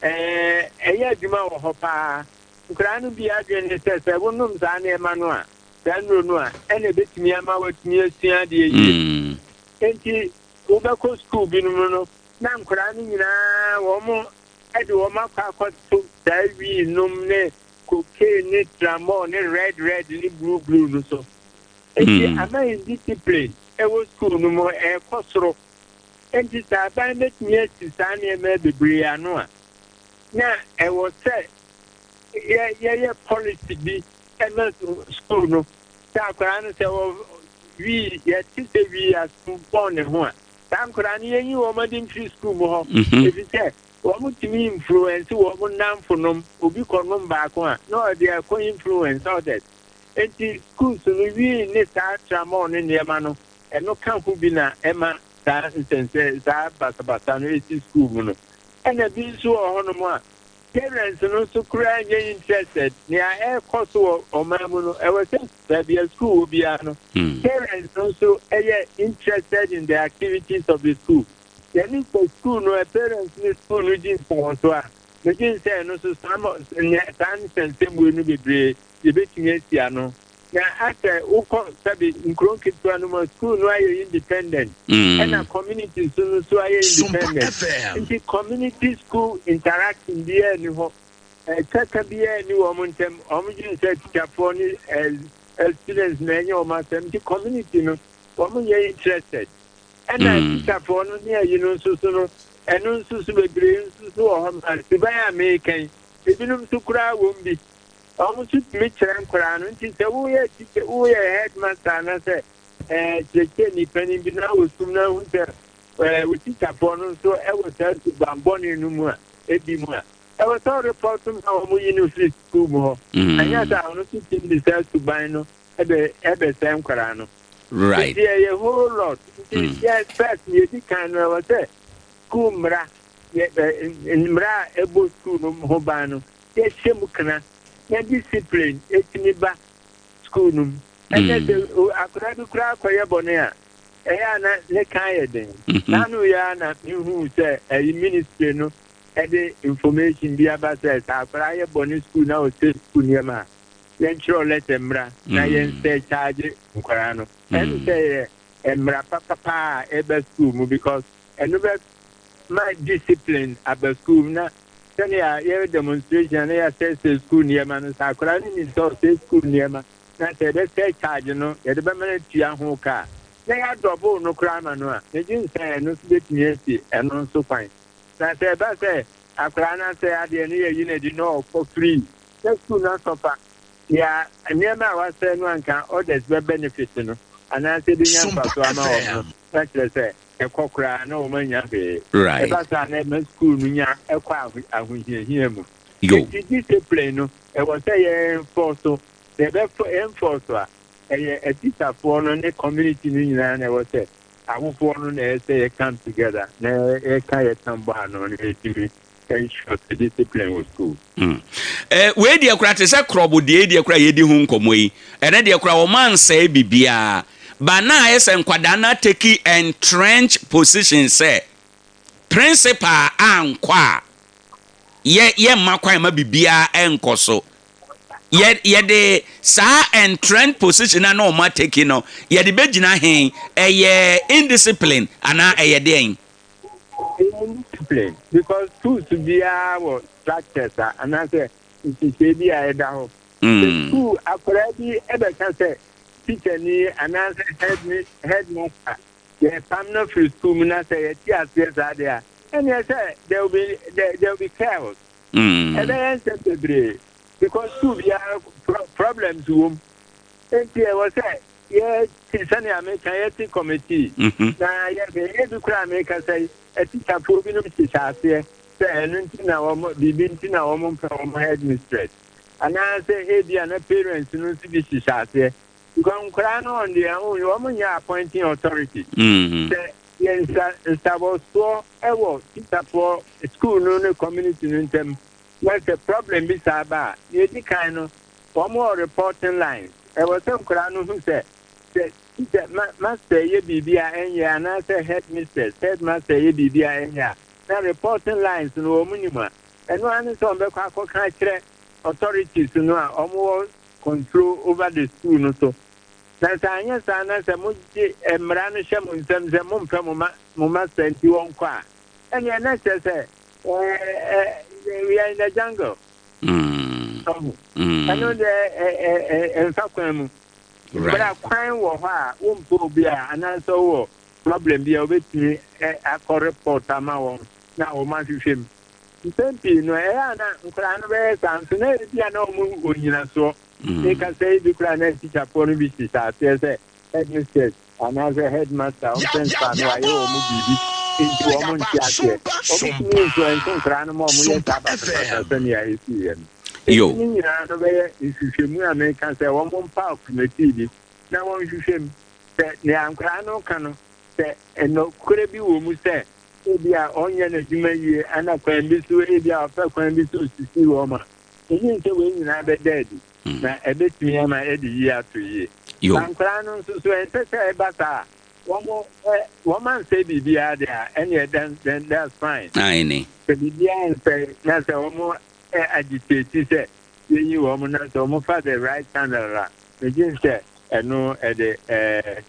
ɛyɛ adwuma wɔ hɔ paa. Nkwadaa no bi adwene ne sɛ, sɛ wonom saa nneɛma no a, saa nnuro no a, ɛna ɛbɛtumi ama woatumi asua adeɛ yie. Enti wobɛkɔ school binom no, na nkwadaa no nyinaa wɔn de wɔn akɔ akɔto saa wii nom ne cocaine ne tramol ne red red ne blue blue no so. Enti ama indiscipline ɛwɔ school no mu ɛrekɔ soro. Enti sɛ aban bɛtumi asi saa nneɛma bebree ano a, na ɛwɔ sɛ yɛ yɛyɛ policy bi ɛma school no sɛ akwadaa no sɛ wɔ wii yɛte sɛ wii asom bɔn ne ho a, Saa nkwadaa no, yɛnyi wɔn adi mfiri sukuu mu hɔ, efisɛ wɔtumi influence wɔn nnamfonom. Obi kɔnom baako a, na ɔde akɔ influence others. Enti schools no, wii ne saa tramol ne nneɛma no, ɛno ka ho bi na ɛma saa nsɛnsɛ, saa basabasa no si sukuu mu no. Ɛna bi nso wɔ hɔnom a, parents no nso koraa nyɛ interested. Nea ɛrekɔ so wɔ ɔman mu no, ɛwɔ sɛ baabi a sukuu wɔ biara no, parents no nso yɛ interested in the activities of the school. Yɛne sɛ school no, parents ne school no di nsawɔso a, megye sɛ ɛno nso saa saa nsɛnsɛm wei no bebree yɛbɛtumi asi ano. Na asɛ wokɔ sɛbe nkuro nketewa no mu a, school no ayɛ independent, ɛna community so no nso ayɛ independent. Nti community school interaction biara nni hɔ. Twaka biara nni wɔn ntam. Wɔn dwene sɛ tikyafoɔ ne students na ɛnyɛ wɔn asɛm nti community no wɔn nyɛ interested. Ɛna tikyafoɔ no ne ayi no nso so no, ɛno nso so bebree nso so wɔ hɔ ma suban a mereka yi, ebinom nso koraa wɔ mu bi. Wɔn nso tumi kyerɛ nkwadaa no. Nti sɛ woyɛ tikya, woyɛ headmaster anaasɛ ɛɛ kyerɛkyerɛni panin bi na wɔ sum na wohu sɛ ɛɛ wo tikyafoɔ no nso wɔ saa suban bɔne no mu a, ebi mu a, ɛwɔ sɛ worepɔto ma wɔn yi no firi sukuu mu hɔ. Anyɛ saa a, ɔno nso tumi de saa suban no ɛbɛ ɛbɛsɛe nkwadaa no. Right. Nti ɛyɛ whole lot. Nti mm. yɛ first yɛ di kan no ɛwɔ sɛ school mmara yɛ ɛ mmara a ɛbɔ school no ho ban no yɛhyɛ mu kena na discipline etumi ba school no mu. Ɛnɛ mm. sɛ akwadaa bi koraa kɔyɛ bɔne a ɛyɛ a na ne kan yɛ den. Mm-hmm. N'ano yɛ a na mehu sɛ ɛyi ministry no ɛde information bi aba sɛ sɛ akwadaa yɛ bɔne school na ɔsɛ school nneɛma a yɛnkyerɛw lɛtɛ mmra na yɛnsɛkyaagye nkwadaa no. Ɛne sɛ yɛ mmara papa paa a ɛba sukuu mu because ɛno bɛ ma discipline aba sukuu mu na sɛnea yɛyɛ demonstration na yɛasɛesɛe sukuu nneɛma no sɛ akwadaa no nim sɛ ɔsɛe sukuu nneɛma na sɛ yɛbɛsɛkyaagye no yɛde bɛma no atua ho ka a na yɛadɔbol no koraa ama no a megye sɛ ɛno nso bɛtumi asi ɛno nso kwan. Na sɛ ɛba sɛ akwadaa no asɛe adeɛ no yɛyi no adi na ɔkɔ free na sukuu no asɔ fa nea nneɛma a wasɛe no anka others bɛ benefit no anaasɛ ebenya mfaso ama wɔn no, na kyerɛ sɛ ɛkɔ koraa na wɔn annya hwee. Ɛba saa na ɛma sukuu no nya ɛkɔ ahohiahia mu. Enti discipline no ɛwɔ sɛ yɛ enforce, na yɛbɛ enforce a ɛyɛ atikyafoɔ no ne community no nyinaa na ɛwɔ sɛ awofoɔ no na ɛyɛ sɛ yɛ come together na yɛka yɛ tam bɔ ano na yɛtumi ensure sɛ discipline wɔ school. Mm. Eh, wei deɛ koraa te sɛ korɔbo deɛ deɛ koraa yɛdi ho nkɔmmɔ yi. Ɛnɛ deɛ koraa wɔn ansɛe biribiara. Ba na ayɛ sɛ nkwadaa no ateki entrenched position sɛ principal ankɔ a yɛ yɛmma kwan ma biribiara ɛnkɔ so. Yɛ yɛde saa entrenched position a na wɔn ateki no yɛde bɛgyina he? Ɛyɛ indiscipline anaa ɛyɛ deɛn? Ɛyɛ indiscipline because schools biara wɔ structures a anaasɛ nhyehyɛe bi a ɛda hɔ. Sɛ school akwadaa bi bɛka sɛ teacher ni anaasɛ head headmaster yɛpam no firi school mu na sɛ yɛte aseɛ saa deɛ a, ɛneɛ sɛ there will be there, there will be chaos. Ɛbɛyɛ nsɛm bebree because school biara problems wɔ mu. Enti ɛwɔ sɛ Yɛte sɛnea meka, yɛte committee na yɛhwɛ. Ebi koraa a mekasa yi, atikyafoɔ binom hyehyɛ aseɛ sɛ ɛno nti na wɔn, biribi nti na wɔn mpɛ wɔn headmistress. Anaasɛ ebi a na parents no nso bi hyehyɛ aseɛ. Because nkwadaa no on their own, wɔn nyɛ appointing authority. Sɛ yɛ nsa, nsabɔsoɔ wɔ tikyafoɔ, school no ne community no ntam, na sɛ problem bi saa ba a, nea edi kan no, wɔn wɔ reporting lines. Ɛwɔ sɛ nkwadaa no hu sɛ, sɛ teacher, ma, master yɛ biribi a ɛnyɛ anaasɛ headmistress, headmaster yɛ biribi a ɛnyɛ a, na reporting lines no wɔn nim a, ɛno ara ne sɛ wɔbɛkɔ akɔka akyerɛ authorities no a wɔwɔ control over the school no so. Na sɛ anyɛ saa na sɛ mogye mmara no hyɛ mo nsam sɛ mompɛ mo ma, mo master nti wɔnkɔ a, ɛnneɛ na kyerɛ sɛ ɛɛ, we are in the jungle. Ɔho. Ɛno deɛ ɛmfa kwan mu. Berɛ a kwan wɔ hɔ a wompɛ obi a anaasɛ wowɔ problem bi a wobɛtumi akɔ report ama wɔn na wɔn ahwehwɛ mu. Mpɛn pii no ɛyɛ a na nkwadaa no bɛyɛ saa nso na ebi a na wɔn wɔ nyinasoɔ. Meka sɛ ebi koraa na tikyafoɔ no bi hyehyɛ aseɛ sɛ headmistress anaasɛ headmaster wɔn principal no wayɛ wɔn biribi nti wɔn nte aseɛ. Wɔn tumi influence nkwadaa no ma wɔn yɛ saa basabasa sɛnea esiiɛ no. Yo. Enti ne nyinaa no bɛyɛ nhwehwɛmu a meka sɛ wɔn mpaw committee bi na wɔnhwehwɛ mu sɛ nea nkwadaa no ka no sɛ nokorɛ bi wɔ mu sɛ ebia ɔnyɛ n'adwuma yie ana kwan bi so ebia ɔpɛ kwan bi so osisi wɔn a. Menim sɛ wei nyinaa bɛda adi, na ɛbɛtumi ama adi yie ato yie. Na nkwadaa no nso so, ɛnsɛ sɛ ɛba saa a, wɔn ɛ, wɔn ansɛe biribiara deɛ a, ɛnneɛ then, then that's fine. Aane. Sɛ biribiara ansɛe, na sɛ wɔn ɛ agitate sɛ yɛnyi wɔn, na sɛ wɔfa the right channel a, megye sɛ ɛno ɛde ɛɛ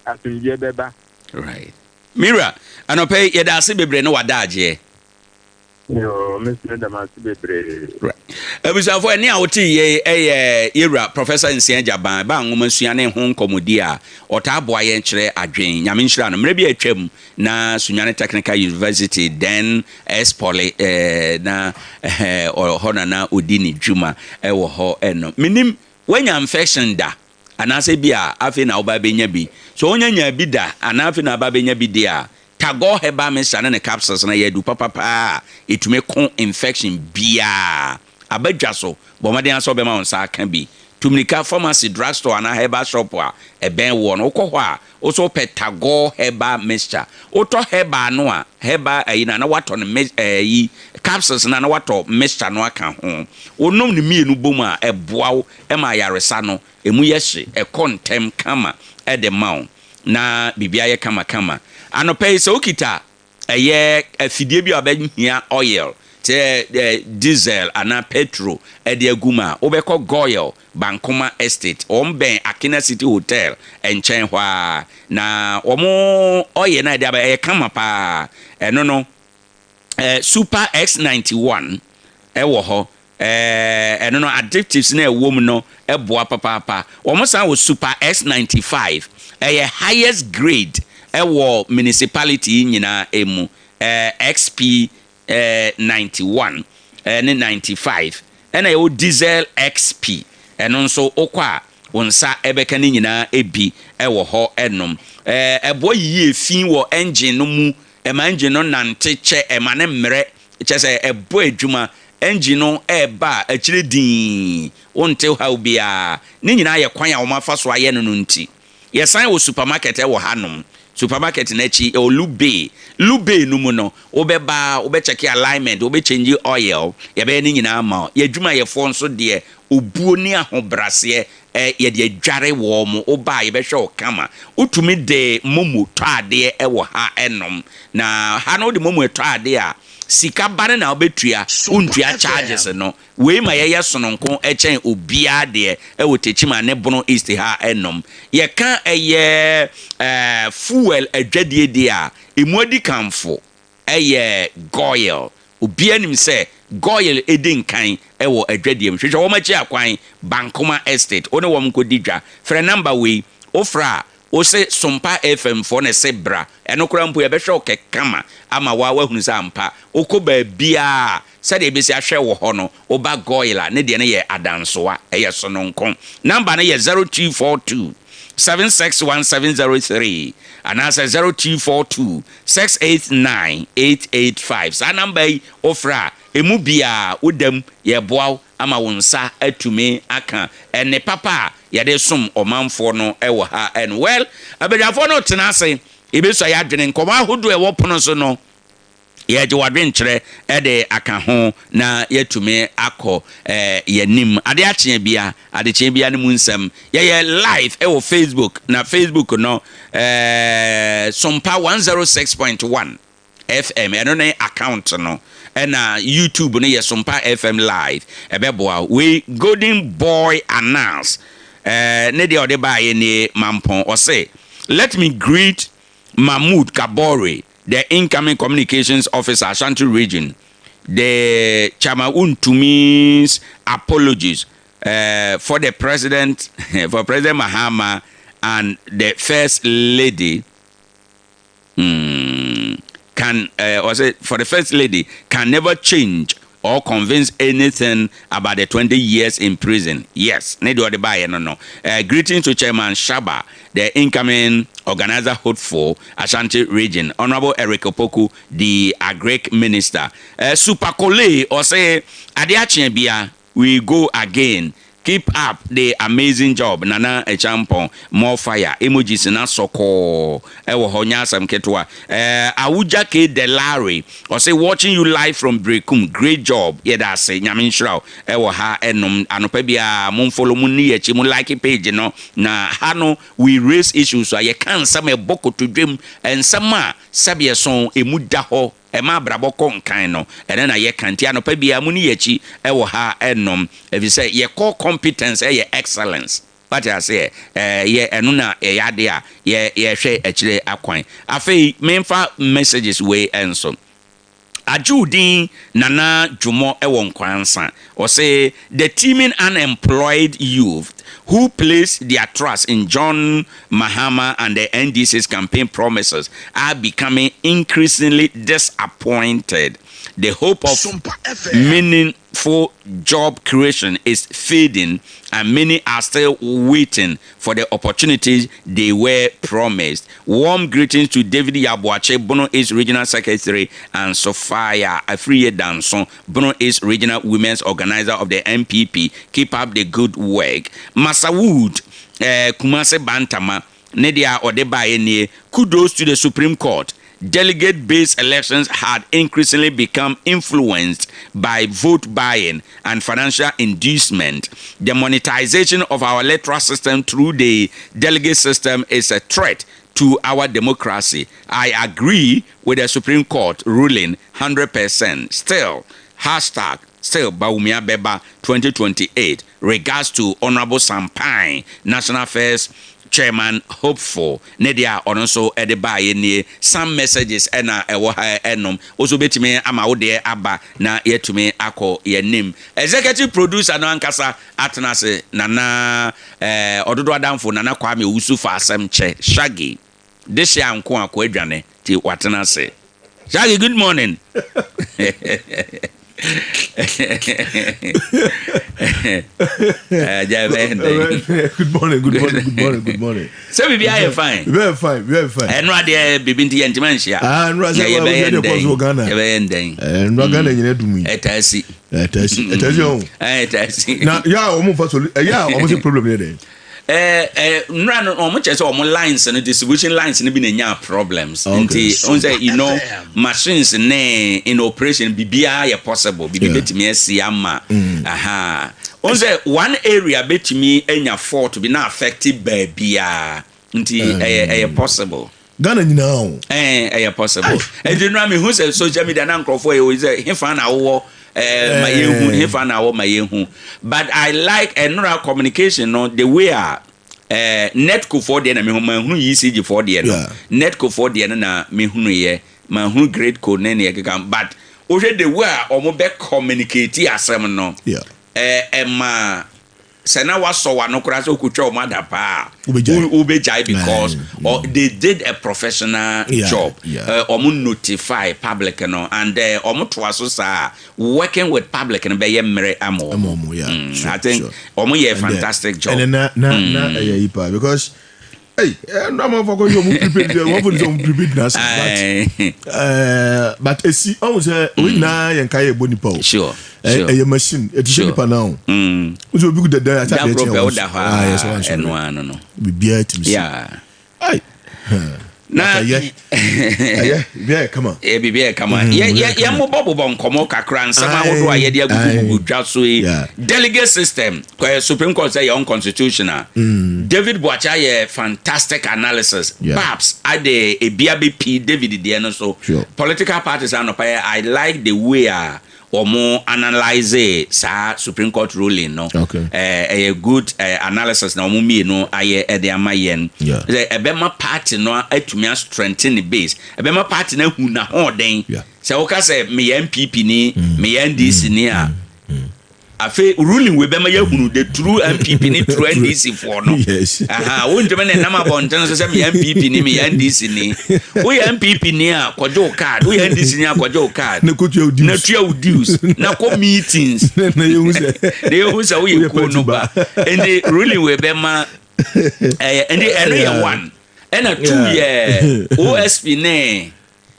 asomdwoeɛ bɛba. Right. Me wura, anɔpa yi, yɛda ase bebree ne w'adagyeɛ. Yoo, me nso meda mo ase bebree. Right. Abusuafo, ɛnne a wote yei yɛ yɛwura Professor Nsia Gyaban, ɛba nwoma sua ne ho nkɔmmɔdi a ɔtaa boa yɛn kyerɛ adwen. Nyame nhyira no. Mmerɛ bi a atwam na Sunyani Technical University, then S-Poly, na hɔ na na ɔdi ne dwuma wɔ hɔ no. Menim, woanya infection da? Anaasɛ ebia afei na woba abɛnya bi. Sɛ wonya nyaa bi da anaa afei na aba abɛnya bi deɛ a, Tagore Herbal Mixture ne ne capsules no yɛ adu papa paa a ɛtumi ko infection biara. Aba dwa so, bɔ mmɔden ara sɛ wobɛma wo nsa aka bi. Tu mmirika pharmacy, drugstore anaa herbal shop a ɛbɛn woɔ no. Wokɔ hɔ a, wo nso wopɛ Tagore Herbal Mixture. Wotɔ herbal no a, herbal ayi no a, na woatɔ no mi ayi, capsules no a, na woatɔ mixture no aka ho. Wonom ne mmienu bom a, ɛboa wo ma ayaresa no, ɛmu yɛ hye, ɛkɔ ntɛm kama de ma wo, na biribi ayɛ kamakama. Anɔpa yi, sɛ wokita ɛyɛ afidie bi a wobɛhia oil, te sɛ diesel anaa petrol de agu mu a, wobɛkɔ Goil Bankoma Estate. Wɔn bɛn Akina City Hotel nkyɛn hɔ ara. Na wɔn oil no a yɛde aba, ɛyɛ kama paa. Ɛno no, Super X91 wɔ hɔ. Ɛɛ, ɛno no additives no a ɛwɔ mu no boa papaapa. Wɔn san wɔ Super S95, ɛyɛ highest grade ɛwɔ municipality yi nyinaa mu. Ɛɛ XP 91 ne 95, ɛna ɛwɔ Diesel XP, ɛno nso wokɔ a wo nsa ɛbɛka ne nyinaa bi ɛwɔ hɔ ɛnom. Ɛɛ ɛboa yiyi efi wɔ engine no mu, ɛma engine no nante kyɛ, ɛma ne mmerɛ, kyɛ sɛ ɛbɔ adwuma. Engine no ɛreba a akyire dinn, wonte haw biara. Ne nyinaa yɛ kwan a wɔafa so ayɛ no no nti. Yɛsan wɔ supermarket wɔ hanom. Supermarket no akyi yɛwɔ Lube Bay. Lube Bay no mu no, wobɛba, wobɛkyɛke alignment, wobɛkyɛngyi oil, yɛbɛyɛ ne nyinaa ama wo. Yɛn adwumayɛfoɔ nso deɛ, obuo ne ahobraseɛ, yɛde adware wɔn. Woba a, yɛbɛhwɛ wo kama. Wotumi de momo tɔ adeɛ wɔ ha nom. Na ha no wode momo tɔ adeɛ a, sika ba no na wobɛtua, wontua charges no. Wei ma yɛyɛ sononko kyɛn obiara deɛ wɔ Techiman ne Bono East ha nom. Yɛka ɛyɛ fuel adwadie deɛ a, ɛmu adikanfo yɛ Goil. Obiara nim sɛ Goil di nkan wɔ adwadie mu. Hwehwɛ wɔn akyi akwan, Bankoma Estate, wo ne wɔn nkɔdi dwa. Frɛ number wei, wofrɛ a, wose Sompa FM foɔ na ɛse bra. Ɛno koraa mpo yɛbɛhwɛ wo kɛ kama ama wo ara woahunu sɛ ampa wokɔ baabiara a sɛdeɛ yɛbɛsi ahwɛ wo hɔ no woba Goil a ne deɛ no yɛ adansowa, ɛyɛ sononko. Number no yɛ 0242 761 703 anaasɛ 0242 689 885. Saa number yi wofrɛ a ɛmu biara woda mu yɛboa wo ama wo nsa atumi aka ɛnne papa a yɛde som ɔmanfoɔ no wɔ ha no. Well, abadwafoɔ no retena ase, yɛbɛsua yɛn adwene. Nkɔmmɔ ahodoɔ a ɛwɔ pono so no, yɛregye w'adwenkyerɛ de aka ho na yɛatumi akɔ yɛn anim. Adeɛ akyeɛ bia, adekyeɛ bia no mu nsɛm. Yɛyɛ live wɔ Facebook, na Facebook no, Sompa 106.1. FM, ɛno ne account no, ɛna YouTube no yɛ Sompa FM Live, ɛbɛboa wo. Wei Golden Boy Anas, eh, ne deɛ ɔde baeɛ nie, Mampɔn, ɔse, Let me greet Mahmood Kabore, the incoming communications officer, Ashanti region, the Chairman Wontumi's apologies eh, for the president, for President Mahama and the first lady. Can uh, or say for the first lady can never change or convince anything about the 20 years in prison. Yes, ne deɛ ɔde baeɛ no no. Greetings to Chairman Shaba, the incoming organizer hopeful, Ashanti region, Honorable Eric Opoku, the Agric minister. Super Kole, ɔse adeɛ akyeɛ bia We go again keep up the amazing job Nana Acheampong more fire emojis no asɔ kɔɔ ɛwɔ hɔ nyɛ asɛm ketewa eh Awuja K Delare ɔse watching you live from Berekum great job yɛda ase Nyame nhyira wo ɛwɔ ha ɛnom anɔpa biara mo nfollow mo nni yɛkyi mo like page no na ha no we raise issues a yɛka nsɛm ɛbɔ kotodwam nsɛm a sɛbi ɛso ɛmu da hɔ Ɛma abrabɔ kɔ nkan no, ɛno na yɛka. Nti anɔpa biara moni yɛn akyi wɔ ha nom, efisɛ yɛ core competence yɛ excellence. Wate aseɛ? Ɛɛ, yɛ, ɛno na ɛyɛ adeɛ a yɛ, yɛhwɛ akyire akwan. Afei, memfa messages wei nso. Agye Nana Dwomo ɛwɔ Nkwansa. Ɔse the teeming unemployed youth who place their trust in John Mahama and the NDC's campaign promises are becoming increasingly disappointed. The hope of meaningful job creation is fading, and many are still waiting for the opportunities they were promised. Warm greetings to David Yaw Boakye, Bono East Regional Secretary, and Sophia Afriye Danson, Bono East Regional Women's Organizer of the NPP. Keep up the good work. Masawood, Kumase Bantama, ne deɛ a ɔde baeɛ nie, Kudos to the Supreme Court. Delegate-based elections had increasingly become influenced by vote buying and financial inducement. The monetization of our electoral system through the delegate system is a threat to our democracy. I agree with the Supreme Court ruling 100%. Still, hashtag still Bawumia Beba 2028. Regards to Honorable Sampine, National Affairs Chairman hopeful. Ne deɛ a ɔno nso de baeɛ nie. Some messages na ɛwɔ ha ɛnom. Wo nso wobɛtumi ama wo deɛ aba na yɛatumi akɔ yɛn anim. Executive producer no ankasa atena ase, Nana eh, Ɔdodoɔ Adamfo, Nana Kwame Owusu fa asɛm kyɛ, Shaggy. Dehye anko a kɔ adwane nti watena ase. Shaggy good morning. Good morning, good morning, good morning, good morning. Sɛ biribi ayɛ fine. Biribi ayɛ fine, biribi ayɛ fine. Ɛnura deɛ biribi nti yɛn ntoma nhyia. Ah, ɛnura sɛ yɛbɛyɛ ndɛn yɛbɛyɛ ndɛn. Ɛnura Ghana nyina dum yi. Ɛtaa si. Ɛtaa si, ɛtaa si ɔn. Ɛtaa si. Na yà wɔn fa solu, ɛyà wɔn sɛ problem yɛ dɛ. Eh, eh, nnura no wɔn kyerɛ sɛ wɔn lines no distribution lines no bi na nya problems. Okay. Nti wɔn sɛ you know machines ne in operation bibiara yɛ possible bibi Yeah. betumi asi ama. Aha. Wɔn sɛ one area betumi anya fault bi na affect baabiara nti ɛyɛ ɛyɛ possible. Ghana nyinaa o. Ɛɛ ɛyɛ possible. Ɛnti nura mi hu sɛ social media na nkurɔfoɔ yɛ oyi sɛ hefa na awowɔ ɛɛ ma yɛn hu hefa na awɔ ma yɛn hu but I like ɛnura communication no the way a ɛɛ netco foɔ deɛ na mi hu ma hunu ECG foɔ deɛ no netco foɔ deɛ no na mi hunu yɛ ma hunu gridco ne neɛ keka but wohwɛ the way a wɔn bɛ communicate asɛm no ɛɛ ɛma. Sɛ na wasɔ w'ano koraa sɛ wokotwa wɔn adapaa a, wobɛgyae because they did a professional job. Wɔn notify public no and wɔn toa so saa a, working with public no bɛyɛ mmerɛ ama wɔn. I think wɔn yɛ fantastic job. Ɛnɛ na na na ɛyɛ yi paa because Hey, ɛnu amanfo akɔyɛ ɔmo prepaid deɛ wɔn fo de sɛ ɔmo prepaid na asa but ɛɛ but esi ɔmo sɛ oyi nyinaa yɛn ka yɛ bɔ nipa o. Sure sure. Ɛyɛ machine ɛti sɛ nipa naa o. O sɛ obi ku dada ata adeɛ kyɛn wɔn so. Ah yɛ sɛ wɔn sɔrɔ. Ɛnu ano no. Bibiara ti mi si. Ayi. Na ɛyɛ ɛyɛ bibiara yɛ kama. Yɛ bibiara yɛ kama. Yɛ yɛ yɛn mo bɔ bobɔ nkɔmɔ kakra nsɛm ahodoɔ a yɛde agugu gugu dwa so yi. Delegate system. Supreme Court sɛ yɛ unconstitutional. Mm. David Boakye ayɛ fantastic analysis. Yeah. Babs ade ebi abɛpii David deɛ no so. Sure. Political parties anɔpa yɛ I like the way a wɔn analyse saa Supreme Court ruling no. Okay. Ɛyɛ uh, good uh, analysis na wɔn mmienu ayɛ ɛde ama yɛn. Yeah. Sɛ ɛbɛma party no atumi strengthen the base. Ɛbɛma party no ahu n'ahoɔden. Yeah. Sɛ woka sɛ meyɛ NPP ni, meyɛ NDC ni a. Mm. Afei ruling wei bɛma yɛahunu the true NPP ne true NDC foɔ no. Yes. Aha, wontumi ne nam abɔnten so sɛ meyɛ NPP ni meyɛ NDC ni. Woyɛ NPP ni a kɔgye wo card, woyɛ NDC ni a kɔgye wo card. Na kɔtua wo dues. Na tua wo dues. Na kɔ meetings. Na yɛhu sɛ. Na yɛhu sɛ woyɛ kuo no ba. Nti ruling wei bɛma ɛyɛ nti ɛno yɛ one. Ɛna two yɛ OSP ne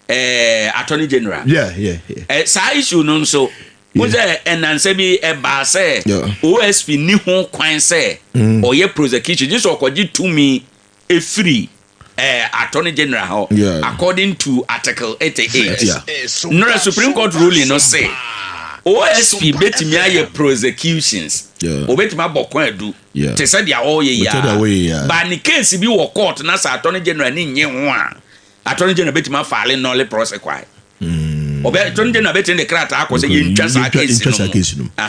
eh, attorney general. Yeah, yeah, yeah. Eh, saa issue no nso mo sɛ ɛnansa bi ɛbaa sɛ OSP ni ho kwan sɛ mm. ɔyɛ prosecution gye sɛ ɔkɔgye tumi efiri eh, attorney general hɔ yeah. according to article 88 yeah. nnora supreme court ruling no se OSP betumi ayɛ prosecutions obetumi abɔ kwan adu te sɛ deɛ ɔyɛ yi a ba ne case bi wɔ court na sɛ attorney general ne nye ho a Attorney General bɛtumi afaale nolle prosequi. Mm. Ɔbɛ Attorney General bɛtumi de krataa akɔ sɛ yɛntwa saa case no mu. Eh,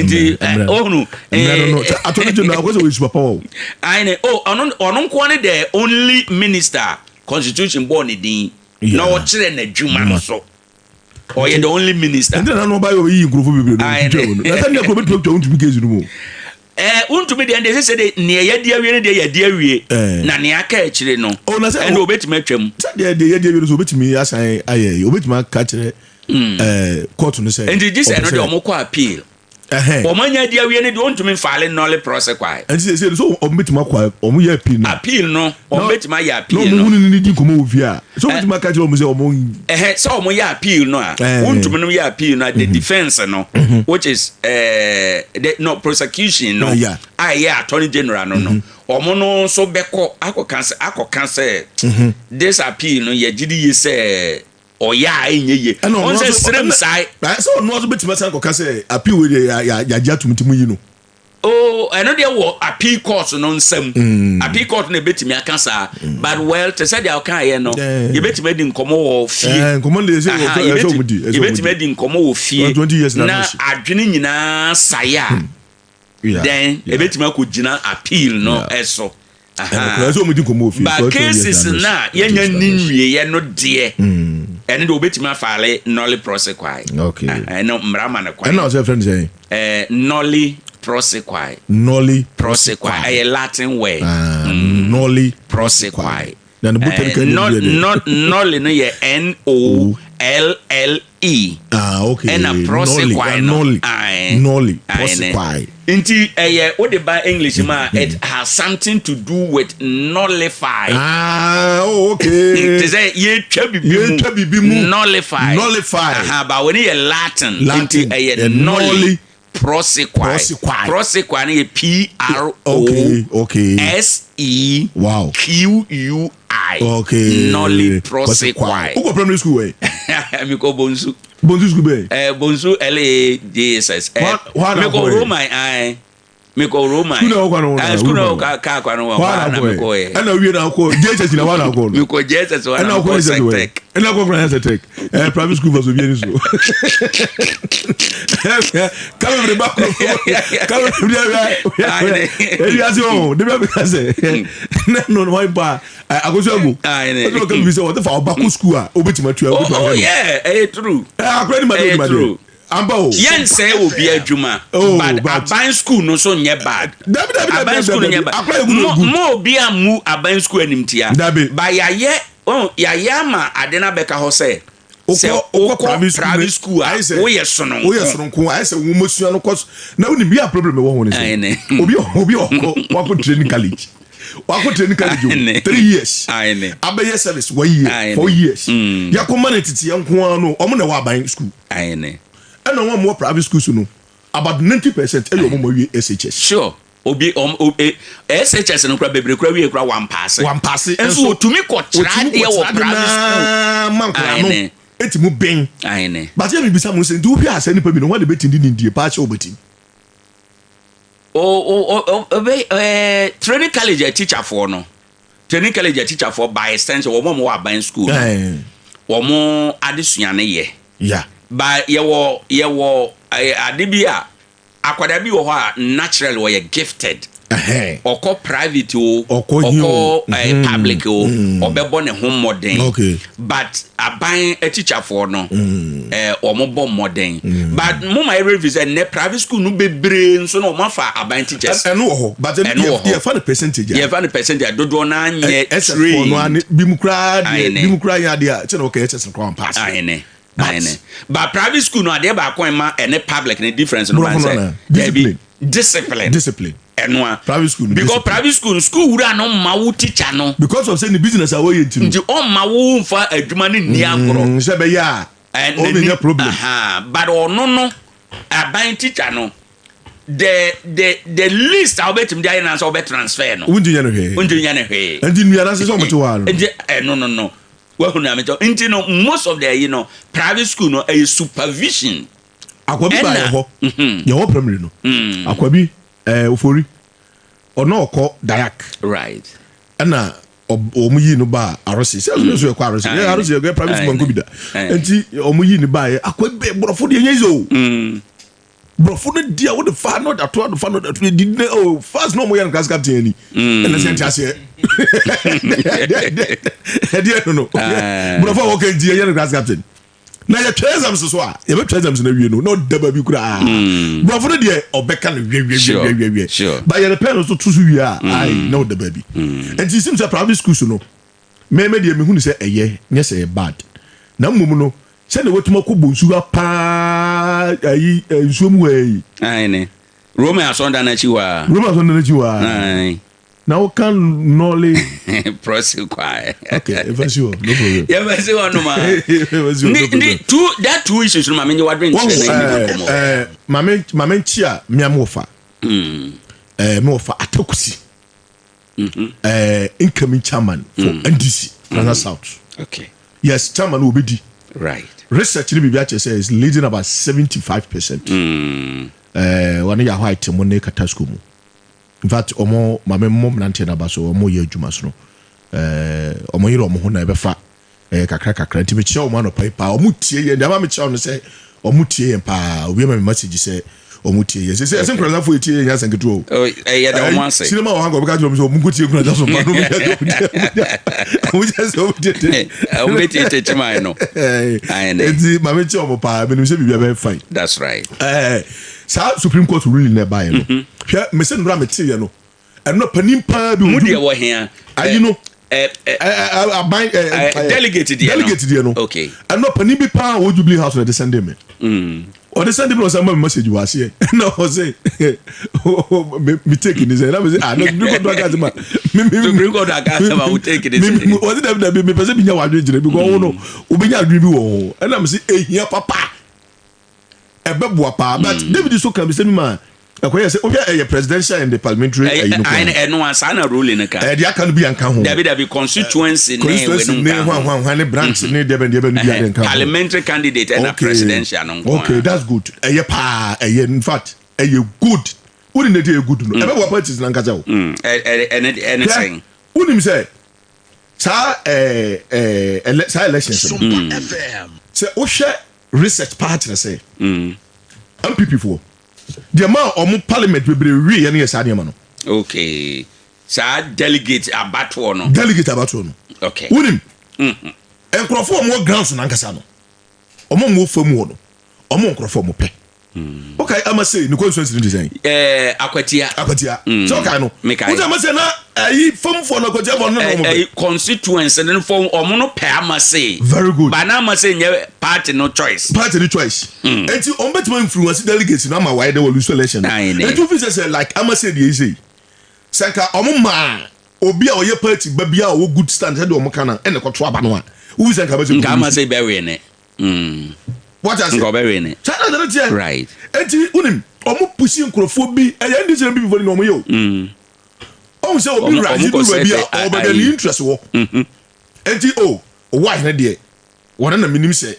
Nti eh, ohunu. Eh, Attorney General akɔ sɛ wɔyɛ super power o. Ayi o ɔno ɔno nkoa ne the only minister constitution bɔɔ ne din na ɔkyerɛ n'adwuma no so. Ɔyɛ the only minister. Ɛnti na nanu ɔba yɛ ɔbɛyiyi nkurɔfoɔ bebree no ɔtwitwa mu no. Na sɛ nea kuro bɛtumi atwitwa wontumi case no mu o. Ɛɛ wontumi deɛ ɛnde sɛ de nea yɛadi awie no deɛ yɛadi awie na nea aka akyire no ɛnde obetumi atwam. Sɛ deɛ deɛ yɛadi awie no so obetumi asan ayɛ obetumi aka kyerɛ ɛɛ court no sɛ. Nti gye sɛ ɛno deɛ wɔn kɔ appeal. Wɔn anya adi awie no deɛ wɔntumi nfaale nolle prosequi. Nti sɛ sɛ so wɔn betumi akɔ wɔn yɛ appeal no. Appeal no wɔn betumi ayɛ appeal no. Na wɔn hunu ne di nkɔmɔ wɔ fie a so wɔn betumi aka kyerɛ wɔn sɛ wɔn. Ɛhɛ sɛ wɔn yɛ appeal no a wontumi no yɛ appeal no a the defence no which is ɛɛ the no prosecution no a ɛyɛ attorney general no no wɔn no nso bɛkɔ akɔka sɛ akɔka sɛ this appeal no yɛ gye di yie sɛ. Ɔyɛ a ɛnyɛ yie. Ɛna ɔno Ɔn sɛ nso serem ɛna saa. Sɛ ɔno nso bɛtumi asan akɔka sɛ appeal wei deɛ yɛ yɛ yɛagye atom nti mo yi no. Oh ɛno deɛ wɔ appeal court no nsam. Appeal court na ɛbɛtumi aka saa. But well te sɛ deɛ ɔkaeɛ no yɛbɛtumi adi nkɔmmɔ wɔ fie. Ɛɛ nkɔmmɔ no deɛ ɛsɛ Aha, ɛsɛ ɔmo di ɛsɛ ɔmo yɛbɛtumi di. adi nkɔmmɔ wɔ fie 20 years na na ano hye. adwene nyinaa sae a. Then ebetumi akɔgyina appeal no so. But cases no a yɛnya nni nwieɛ no deɛ, ɛno deɛ obetumi afaale nolle prosequi. Ɛno mmara ma no kwan. Ɛna ɔsɛ fɛn sɛn? Nolle prosequi. Nolle prosequi. Ɛyɛ Latin word. Nolle prosequi. Na ne botanical name yɛ dɛ? Nolle no yɛ N O L L E. Ah, okay. Ɛna prosequi no. Nolle. Ae. Nolle Ae, ne. prosequi. Nti ɛyɛ wode ba English mu a it has something to do with nullify. Ah, oh, okay. Te sɛ yɛtwa bibi mu. Yɛtwa bibi mu. Nullify. Nullify. Aha, ba wɔne yɛ Latin. Latin. Nti ɛyɛ Ɛyɛ nolle nolle. Prosequi. Prosequi. Prosequi no yɛ P R O Okay, okay. S E Wow. Q U I. Okay. Nolle Prosequi. Wokɔ primary school wɛ? Mekɔ Bonsu. Bonsu school bɛn? Eh, Bonsu L A J S S. Eh, Hɔ na mekɔ wokɔɛ? Roman ae. Mekɔ Roman. School na wokɔ no Eh, school na wokɔ kaa kwan no wɔ Hɔ hɔ na na wokɔɛ? mekɔɛ. Ɛna wie na wokɔ JHS na hɔ na wokɔ no. Mekɔ JHS hɔ Ɛna na wokɔ mekɔ JHS wɛ? Sectec. Ɛna wokɔ kora Sectec. Eh, private school for so bi ani so. Kame bere ba kuro. Kame bere bere. Ebi ase wɔn, de bi abeka sɛ. Na no no wɔn ba akosu agu. Ɛna ɔka bi sɛ wɔde fa ɔba kɔ school a obetumi atua obetumi Oh ahwɛ no. yeah, ɛyɛ true. Ɛ akora ni ma de Ɛyɛ ma de. true. Ampa o. Yɛnsɛe obi adwuma Oh, but but- aban school no so nyɛ bad. Dabi dabi dabi Aban school no dabi nyɛ bad. akora egu no Mo good. mo obi ammu aban school animtia. Dabi. Ba yɛayɛ oh, yɛayɛ ama ade no abɛka hɔ sɛ sɛ Wokɔ wokɔ private school a ayɛ sɛ- woyɛ sononko. Woyɛ sononko ayɛ sɛ nwomasua no kɔ so na wonim bi a problem ɛwɔ ho ne sɛ Aane. obi obi ɔkɔ wakɔ training college wakɔ training college o 3 years Aane. abɛyɛ service 1 year Aane. 4 years yɛakɔ ma no teteɛ nko ara no ɔmo na ɛwɔ aban school Aane. ɛna wɔn a wɔwɔ private school so no about 90% ɛyɛ ɔmo ma wie SHS. Sure. Obi ɔm o e SHS no kora bebree kora wie kora wampaase. Wampaase. Nso otumi kɔ kyerɛ otumi adeɛ kɔ wɔ kyerɛ ade private school. naa ma nkwadaa no Aane. eti mu bɛn. Aane. But yɛ mi bisa mo sɛ nti wohwɛ a saa nipa bi no wɔn de bɛti di ne die paa kyɛ wɔbɛti. O o o o ɛɛ training college atikyafoɔ no training college atikyafoɔ by extension wɔn a wɔwɔ aban school no wɔn adesua no yɛ. Yeah. Ba yɛwɔ yɛwɔ ade bi a Akwadaa bi wɔ hɔ a naturally ɔyɛ gifted. Ɔkɔ private o, ɔkɔ eh, public o, ɔbɛbɔ ne ho mmɔden. Okay. But aban atikyafoɔ no, eh, wɔn bɔ mmɔden. But mo ma yɛrɛ fi sɛ nnɛ private school no bebree nso no wɔn afa aban teachers. Ɛno wɔ hɔ, but ɛno wɔ hɔ. Yɛfa no percentage a. Yɛfa no percentage a dodoɔ naa nyɛ trained. No bi mu koraa deɛ, bi mu koraa yɛ adeɛ a kyɛ na ɔkɛ ɛkyɛ sɛ koraa mpaase. Ayene. Ayene. But private school no adeɛ baako ɛma ɛne public ne difference no ban sɛ discipline. Discipline. Discipline. Ɛnoa. Private school no because private school no school wura no ma wo teacher no. Because of say ne business a wɔyɛ nti no. Nti ɔmma wo nfa adwuma no nni agorɔ. Sɛ bɛyɛ a ɔbɛnya problem. But ɔno no aban teacher no the the the least a wobɛtumi de ayɛ no sɛ wobɛ transfer no. Wontumi nyɛ no hwee. Wontumi nyɛ no hwee. Nti nnua no ase sɛ ɔmote hɔ a no. Nti ɛno no no. Wahu nea mekyɛ nti no most of the ayi no private school no ɛyɛ supervision. Akwa bi ba yɛ hɔ yɛ hɔ primary no akwa bi ɛɛ ofori ɔno ɔkɔ dayak. Right. Ɛna wɔn yi no ba arose sɛ ɛso so yɛ kɔ arose yɛ arose yɛ private school nko bi da nti wɔn yi no ba yɛ akwa bi borɔfo deɛ nyɛ yi o. Borɔfo no di a wode fa na ɔde ato fa na ɔde ato di ne o oh, fast na ɔmo yɛ no class captain ani mm. ɛna sɛ nte aseɛ ɛdeɛ no no borɔfo a wɔka nti yɛyɛ no class captain. Na yɛtwa exams so a, yɛbɛtwa exams no awie no, na ɔda baabi koraa. Borɔfo no deɛ ɔbɛka no wiɛwiɛwiɛwiɛ. Ba yɛde pɛn no so to so wie a, ae, na ɔda baabi. Nti sim sɛ private schools no, me me deɛ mehu no sɛ ɛyɛ, nyɛ sɛ ɛyɛ bad. Na mmom no, sɛdeɛ watumi akɔ bonsua paa ayi nsuo mu hɔ yi. Ae ne. Roman asɔndan no akyi hɔ a. Roman asɔndan no akyi hɔ a. Ae. Na woka nɔɔle. Prɔsi kwae. Okay, ɛfa si hɔ, no problem. Yɛfa si hɔ nom a. Ne ne two that two issues no maame nye wadwen kyerɛ na yɛn nkɔmɔ. Ɛɛ maame maame nkyi a mmea mo wɔfa. Ɛɛ mo wɔfa Atakusi. Ɛɛ incoming chairman for NDC Ghana South. Okay. Yes, chairman wo bedi. Right. Research ni biribi akyerɛ sɛ is leading about 75%. Ɛɛ wɔne yɛ white mo ne Katasco mu. In fact ɔmo ma me mmɔ mmeranteɛ no aba so ɔmo yɛ adwuma sono ɛɛ ɔmo yere ɔmo ho na ɛbɛfa ɛyɛ kakra kakra nti mekyia ɔmo anɔpa yi paa ɔmo tie yɛn deɛ ama mekyia ɔmo sɛ ɔmo tie yɛn paa obi ama me message sɛ ɔmo tie yɛn sɛ ɛsɛ nkuransafoɔ yɛ tie yɛn nyɛ asɛn ketewa o ɛyɛ dɛ ɔmo ase sinima wɔ ha nka ɔbɛka kyerɛ ɔmo sɛ ɔmo nko tie nkuransa so mpa no ɔmo kyɛ sɛ ɔmo tie tie ɔmo bɛ tie tie kyiman no nti maame kyia ɔmo paa menim sɛ biribi abɛyɛ fine that's right ɛɛ Saa supreme court ruling na ɛbaeɛ no mhm. hwɛ mese nnora meteeɛ no ɛno panin paa bi mu deɛ wɔ hea ayi no aban delegate deɛ no delegate deɛ no okay ɛno panin bi paa wɔ jubilee house na ɛde sɛnde me mm. ɔde sɛnde me na ɔsɛ ma me message wɔ aseɛ na ɔsɛ me take ni sɛ na me sɛ ah na supreme court aka asɛm a me me supreme court aka asɛm a wo take ni sɛ ɔsɛ dabi dabi mepɛ sɛ menya w'adwene kyerɛ because wo no wobɛnya adwene bi wɔ ho ɛna me sɛ ehia papa Ɛbɛboa paa but David nso ka bisɛ bi ma ɛkɔyɛ sɛ wohwɛ ɛyɛ presidential and the parliamentary ɛyi no koraa. Ɛno a saa na ruling no ka. Ɛdeɛ aka no bi anka ho. Dabi dabi constituency ne constituency ne hwan hwan hwan ne branch ne deɛ bɛn deɛ bɛn no bi ade nka ho. Parliamentary candidate ɛna presidential no nko Okay that's good ɛyɛ paa ɛyɛ in fact ɛyɛ good wonim deɛ ɛyɛ good no ɛbɛboa parties no ankasa o. Ɛne ɛne sɛn. Wonim sɛ saa ɛɛ ɛɛ saa elections no sɛ wohwɛ Research paa kyerɛ sɛ NPP foɔ deɛ maa ɔmo parliament bebree wie yɛ no yɛ saa nneɛma no. Okay saa delegate abatoɔ no. Delegate abatoɔ no. Okay. Wonim nkorɔfoɔ ɔmo wɔ grounds no ankasa no ɔmo a ɔmo wɔ fam hɔ no ɔmo nkorɔfoɔ ɔmo pɛ. Wokae Amasei ne constituency no te sɛn? Ɛɛ Akwatia. Akwatia. Sɛ wokae no. Mekae. Wosɛ Amasei na ɛyi famfoɔ no Akwatiafoɔ no na wɔn pɛ. Ɛyi constituency no fam wɔn no pɛ Amasei. Very good. Ba na Amasei nyɛ party no choice. Party no choice. Eti wɔn bɛtumi influence delegates no ama wɔayɛ dɛ wɔ lose election no. Eti wofi sɛ sɛ like Amasei deɛ yi sei sɛ nka wɔn maa obi a ɔyɛ party ba bi a ɔwɔ good stand sɛdeɛ wɔn ka no ɛna ɛkɔto aba no a wofi sɛ nka Amasei Nka Amasei bɛwin ne. Mm. Wate ase? Nka ɔbɛwe ne. Saa na ɛde teɛ. Right. Eti wonim ɔmo pusi nkurɔfoɔ bi ɛyɛ NDC na NPP foɔ ni na ɔmo yɛ o. Mm. Ɔmo sɛ obi Ɔmo rise ɔmo du kɔ baabi sɛ a ɔwɔ baabi a ne interest wɔ. Mhm. Eti o ɔwɔ ahene deɛ wɔn na menim sɛ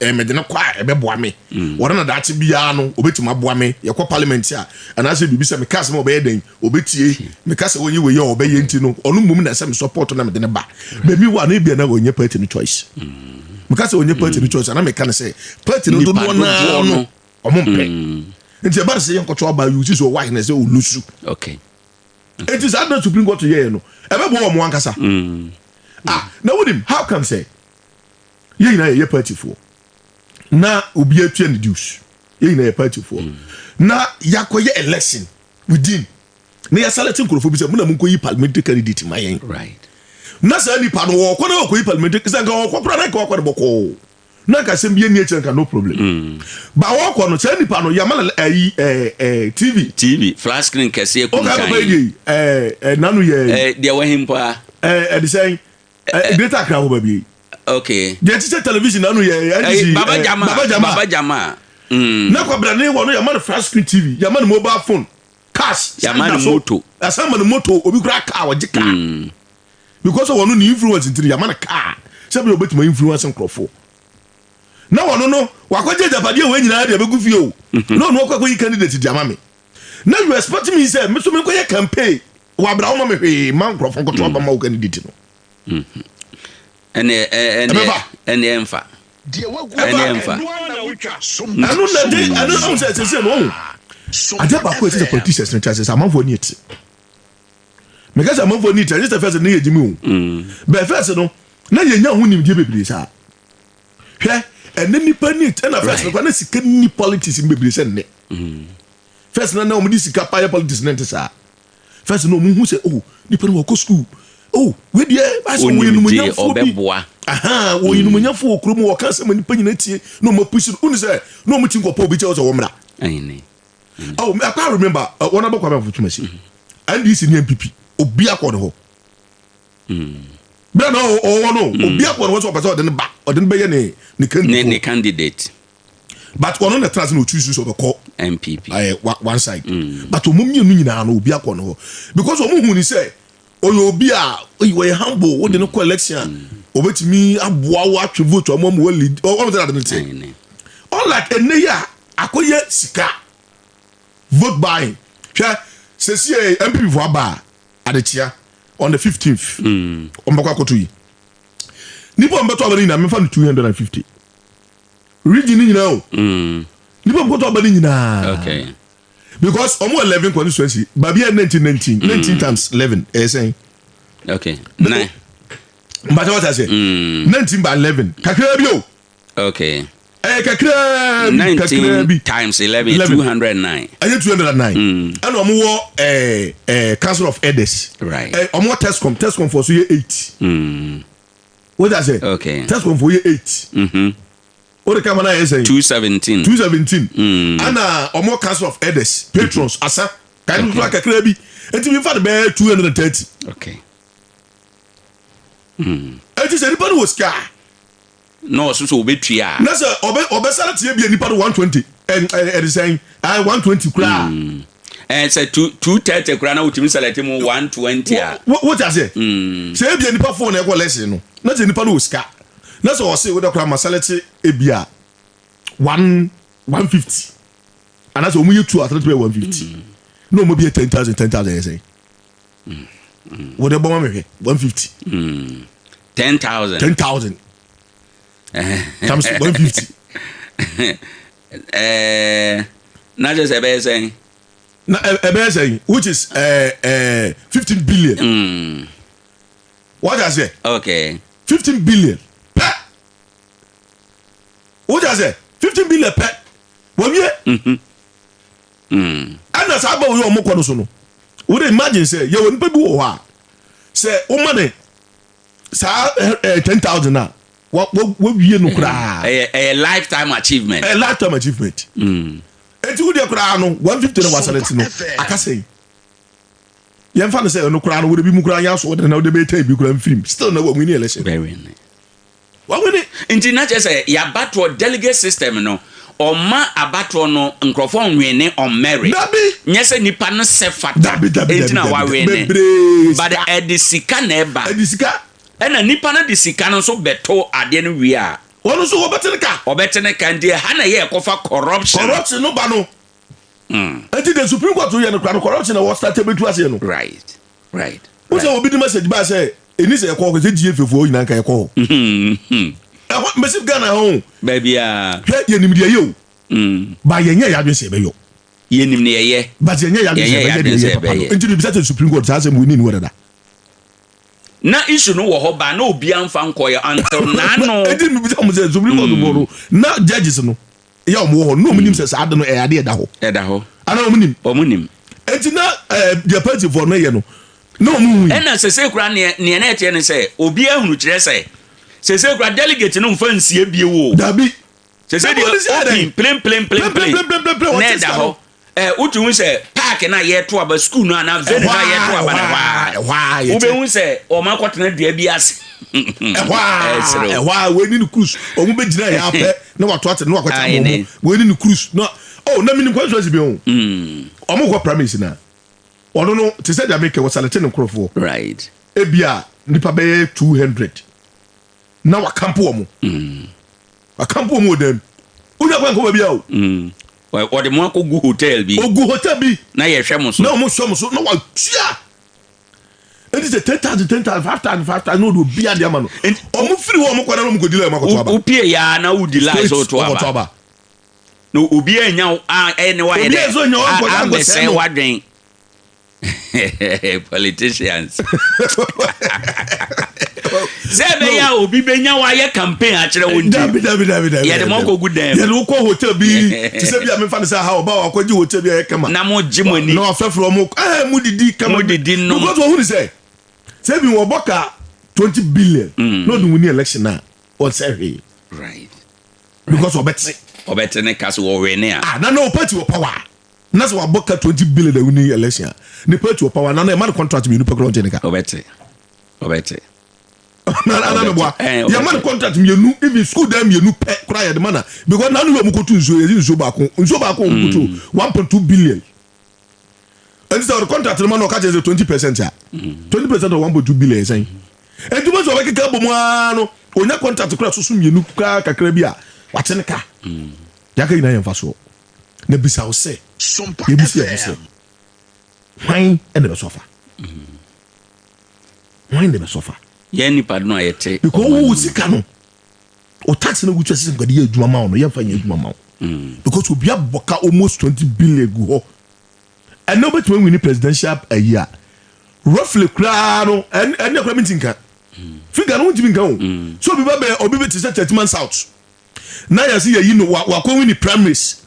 ɛɛ mede no kɔ a ɛbɛboa me. Wɔn na daakye biara no obetumi aboa me. Yɛkɔ parliament a anaasɛ biribi sɛ meka asɛm a ɔbɛyɛ dɛn obetie. Meka sɛ ɔnyɛ wei a ɔbɛyɛ nti no ɔno mmom na ɛsɛ me support na mede no ba. Baabi wɔ a na ebia na ɔnyɛ party no choice. Meka sɛ ɔnyɛ party no choice a na meka no sɛ party no dodoɔ naa no ɔmo mpɛ. Nti ɛba no sɛ yɛnkɔto aba yi sɛ ɔwɔ ahene sɛ ɔlusu. Okay. Nti saa na Supreme Court yɛɛ no ɛbɛboa ɔmo ankasa. Ah na wonim how come sɛ yɛn nyinaa yɛyɛ party foɔ na obi atua ne dues yɛn nyinaa yɛ party foɔ na yɛakɔyɛ election within na yɛaselect nkurɔfoɔ bi sɛ mo na monkɔyi parliamentary candidate ma yɛn right na saa nipa no wɔkɔ na wɔkɔyi parliamentary sɛ nka wɔkɔ koraa na nka wɔkɔ no bɔkɔɔ na nka asɛm bi ani akyerɛ nka no problem mm. ba wɔkɔ no saa nipa no yɛma no ɛyi ɛɛ ɛɛ tv tv flat screen kɛseɛ kuntan ɔka papa yi deɛ ɛɛ ɛɛ nanu yɛ ɛɛ deɛ wɔhin mpo a ɛɛ ɛde sɛn ɛɛ greater accra hɔ baabi yi okay deɛ ti sɛ television nanu yɛ ndc baba jama baba jama baba jama na kwabra ne wɔ no yɛma no flat screen tv yɛma no mobile phone cars yɛma no moto yɛsan ma no moto obi kura car ɔgye car mm. because of ɔno ne influence nti yɛma no car sɛ bi obetuma influence nkurɔfoɔ na wɔn no wakɔgye agyapadeɛ wɔ nyinaa deɛ bɛgu fie o mhm. na ɔno akɔ akɔyi candidate di ama me na you expect me sɛ me so me nkɔyɛ campaign wɔ abira wɔn ma me hwee ma nkurɔfoɔ nkɔtɔ aba ma wo candidate no. Mhm. Ɛnneɛ ɛnneɛ ɛnneɛ nfa. Ɛnneɛ nfa. Ɛno na de ɛno ɛho sɛ ɛsɛ no ɔho. Adeɛ baako a ɛsɛ sɛ politicians no kyɛ sɛ amanfoɔ ani ɛte. Meka sɛ amanfoɔ ani ɛte ɛnyɛ sɛ fɛs no yɛ gyimi o. Bɛɛ fɛs no na yɛnya ho nimdeɛ bebree saa. Hwɛ. Ɛnɛ nipa ni ɛna first no kora na sika ni politics mu bebree sɛ nnɛ. First na na wɔn de sika pa yɛ politics na nte saa. First na wɔn hu sɛ oh nipa no wɔkɔ school oh wei deɛ asɛ wɔyɛ numunyamfoɔ bi ahan wɔyɛ numunyamfoɔ wɔ kurom wɔka asɛm a nipa nyinaa tie na wɔn apusi no wonu sɛ na wɔn ti nkɔpɔ obi kyɛw sɛ wɔn mmra. Oh I can't remember wɔn abɔ Kwame Afotumasi NDC ne NPP obi akɔ ne hɔ. Bẹ́ẹ̀ na ɔwɔ no obi akɔ ne hɔ sɛ ɔpɛ sɛ ɔde ne ba ɔde ne bɛyɛ ne ne candidate. Ne candidate. But ɔno na ɛtena ase na ɔtwi so sɛ ɔbɛkɔ NPP ɛɛ one side. Mm. But wɔn mmienu nyinaa no obi akɔ ne hɔ because wɔn hu ni sɛ ɔyɛ obi a ɔyɛ humble wode no kɔ election a ɔbɛtumi aboa wo atwe vote ɔmo ɔmo wɔ lead ɔmo sɛ ade no te. Unlike ɛnɛ yi a akɔyɛ sika vote buying hwɛ sɛsi yɛ NPP fo aba a adekyea on the 15th ɔmo bɛkɔ akɔto yi nipa ɔmo bɛtɔ aba no nyinaa mefa no 250. Region ni nyinaa o. Mm. Nipa mu kɔtɔ aba ni nyinaa. Okay. Because ɔmo 11 constituency baabi yɛ 19 19 mm. 19 times 11 ɛyɛ sɛn. Okay. Nine. Mbata wata sɛ. Mm. 19 by 11 kakra bi o. Okay. Ɛyɛ kakra bi kakra bi. 19 times 11 209. Ɛyɛ 209. Mm. Ɛna ɔmo wɔ ɛɛ ɛɛ council of elders. Right. Ɛ ɔmo wɔ tescom tescom fo so yɛ 8. Mm. Wọ́n ti ase. Okay. Tescom fo yɛ 8. Mm-hmm. O de kama na yɛ sɛn. 217. 217. Mm. Ɛna ɔmo council of elders patrons mm-hmm. asa kan okay. kakra bi eti mi nfa de bɛyɛ 230. Okay. Mm. Eti sɛ nipa no wɔ sika. Na ɔso sɛ obetua. Na sɛ ɔbɛ ɔbɛsara tie bi nipa no 120 ɛ ɛ ɛde sɛn ɛ 120 koraa. Mm. Ɛ sɛ 230 koraa na wotumi select mu 120 a. Wo wo ti ase. Mm. Sɛ ebi nipa fon na ɛkɔ lɛsin no na sɛ nipa no wɔ sika. Na sɛ ɔse wodɛ koraa ma select ebi a 1 150 anaasɛ ɔmo yɛ two a select bɛyɛ 150 na ɔmo bi yɛ 10,000 10,000 yɛ sɛn wode bɔ ma mehwɛ 150. 10,000. 10,000 times 150. Ɛɛ na kyerɛ sɛ ɛbɛyɛ sɛn. Na ɛbɛyɛ sɛn which is 15 billion. What I say? Okay. 15 billion pɛ. What I say? 15 billion pɛ. Wɔwie. Ɛna saa ba wo yɛ ɔmo kɔ no so no. Wode imagine sɛ yɛwɔ nipa bi wɔ hɔ a sɛ woma ne saa 10,000 a wawie no koraa. Ɛyɛ lifetime achievement. Ɛyɛ lifetime achievement. Eti wo deɛ koraa no 150 na waselect no aka sɛn. Yɛmfa no sɛ ɛno koraa no wode bi mu koraa nyɛ aso wode na wode bɛyɛ tɛn bi koraa mfirim still na wawini election. Very nice. Wawini. Nti na kyerɛ sɛ yɛabatoɔ delegate system no ɔma abatoɔ no nkurɔfoɔ nwene on merit. Dabi. Nyɛ sɛ nipa no sɛ fata. Dabi dabi dabi na wawene. Bebree. But ɛde sika na ɛba. Ɛde sika. Ɛna nipa no de sika no nso bɛto adeɛ no wie a. Wɔn nso wɔbɛte ne ka. Ɔbɛte ne ka nti ɛha na ɛyɛ ɛkɔfa corruption. Corruption no ba no. Nti the Supreme Court yɛ no kora no corruption na wɔ start bɛtu aseɛ no. Right. Wo sɛ obi de message baa sɛ ɛni sɛ yɛkɔ hɔ sɛ GFA foɔ nyinaa nka yɛkɔ hɔ. Ɛhɔ mɛsi Ghana hɔ o. Baabi a. Hwɛ yɛnim deɛ yɛ o. Ba yɛnyɛ yɛ adwene sɛ yɛbɛyɔ. Yɛnim deɛ yɛ. But yɛnyɛ yɛ adwene sɛ yɛbɛyɛ deɛ yɛ papa no. Nti bibisa sɛ Supreme Court saa asɛm wei ne ni wɔ dada. Na issue no wɔ hɔ ba na obiara mfa nkɔyɛ until n'ano. Nti bibisa wɔn sɛ Supreme Court bɔ no na judges no yɛ wɔn wɔ hɔ na wɔn nim sɛ saa ade no ɛyɛ adeɛ ɛda hɔ. Ɛda hɔ. Ana wɔn nim. Wɔn nim. Nti na ɛɛ deɛ party foɔ no yɛ no na wɔn hu yi. Ɛna sese kura neɛ neɛ na ɛteɛ ne sɛ obi ahunu kyerɛ sɛ sese kura delegate no nfa nsie bie wo. Dabi. Sese deɛ open plain plain plain plain na ɛda hɔ. Ɛ wotu hu sɛ park na yɛto aba school no anaa venue na yɛto aba no hɔ a wobɛhu sɛ wɔn akɔtena dua bi ase. Ɛhɔ a ɛhɔ a wei ni ne cruise wɔn bɛ gyina yɛ apɛ na wato ate na wakɔtɛ ama wɔn wei ni ne cruise na oh na minim constituency bi ho wɔn kɔ primaries na ɔno no te sɛ deɛ mekɛ wɔsalete ne nkorɔfoɔ right ebia nipa bɛyɛ 200 na wakampo wɔn wakampo wɔn wɔ dan mu wonya kwan kɔ baabi a o. Wɔde mo akɔgu hotel bi. Ogu hotel bi. Na yɛhwɛ mo so. Na wɔn hwɛ mo so na watua. Eti sɛ 10,000 10,000 5,000 5,000 na ɔde obi ade ama no. Wɔn firi hɔ wɔn kɔ na wɔn kɔ di line wɔn akɔto aba. Wopie ya na wodi line so to aba. Na obi anya a ɛne wayɛ dɛ. Obi nso nya wɔn nkɔ ambɛsɛ wadwen. Politicians. Sɛ ɛbɛyɛ a obi bɛnya wayɛ campaign akyerɛ wo nti. Dabi dabi dabi dabi. Yɛde mo akɔgu dan mu. Yɛde wo kɔ hotel bi te sɛ bi a mefa no sɛ aha ɔba wakɔgye hotel bi a ɛyɛ kama. Na mo gye mo ani. Na wafrɛfrɛ wɔn ɛɛ mo didi kama. Mo didi nom. Because wɔn hu ni sɛ sɛ ebi wɔbɔ ka 20 billion. Na ɔde win election a ɔnsɛ hwee. Right. Because ɔbɛte. Ɔbɛte ne ka so wɔwene a. Ah na na o party wɔ power. Na sɛ wabɔ ka 20 billion a winning election a ne party wɔ power na na ɛma no contract mmienu pɛ koraa ɔnte ne ka. Ɔbɛte. Ɔbɛte. Na ana meboa. Yɛma no contract mmienu even school dan mmienu pɛ koraa yɛde ma na because na ano yɛ ɔmo kotu nsuo yɛde nsuo baako nsuo baako ɔmo kotu 1.2 billion. Ɛnti sɛ ɔde contract no ma na ɔka kyerɛ sɛ 20% a 20% of 1.2 billion yɛ sɛn? Ɛnti wobɛsɛ ɔbɛkeka abɔ mu ara no ɔnya contract koraa soso mmienu koraa kakra bi a wate ne ka. Yɛaka nyinaa yɛ mfasoɔ. Na bisa wo sɛ, yɛbisa yɛn ho sɛ, hwan na ɛbɛsɔ afa? Hwan na ɛbɛsɔ afa? Yɛn nipa no a yɛte. Because wo sika no, o tax na wotua sɛ nkɔde yɛ adwuma ma wo no, yɛmfa nyɛ adwuma ma wo. Because obi abɔ ka almost 20 billion gu hɔ. Ɛnna wobɛtumi awini presidential ayi a, roughly koraa no, ɛnna koraa menti nka. Figure no wontumi nka o. So obi ba bɛ obi bɛ te sɛ Techiman South. Na yɛse yɛyi no wakɔ wini primaries.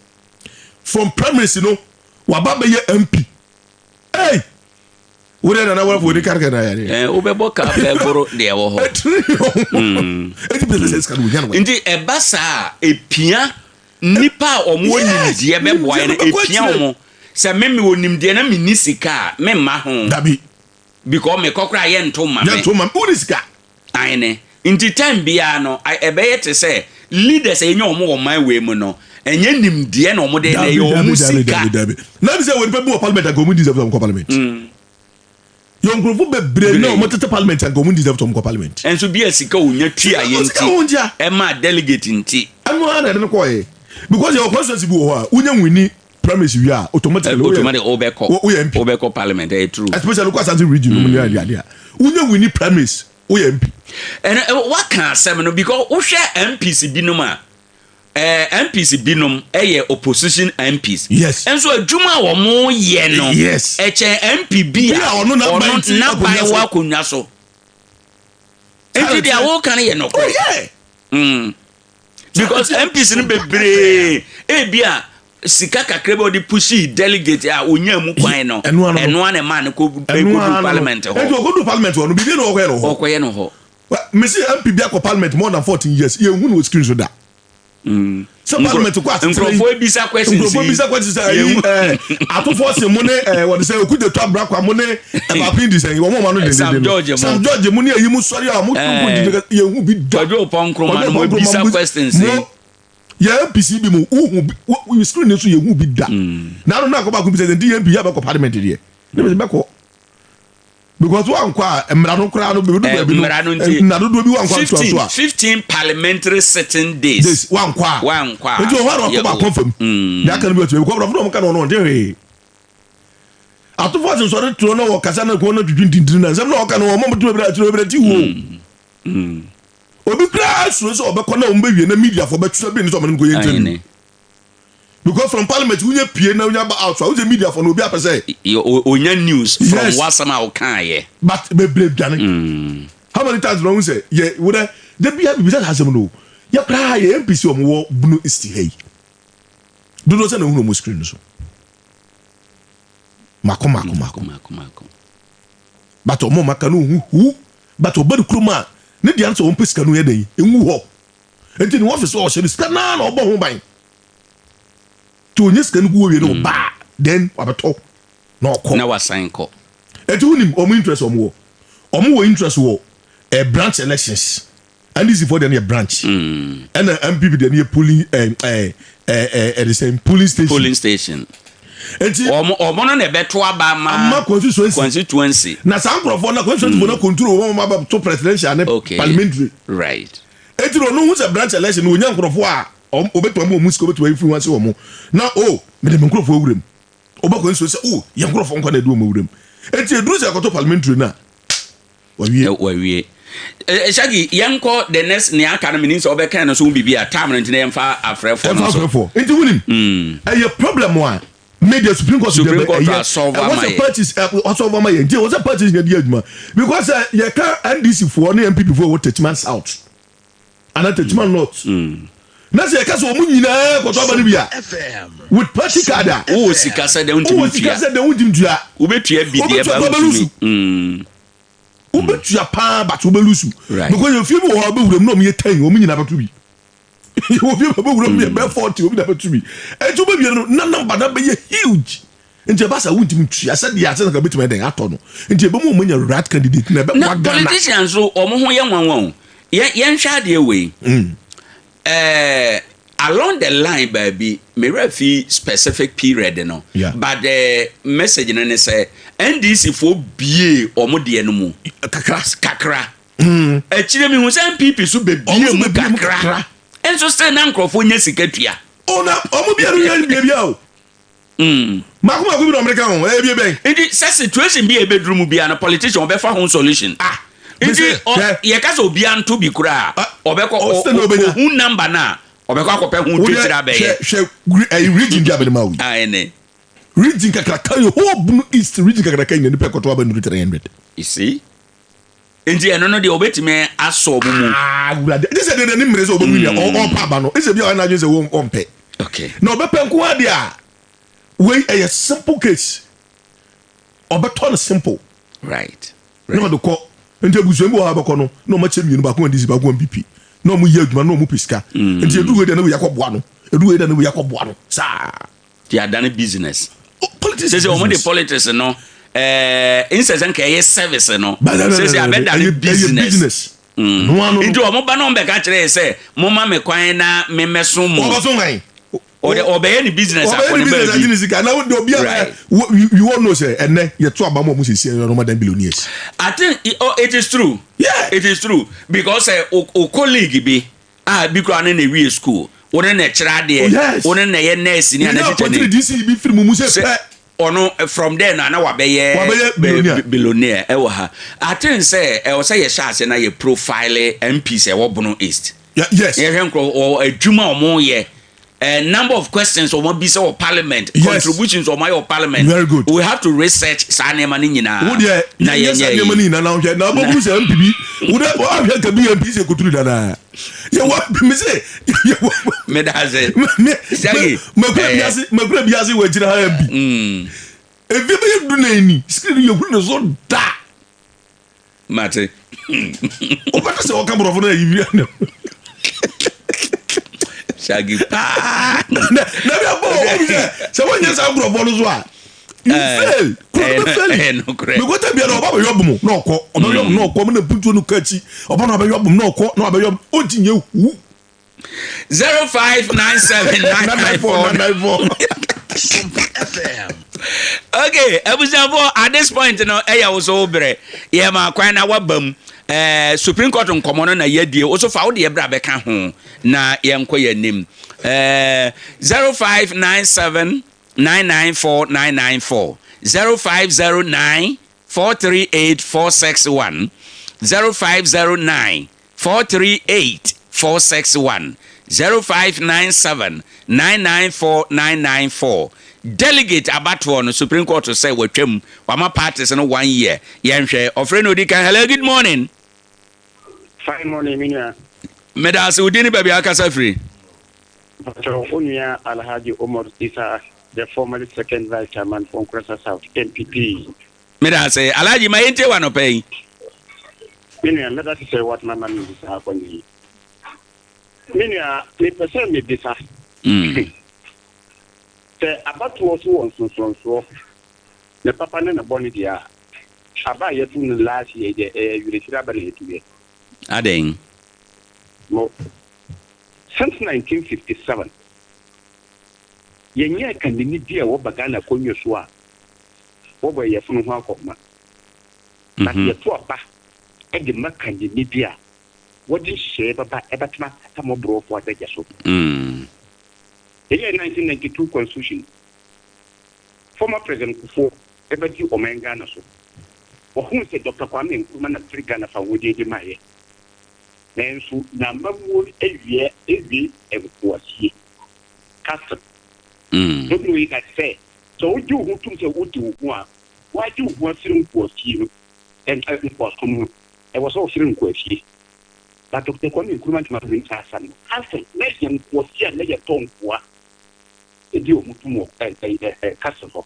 From primaries no, waba bɛyɛ MP. Hey! Wo deɛ nana wɔfo ni karika na yare. Eh, wobɛbɔ ka bɛboro deɛ ɛwɔ hɔ. Ɛti pɛ sɛ sika no wonya no. Nti ɛba saa a, ɛpia nnipa a wɔn wɔ nimdeɛ bɛboa yɛn no, ɛpia wɔn. Sɛ me mewɔ nimdeɛ na menni sika a, memma ho. Dabi. Because mekɔ koraa yɛnto mma me. Yɛnto mma me. Wonni sika. Aane. Nti time biara no, ɛbɛyɛ te sɛ leaders a yɛnya wɔn wɔ ɔman wei mu no, ɛnyɛ nimdeɛ na wɔde na ɛyɛ wɔn sika. Dabi, dabi, dabi. Na mi sɛ wɔ nipa bi wɔ parliament anka wɔn deserve sɛ wɔn kɔ parliament. Yɛ nkurɔfo bebree na wɔn tete parliament anka wɔn deserve sɛ wɔn kɔ parliament. Nso bi a sika onya tua yɛ nti, ɛma delegate nti. Ɛno ara na ɛde no kɔɔ yɛ. Because yɛ wɔ constituency bi wɔ hɔ a, wonya nwini primaries wie a, automatically woyɛ automatically wobɛkɔ woyɛ MP. Wobɛkɔ parliament, ɛyɛ true. Especially wokɔ Asante region no mu ne ade ade a, wonya nwini primaries woyɛ MP. Ɛno waka asɛm no because wohwɛ MPs binom a, eh, MPs binom ɛyɛ opposition MPs. Yes. Nso adwuma a wɔn yɛ no. Yes. Ɛkyɛn MP bi a ɔno n'aban ti n'aban wɔ akonnwa so. Nti deɛ wɔka no yɛ nɔkorɛ. Oh yeah. Because MPs no bebree ebi a sika kakra bi a ɔde pushii delegate a onyaa mu kwan no, Ɛno ano no. ɛno ara na ɛmaa no kɔ Ɛno kɔduu ara no. parliament hɔ. Enti ɔkɔduu parliament hɔ no, biribi na ɔkɔyɛ no hɔ. Ɔkɔyɛ no hɔ. Mese MP bi akɔ parliament more than 14 years, yɛnhu no wɔ screen so da. Sɛ parliament kɔ asetena yi, Nkurɔfoɔ bisa questions nkurɔfoɔ yi. bisa questions sɛ ayi Yɛnhu. ɛɛ atofoɔ se mo ne ɛɛ wɔde sɛ okudzeto abrakwa mo ne ɛbaako yi di sɛn wɔn a wɔn ano Sam dendenden no. George mo. Sam George mo ne ayi mo sɔre a mo Ɛɛ. tuntun yɛnhu bi da. Kwadwo Oppong Nkrumah no mo Kwadwo Oppong bisa Nkrumah mo- questions yi. mo Yɛ MPs bi mu wohu bi wo screen no so yɛ hu bi da. Na ano na akɔ baako bi sɛ nti yɛ MP yɛ bɛkɔ parliament deɛ. Ne bɛ bɛkɔ. Because wankɔ a mmara no koraa no bɛdu baabi no. Mmara no nti. Nna dodoɔ bi wankɔ antoa so a. 15 parliamentary sitting days. Days wankɔ a. Wankɔ a. Nti ɔhɔ a na wakɔ baako fam. Deɛ aka no bi ɔtumi kɔ brɔfo na ɔmo ka no ɔno ɔnte hwee. Atofo asensɔre toɔ na wɔkasa na kɔn na twitwi ntintini na nsɛm na ɔka no wɔn mo tumi bɛrɛ akyerɛ bɛrɛ ti wo. Obi koraa suro sɛ ɔbɛkɔ na wɔn bɛwie na media fo bɛtwerɛ bi ne sɛ ɔmo ne no kɔyɛ interview. Because from parliament wonya pie na wonya ba out so a wosɛ media fo no obi apɛ sɛ. Onya news from Yes. w'asɛm a wokaayɛ. But bebree dwane. How many times na wohu sɛ yɛ wo dɛ da bia bibisa saa asɛm no o. Yɛ koraa yɛ MPs a wɔn wɔ Bono East ha yi dodoɔ sɛ na wohunu wɔn screen no so. Mako mako mako. Mako mako. But ɔmo a ɔmo aka no ohu hu but ɔba ne kurom a ne deɛ no sɛ ɔmpɛ sika no yɛ dɛn ngu hɔ nti ne office hɔ ɔhyɛ no sika naa na ɔbɔ ho ban nti ɔnya sika no gu hɔ wie no ɔba a then wabɛtɔ na ɔkɔ na wasan kɔ. Nti wonim ɔmo interest ɔmo wɔ ɔmo wɔ interest wɔ eh, branch elections NDC foɔ deɛ no yɛ branch ɛna NPP deɛ no yɛ polling ɛɛ ɛɛ ɛɛ ɛde sɛn polling station. Polling station. Nti wɔn wɔn no na ɛbɛto aba ama ama constituency. Constituency. Na saa nkurɔfoɔ na constituency foɔ na control wɔn wɔn aba to presidential ne Okay. parliamentary. Right. Eti na ɔno hu sɛ branch election no onya nkurɔfoɔ a wɔn obetumi ama wɔn sika obetumi ayi firi wɔn ase wɔn na o mede me nkurɔfoɔ awura mu. Ɔba constituency sɛ o yɛn nkurɔfoɔ nkwa na ɛde wɔn awura mu. Eti eduru sɛ ɛkɔto parliamentary no a. Wawie. Wawie. Shaggy, yɛnkɔ the next nea aka no menim sɛ wobɛka no so ho biribi a time no nti na yɛmfa afrɛfoɔ no Yɛmfa so. afrɛfoɔ. Nti wonim, ɛyɛ problem a. Me deɛ Supreme Court Supreme deɛ Court ɛyɛ asɔlve ɛwɔ ama sɛ yɛ. parties asɔlve ama yɛ nti ɛwɔ sɛ parties na di adwuma because sɛ yɛka NDC foɔ ne NPP foɔ wɔ Techiman South ana Techiman North na sɛ yɛka sɛ wɔn nyinaa kɔtɔ aba no bi a with party card a Wowɔ sika sɛ dɛn wontumi wowɔ sika ntua. sɛ dɛn wontumi ntua Wobɛtua bi deɛ wobɛtua ba pa wontumi. bɛlusu Mm. wobɛtua paa but wobɛlusu Right. because efie bi wɔ hɔ a wobɛwura mu na wɔn yɛ ten wɔn nyinaa bɛto bi. Obi a bɛwura mu yɛ bɛɛ 40 obi na bɛtu bi. Ɛnti wobɛwie no na number na bɛyɛ huge. Nti ɛba saa wontumi ntua sɛdeɛ asɛ nka bɛtumi ayɛ dɛn atɔ no. Nti ɛbɛmu wɔn anya right candidate na Na ɛbɛboa Ghana. politicians nso wɔn ho yɛ nwanwa o. Yɛn yɛnhwɛ adeɛ wei. Ɛɛ along the line baabi me werɛ fi specific period no. Yeah. But the message no ne sɛ NDC foɔ bie wɔn deɛ no mu. Kakra. Kakra. Akyire mehu sɛ NPP so bɛbie mu kakra. Nso still na nkurɔfoɔ nya sika tua. Oh na ɔmo bia no yɛ bia bia o. Mako mako bi na ɔmo de ka ho ɛyɛ bia bɛn. Nti sɛ situation bi a ɛbɛduru mu bia no politician ɔbɛfa ho solution. Ah. Nti yɛka sɛ obia nto bi koraa ɔbɛkɔ ɔhu number no a ɔbɛkɔ akɔpɛ ho twetire abɛyɛ. Hwɛ hwɛ region bi a bɛde ma wo yi. Ah ɛnɛ. Region kakraka yi whole Bono East region kakraka yi na nipa ɛkɔtɔ aba nnuru 300. You see? Nti ɛno no deɛ ɔbɛtumi asɔ ɔmo mu. Ah awurade gye sɛ deɛ n'ani mmere sɛ ɔbɛwu nea ɔpɛ aba no ɛsɛ bi a ɔyɛ n'adwene sɛ ɔmpɛ. Okay. Na ɔbɛpɛ nko ara deɛ a wei ɛyɛ simple case ɔbɛtɔ no simple. Right. Na ɔde kɔ nti abusua bi wɔ hɔ a bɛkɔ no na ɔmo akyɛ mmienu baako NDC baako NPP na ɔmo yɛ adwuma na ɔmo pɛ sika nti edu wei deɛ na wei akɔ boa no edu wei deɛ na wei akɔ boa no saa. Ti adane business. Politics Sese wɔn de politics no ɛɛ nsɛ sɛ nka ɛyɛ service no. Sese abɛdane business. Mm. Nti wɔn ba na wɔn bɛka kyerɛ yɛ sɛ mo ma me kwan na me mɛso mo. Wɔbɛso hwan? Ɔde ɔbɛyɛ ne business akɔ ne baabi. Ɔbɛyɛ ne business na de obi a you all know sɛ ɛnɛ yɛ to aba mu ɔmo sisi ɛyɛ ɔmo dan billionaires. I think oh, it is true. Yeah. It is true because uh, o, o colleague bi. Ah bi koraa ne na ewie school, wo ne na ɛkyerɛ adeɛ, Oh yes. wo ne na ɛyɛ nurse ni Yɛnya anaa teacher ni. akɔkyere DC bi firi mu mu sɛ Sɛ pɛ. ɔno from there no ana wabɛyɛ Wabɛyɛ billionaire. billionaire ɛwɔ ha. I think sɛ ɛwɔ sɛ yɛhyɛ ase na yɛ profile MPs ɛwɔ Bono East. Yeah, yes. Yɛhwɛ nkorɔ wɔ adwuma a wɔn yɛ. Eh, number of questions wɔn abisa wɔ parliament, Yes. contributions wɔn ayɛ wɔ parliament. Very good. We have to research saa nneɛma no nyinaa. Wo deɛ na yɛnyɛ saa yɛnyɛ nneɛma no yi. nyinaa na wohwɛ na wobɛhunu sɛ MP bi wo dɛ woahwɛ nka bi MP sɛ koturu danaa yɛwɔ me se yɛwɔ Meda ase. me Shaggy, makura eh, bi ase makura bi ase wɔ akyire ha MP ebi bɛyɛ du na ni screen yɛhunu ne so da Mate. Wobɛka sɛ ɔka borɔfo no ayi wia no. Shaggy paa. Na na bi abɔ wɔ wɔn sɛ sɛ wɔnyɛ saa nkurɔfoɔ no so a you eh, fail kuro no bɛ eh, fail eh, nokorɛ. because tɛ bia na ɔba bɛyɔ bom na ɔkɔ ɔbɛyɔ bom na ɔkɔ ɔmo na mpuntuo no kɔ akyi ɔba na ɔbɛyɔ bom na ɔkɔ na ɔbɛyɔ bom ɔnti nyɛ hu. 0597 994 994. Okay, abusuafo at this point no ɛyɛ wo so wo brɛ yɛ ma kwan na waba mu ɛɛ Supreme Court nkɔmɔ no na yɛadie wo so fa wo deɛ bra bɛka ho na yɛnkɔ yɛn anim ɛɛ 0597 994 994 0509 438 461 0509 438 461 0597 994 994 Delegate abatoɔ no Supreme Court sɛ watwam wama parties no one year yɛnhwɛ ɔfrɛ no odi kan Hello good morning. Fine morning me nua. Medaase wo din ne baabi a wakasa firi. Mpakyɛw wo nua Alhaji Omar Isa the formerly second vice chairman for Nkurasa South NPP. Meda ase. Alhaji, ma yɛntie wo anɔpa yi. Me nua, mɛda ase sɛ woatena ma me saa akwannya yi. Me nua, mepɛ sɛ mebisa sɛ abatoɔ so wɔ nsonsoronsoɔ, ne papa ne ne bɔne deɛ a, aba a yɛto no last year yi deɛ, ɛyɛ awerɛhyire aba na yɛtoeɛ. Adɛn? Mo, since 1957, yɛnyɛɛ kandini bi a wɔba Ghana akonnwa so a wɔbɔ yafunu ho akɔnhoma. But yɛto aba de ma kandini bi a wɔde nhyehyɛeɛ bɛba ɛbɛtena akata mmɔborɔfoɔ adagya so. Yɛyɛɛ 1992 constitution, former President Kufuor bɛdi ɔman Ghana so. Wɔhuu sɛ Doctor Kwame Nkrumah na firi Ghana fawohodie de maeɛ. Nanso n'amammuo no awie awie nkoasie. Castle. Don't know it that sɛ. Sɛ wogye wo ho tom sɛ wode wo ho a, woagye wo ho afiri nkoafie no, nkoasom no, ɛwɔ sɛ wofiri nkoafie. But Doctor Kwame Nkrumah ntumi anwene saa asɛm no. Afei, na ɛyɛ nkoafie a na yɛtɔ nkoa de wɔn tom wɔ castle hɔ.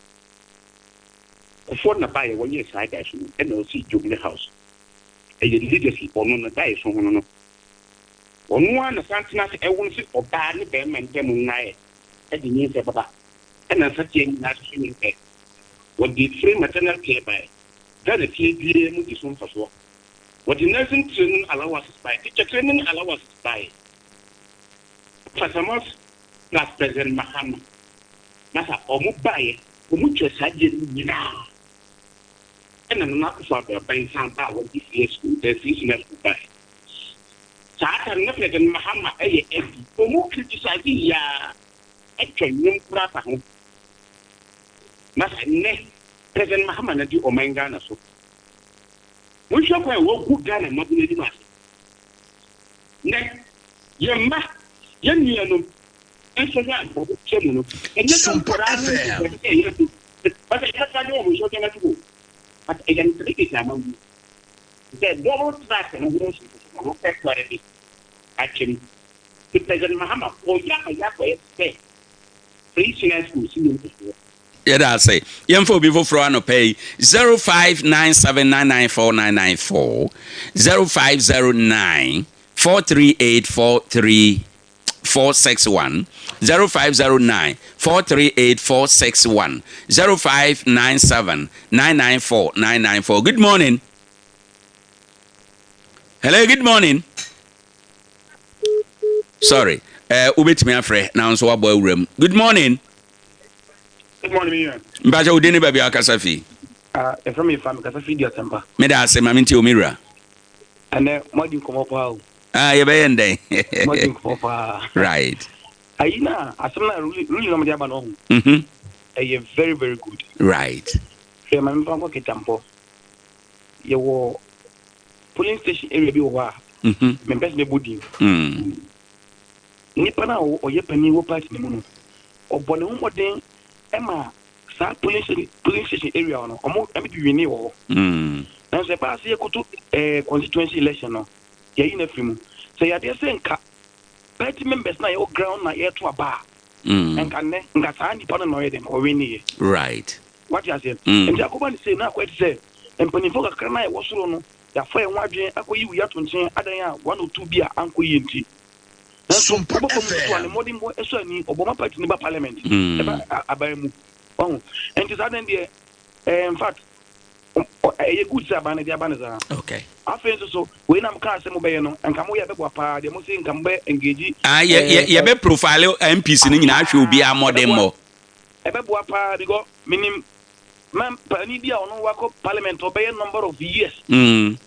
Kufuor na baeɛ wɔyɛɛ saa daeɛso no ɛna ɔsii Jubilee House. Ɛyɛ legacy, ɔno no daeɛso ho no no. Ɔno ara na san tena ase ɛwo no sɛ ɔbaa ne barima ntam nnaeɛ de nyinsɛn bɛba. Ɛna nsateaa nyinaa nso so nyinsɛn. Wɔde free maternal care baeɛ. Ghana fie biara mu di so mfasoɔ. Wɔde nursing training allowances baeɛ, teacher training allowances baeɛ. Fasamas plus President Mahama. Masa ɔmo baeɛ, ɔmo twaa saa adeɛ no nyinaa. Ɛna Nana Akufo Addo aban san baa wɔde free school, eh, free senior school baeɛ. Saa ta no na President Mahama ɛyɛ MP. Ɔmo criticize yaa, ɛtwa nnwom koraa fa ho. Masa nnɛ President Mahama na di ɔman Ghana so. Monhwɛ kwan a wɔgu Ghana mmabunu anim ase. Nnɛ, yɛn mma, yɛn nuanom nsɔhwɛ a wɔhyɛ mu no, ɛnyɛ sɛ nkwadaa no nhyehyɛe sɛ ɛyɛ so, but yɛbɛka de wɔn nhyɛ ɔkyɛn ato but ɛyɛ nterekete ama mu. Sɛ double track no ho nhyehyɛe na wɔpɛ kwan bi atwam. Nti President Mahama, ɔyɛ ama yɛakɔyɛ te sɛ free senior school si yɛn ntosoɔ. Yɛda ase. Yɛmfa obi foforɔ anɔpa yi. 0597994994, 0509 438 43 461, 0509 438 461, 0597 994 994. Good morning. Hello, good morning. Sorry. Eh, wobɛtumi afrɛ na nso wabɔ awuram. Good morning. Good morning, me nua. Mpakyɛ wo din ne baabi a wakasa fi? Ah, yɛfrɛ me Ifa, mekasa fi Duasampa. Meda ase, ma mentie wo me wura. Ɛnɛ, moadi nkɔmmɔ paa o. Ah, yɛbɛyɛ ndɛn. Moadi nkɔmmɔ paa. Right. Ayi na, asɛm na ruling na mode aba no ɔho. Mhm. Ɛyɛ very very good. Right. Hwɛ, ma memfa nkɔ Ketampɔ. Yɛwɔ polling station area bi wɔ hɔ a, Mhm. mempɛ sɛ mɛbɔ din. Mm. Nipa no a ɔyɛ panin wɔ party no mu no, ɔbɔ ne ho mmɔden ma saa polling station polling station area hɔ no, ɔmo ɛmi bi winnie wɔ hɔ. Nanso ɛbaa sɛ yɛkoto ɛɛ constituency election no, yɛayi no afiri mu. Sɛ ɛyɛ adeɛ sɛ nka party members no a yɛwɔ ground na yɛreto aba a, nka nnɛ nka saa nipa no na ɔyɛ dɛn ɔwinnie yɛ. Right. Wate aseɛ? Nti akɔba no sei na akɔyɛ te sɛ mpanimfoɔ kakra no a ɛwɔ soro no, yɛafa yɛn ho adwene akɔyi wei ato nkyɛn adan a one or two bi a ankɔ yie nti. Nanso woba fam nso so a, ne mmɔdenbɔ sɔ ani. Ɔbɔ ma party no ba parliament, ɛba aban mu. Wahu? Nti saa dan deɛ, eh, in fact, ɛyɛ good sɛ aban no de aba no saa. Okay. Afei nso so, wei na mokaa sɛ mobɛyɛ no, nka moyɛ ɛbɛboa paa deɛ mose nka mobɛ engage. Ah, yɛ, yɛ, eh, yɛbɛ profile MPs no nyinaa ahwɛ obiara mmɔdenbɔ. Ɛbɛboa paa because menim man paani bi a ɔno wakɔ parliament ɔbɛyɛ number of years. N'ano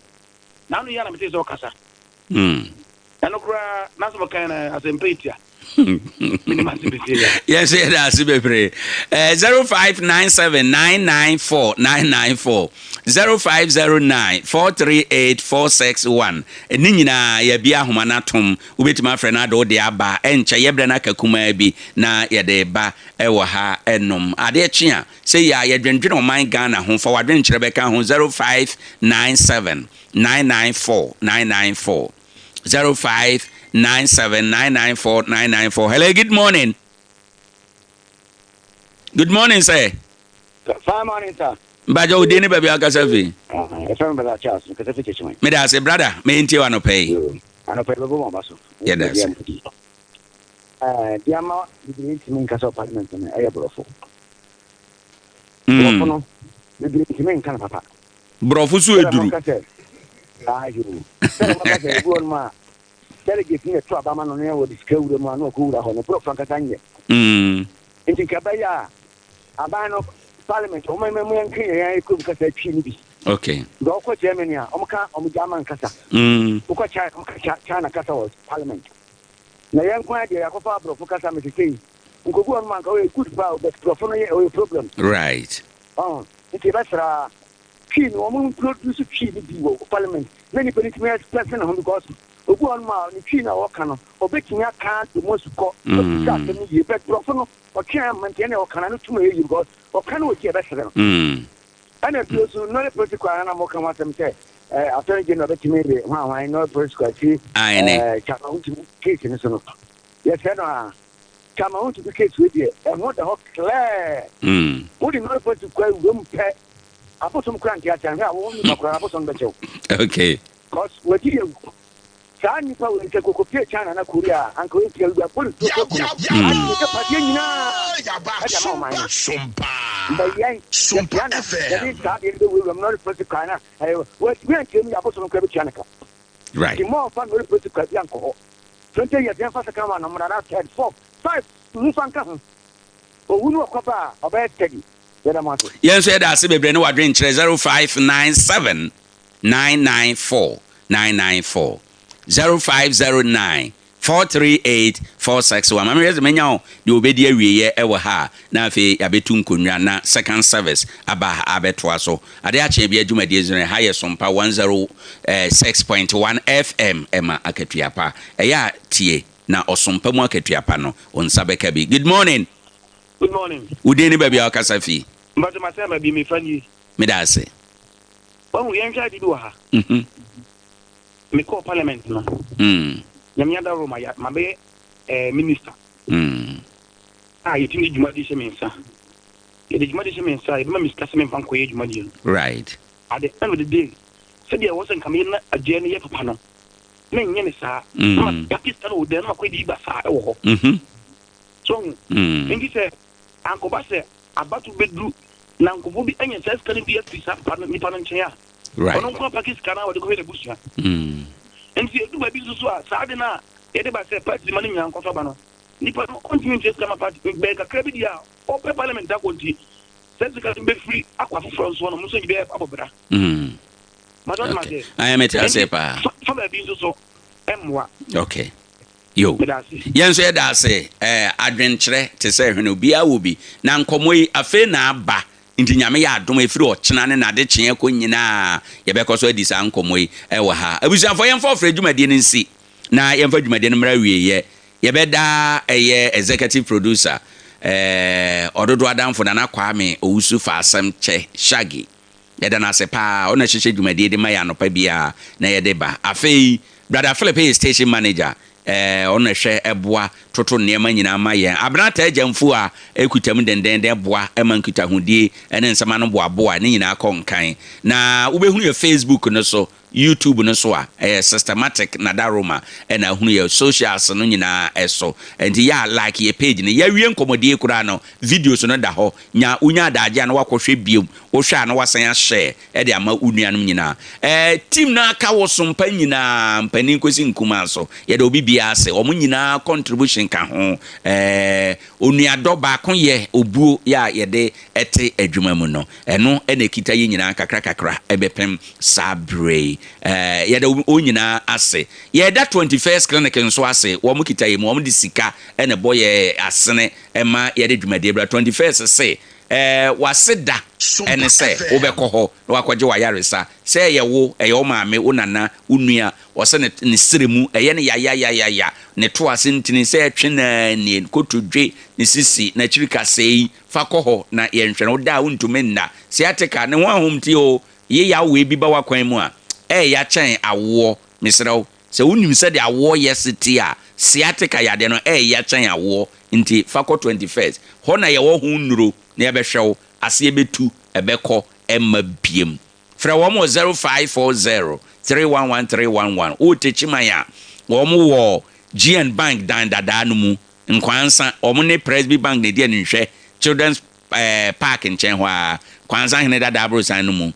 yi a na mete sɛ ɔkasa. Ɛno koraa n'asɛm ɔkae no asɛmpa etia. Menim ase besie ya. Yɛn nso yɛda ase bebree. Eh, 0597994994, 0509 438 461. Ne nyinaa yɛabie ahoma no atom. Wobɛtumi afrɛ no ade wo de aba. Ɛnkyɛ yɛbrɛ no aka kumaa bi na yɛde ba wɔ ha nom. Adeɛ kye a, sɛ yɛ a yɛdwendwene ɔman Ghana ho. Fa w'adwenkyerɛ bɛka ho 0597 994 994. 0597 994 994. Hello, good morning. Good morning, sir. Fine morning, sir. Mbajo, wo din ne baabi a wakasa fi? Ɛfɛ mi brother Charles, nkasa fi Kyekyeman. Meda ase, brother. Me ntie wa anɔpa yi. Anɔpa yi bɛbɔ mo aba so. Yɛda ase. Deɛ ama bebree ntumi nkasa wɔ parliament no ɛyɛ borɔfo. Borɔfo no bebree ntumi nka no papa. Borɔfo so eduru. Ayo. Sɛdeɛ moka sɛ ebi wɔ nom a delegate no yɛto aba ma no na wɔde sika wura mu a na ɔkɔ wura hɔ no borɔfo ankasa nyɛ. Nti nka ɛbɛyɛ a aban no parliament wɔn mma mu yɛnka yɛn kurom kasa twi no bi. Okay. Nka wɔkɔ Germany a wɔn ka wɔn German kasa. Wokɔ China wɔn ka China kasa wɔ parliament. Na yɛn nko ara deɛ yɛakɔfa aborɔfo kasa mete sei. Nkogu wɔn mu anka ɔyɛ good paa but borɔfo no yɛ ɔyɛ problem. Right. Ɔn nti yɛbɛsra Twi no wɔn introduce Twi no bi wɔ parliament na nipa no tumi express ne ho because. Obi wɔ hɔnom a ne Twi no a ɔka no, ɔbɛtumi aka emu asukɔ, ɔbisa asɛm no yie, but borɔfo no, ɔtwe a ɛmma nti ɛnna ɔka no ano tum ɛyɛ yie because ɔka no wɔ ti a ɛbɛsere no. Ɛna bio nso, nolle prosequi a na moka ho asɛm sɛ eh, Attorney General bɛtumi de hwanhwan nolle prosequi afiri eh, Chairman Wontumi case no so no, yɛsrɛ no a, Chairman Wontumi case wei deɛ, ɛho da hɔ clear. Wode nolle prosequi wuram pɛ, abosom koraa nte ase anhwɛ a wo nipa koraa abosom no bɛkyɛ wo. Okay. Cos wadi awu. Saa nipa wei sɛ kɔkɔpie China na Korea a anka wei nti awia bɔ ne tuo kɔ ku no. Agye ne gyapadeɛ nyinaa ɛde ama ɔman no. Mbɛ yɛn yɛtua na yɛde saa adeɛ no bɛwurawura mu na ɔde polisi kwan na ɛyɛ watumi ankyerɛ mu yɛ abosom no koraa bɛtua ne ka. Right. Nti mo ɔmfa nolle prosequi bi ankɔ hɔ. 20 years yɛmfa second one no mmra na third, fourth, five momfa nka ho. Owu no ɔkɔba a ɔbɛyɛ steady. Yɛda mo ase. Yɛn nso yɛda ase bebree ne w'adwenkyerɛ 0597 994 994 0509 438 461. Ma mehwɛ sɛ mɛnya wo deɛ ɔbɛdi awieɛ wɔ ha a, na afei yɛabɛtu nkonnwa na second service aba ha abɛtoa so. Adeɛ akye bia dwumadie nso no, ha yɛ Sompa 106.1 FM ɛma akatua pa. Ɛyɛ a tie na ɔsompa mu akatua pa no, wo nsa bɛka bi. Good morning. Good morning. Wo din ne baabi a wokasa fi? Mpakyɛ masan aba bio, mefa nie. Meda ase. Wahu, yɛnhwɛ ade bi wɔ ha. Mekɔɔ parliament no, Nyame adaworo ma ya, mabɛyɛ eh, minister. A yɛtumi de dwumadie hyɛ me nsa. Yɛde dwumadie hyɛ me nsa a, yɛbɛma me sika sɛ memfa nkɔyɛ dwumadie no. Right. At the end of the day, sɛdeɛ ɛwɔ sɛ nka meyɛ na adeɛ no yɛ papa no, menyɛ ne saa. Na mapake sika no wɔ dan na makɔyɛ biribi basaa ɛwɔ hɔ. So wahu? Nti sɛ ankɔba sɛ abato bɛduru na nkurɔfoɔ bi anya saa sika no bi afiri saa papa no nipa no nkyɛn a, ɔno nko apake sika no a wɔde kɔhwɛ n'abusua. Nti ɛdu baabi nso so a, saa ade no a yɛde ba sɛ party ma no nyinaa nkɔtɔ aba no, nipa no ɔntumi ntua sika ma party bɛyɛ kakra bi deɛ a ɔpɛ parliament akɔ nti saa sika no bɛfiri akɔ afoforɔ nso hɔ na ɔmo nso bɛyɛ abɔ bra. Mate wate maseɛ? Ayɛ mete aseɛ paa. Fa baabi nso so ɛmmoa. Okay. Yo. Yɛn nso yɛda ase. Eh, adwenkyerɛ te sɛ hwene, obiara wɔ bi. Na nkɔmmɔ yi, afei na aba. Nti Nyame yɛ adom a, ɛfiri ɔkyena ne n'adekyeɛ kɔ nyinaa, yɛbɛkɔ so adi saa nkɔmmɔ yi wɔ ha. Abusuafoɔ, yɛmfa ɔfrɛ dwumadie no nsi, na yɛmfa dwumadie no mmra awieeɛ. Yɛbɛda ɛyɛ Executive Producer, eh, Ɔdodoɔ Adamfo Nana Kwame Owusu Faasɛm Kyɛ, Shaggy. Yɛda no ase paa, ɔno na ɛhyehyɛ dwumadie de ma yɛn anɔpa biara na yɛde ba. Afei, Brada Philip yɛ station manager, ɛɛ, ɔno na ɛhwɛ boa toto nneɛma nyinaa ma yɛn. Abena taa gya mfuo a ɛkuta mu dendenden boa ma nkitahodie ne nsɛm ano boaboa ne nyinaa kɔ nkan. Na wobɛhunu yɛn Facebook no so, YouTube no so a, ɛyɛ Systematic Nadaroma na ahunu yɛ socials no nyinaa so. Nti yɛ a like yɛ page no. Yɛawie nkɔmmɔdie koraa no, videos no da hɔ. Nya wonya adagye a na woakɔhwɛ biom. Wohwɛ a na woasan ahyɛ de ama wo nuanom nyinaa. Ɛɛ team no aka wo so mpa nyinaa, mpanin kɔsi nkumaa so. Yɛda obi biara ase. Wɔn nyinaa contribution ka ho. Ɛɛ onuadɔ baako yɛ obuo yɛ a yɛde te adwuma mu no. Ɛno na ɛkita yɛn nyinaa kakra kakra bɛpem saa berɛ yi. Ɛɛ yɛda wɔn nyinaa ase. Yɛda 21st Clinic nso ase. Wɔn kita yɛn mu. Wɔn de sika na ɛbɔ yɛn asene ma yɛde dwumadie bra. 21st se ɛɛ w'ase da ne sɛ wobɛkɔ hɔ na wakɔgye w'ayaresa. Sɛ ɛyɛ wo, ɛyɛ wo maame, wo nana, wo nua, ɔsɛ ne ne srɛ mu ɛyɛ no yayayayaya, ne to ase ntini sɛ ɛtwe no ara nie, kotodwe, ne sisi, n'akyiri kasɛe. Fa kɔ hɔ na yɛnhwɛ no. Woda a wontumi nna. Sciatica, ne ho ahomte o, yeyaw wei bi ba w'akwan mu a, ɛɛya kyɛn awoɔ. Mesrɛ wo, sɛ wonim sɛdeɛ awoɔ yɛ se te a, sciatica yadeɛ no ɛɛya kyɛn awoɔ. Nti fa kɔ 21st. Hɔ na yɛwɔ ho nnuro na yɛbɛhwɛ wo. Aseɛ bɛtu, ɛbɛkɔ, ɛmma biom. Frɛ wɔn wɔ 0540 311 311. Wowɔ Techiman a, wɔn wɔ GN Bank dan dadaa no mu. Nkwansa, wɔn ne Presby Bank na edi animhwɛ, Children's eh, Park nkyɛn hɔ ara, Kwansa Hene dada aborosan no mu.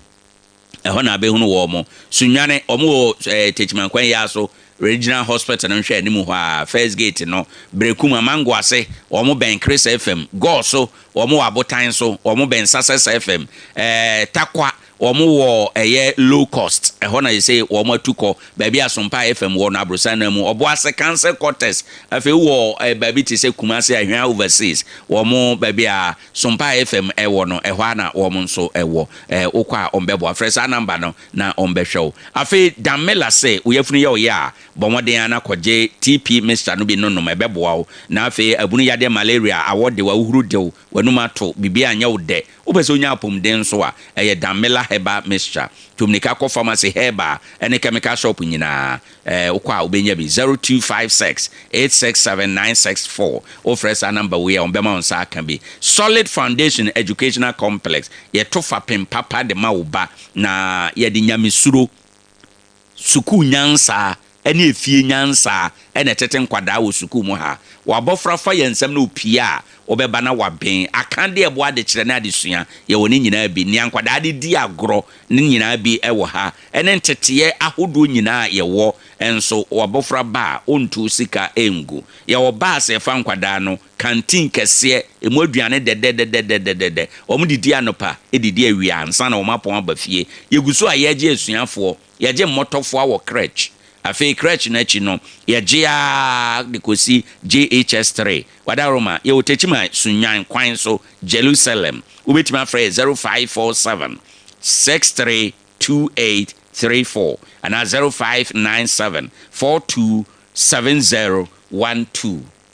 Ɛhɔ na abɛhunu wɔn. Sunyani, wɔn wɔ eh, Techiman kwan yi ara so, Regional Hospital no nhwɛ anim hɔ ara, First Gate no, Berekum, Amango ase, wɔn bɛn Chris FM, Gɔɔ so, Wɔn wɔ Abotan so, wɔn bɛn Success FM. Ɛɛ Tarkwa, wɔn wɔ ɛyɛ Low Cost, ɛhɔ na seesei wɔn atu kɔ, baabi a Sompa FM wɔ no, aborosan no mu. Ɔboase Council Quarters, afei wowɔ ɛɛ baabi te sɛ Kumasi, Ahwea Overseas, wɔn baabi a Sompa FM wɔ no, ɛhɔ ara na wɔn nso wɔ. Ɛɛ wokɔ a wɔbɛboa. Frɛ saa number no na wɔbɛhwɛ wo. Afei Dan Miller se, wo yafunu yɛ wo ya a, Bɔ mmɔden ara na kɔgye TP mixture no bi no nom, ɛbɛboa wo. Na afei abunu yadeɛ, malaria, awɔ de wo, ahuhuru de wo, w'anum ato, biribiara nyɛ wo dɛ. Wopɛ sɛ wonya apɔmuden nso a, ɛyɛ Damila Herbal Mixture. Tu mmirika kɔ pharmacy, herbal ne chemical shop nyinaa. Ɛɛ, wokɔ a wobɛnya bi. 0256 867 964. Wofrɛ saa number wei a, wɔbɛma wo nsa aka bi. Solid Foundation Educational Complex, yɛto fapem papa de ma wo ba, na yɛde nyamesuro Sukuu nyansa ne efie nyansa na ɛtete nkwadaa wɔ sukuu mu ha. W'abɔfra fa yɛn nsam na opue a, wobɛba na waben. Aka de ɛboa adekyerɛ ne adesua, yɛwɔ ne nyinaa bi. Nea nkwadaa de di agorɔ no nyinaa bi wɔ ha, ne nteteɛ ahodoɔ nyinaa a yɛwɔ nso. W'abɔfra ba a, wonto sika ngu. Yɛwɔ bus a ɛfa nkwadaa no, canteen kɛseɛ, ɛmu aduane dɛdɛdɛdɛdɛdɛdɛ. Wɔdidi anɔpa, didi awia ansa na wɔapɔn aba fie. Yɛgu so a yɛregye asuafoɔ, yɛgye mmɔtɔfoa wɔ crèche. Afei crèche no akyi no, yɛgye ara de kɔsi JHS 3. Wadaroma, yɛwɔ Techiman Sunnyan kwan so, Jerusalem. Wobɛtumi afrɛ yɛ 0547 63 2834 anaa 0597 42 7012.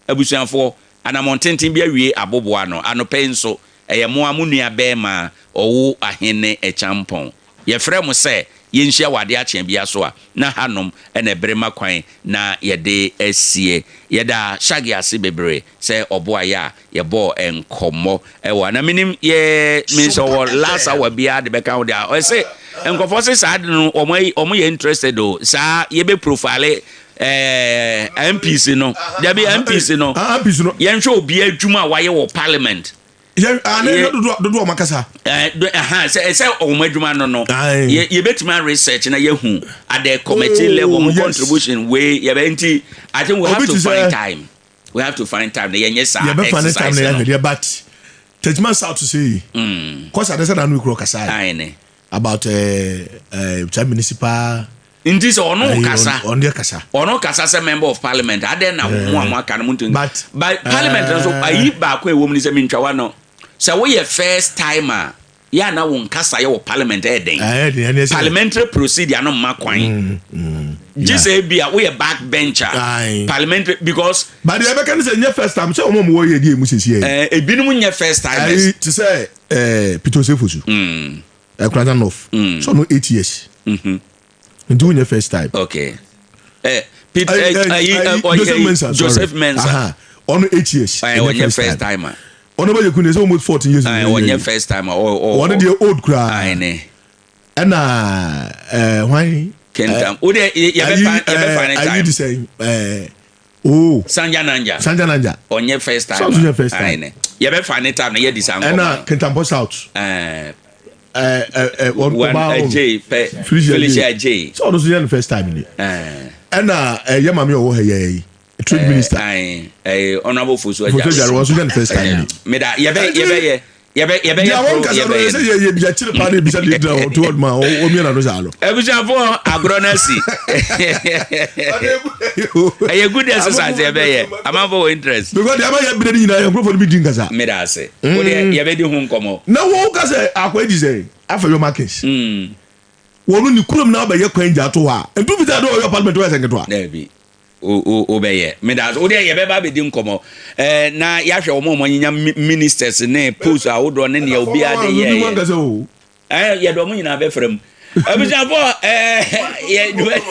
Abusuafoɔ, anammɔn tenten bi awie aboboa ano. Anɔpa yi nso, ɛyɛ mo ara mo nua barima Ɔwo Ahene Acheampong. Yɛfrɛ mo sɛ yɛnhyia wɔ adeɛ akyeɛ biara so a, na hanom na ɛbere ma kwan na yɛde asie. Yɛda Shaggy ase bebree sɛ ɔboa yɛ a yɛbɔɔ nkɔmmɔ wɔ ha. Na menim yɛ me sɛ ɔwɔ last hour biara de bɛka ho deɛ a, ɔse nkurɔfoɔ se saa ade no wɔn yɛ interested o, saa yɛbɛ profile ɛɛ eh, MPs no dabi MPs no ah, MPs no yɛnhwɛ obi adwuma a wayɛ wɔ parliament. yɛn ah ne dodo dodo ɔmo akasa. ɛɛ do ɛhan sɛ sɛ ɔmo adwuma no no yɛ yɛbɛtumi a research na yɛhu at the committee oh, level ɔmo contribution wei yɛbɛ nti I think we have to find time we have to find time na yɛnyɛ saa exercise no. Yɛbɛ find time na yɛahwɛ deɛ but Techiman South sɛ yi kɔsa de sɛ na anu ekuro kasa yi about ɛɛ ɛɛ municipal. Nti sɛ ɔno kasa, ɔno deɛ kasa, ɔno kasa sɛ member of parliament, adɛn na mo a mo aka no mo ntumi. But but parliament nso eh. ayi baako a ɛwɔ mu ni sɛ mentwa wa no, sɛ woyɛ first timer yɛ a na wo nkasa yɛ wɔ parliament ɛyɛ den. Ɛyɛ den ɛne sɛ parliamentary procedure no mma kwan. Mm, mm, Gye sɛ ebi a woyɛ back bencher. Parliamentary because. But deɛ ɛbɛka ne sɛ nyɛ first time sɛ wɔn a wɔwɔ yɛ deɛ emu sisi yɛ. Eh, ebinom nyɛ first timers. Ayi te sɛ ɛɛ Peter Osefosu. Mm. Ɛkurata North. Mm. So no 8 years. Nti wonyɛ first time. Okay. Eh, Pete, eh, eh, eh, Joseph Mensah. Joseph Mensah. Ɔno 8 years. Eh, ɔnyɛ first timer. Ɔno bɛ yɛ kun de sɛ almost 14 years. Eh, ɔnyɛ first timer. Ɔno deɛ old koraa. Ayi Ɛna ɛɛ hwan. Kentam. O de yɛ bɛ fa yɛ bɛ fa ne time. Ayi di sɛ ɛɛ oh. Sanja Nanja. Sanja Nanja. Ɔnyɛ first timer. Sɔɔso nyɛ first time. Ayi yɛ bɛ fa ne time na yɛ di sa nkɔmɔ. Ɛna Kintampo South. Ɛɛ. Ɛɛ one Ajay pɛ Felicia Ajay. Sɛ ɔno nso yɛ no first time ni. Ɛna ɛyɛ maame ɔwɔ ha yɛ yi trade minister. Ɛɛ ɛɛ Honourable Fosu Ajare. Fosu Ajare wɔn nso yɛ no first time ni. Meda yɛbɛ yɛbɛ yɛ yɛbɛ yɛbɛ yɛ pro yɛbɛ yɛ. Deɛ wɔn kasa no yɛ sɛ yɛ yɛ bisa kyerɛ paa ne bisa de gyina hɔ to ɔduma wɔn miɛ na no saa no. Abusuafo agorɔ no asi. Ɛyɛ good exercise yɛbɛ yɛ amanfo wɔ interest. Because deɛ ama yɛ bere ne nyinaa yɛ nkurɔfoɔ no bi di nkasa. Meda ase. Wo deɛ yɛbɛdi ho nkɔmɔ. Na wɔn kasa akɔ edi sɛ afɛ yɔ markets. Wɔn ne kurom na ɔbɛyɛ kwan gya to hɔ a ntu fi sɛ ɛdɔ ɔyɛ parliament ɔyɛ sɛ nketewa. Dabi. Wobɛyɛ meda ase wodeɛ yɛbɛba abɛdi nkɔmmɔ eh, na yɛahwɛ wɔn a wɔanyinya ministers ne post ahodoɔ ne nea obiara de yɛɛyɛ eh, yɛde wɔn nyinaa bɛfrɛ mu abusuafoɔ eh, yɛ dwuma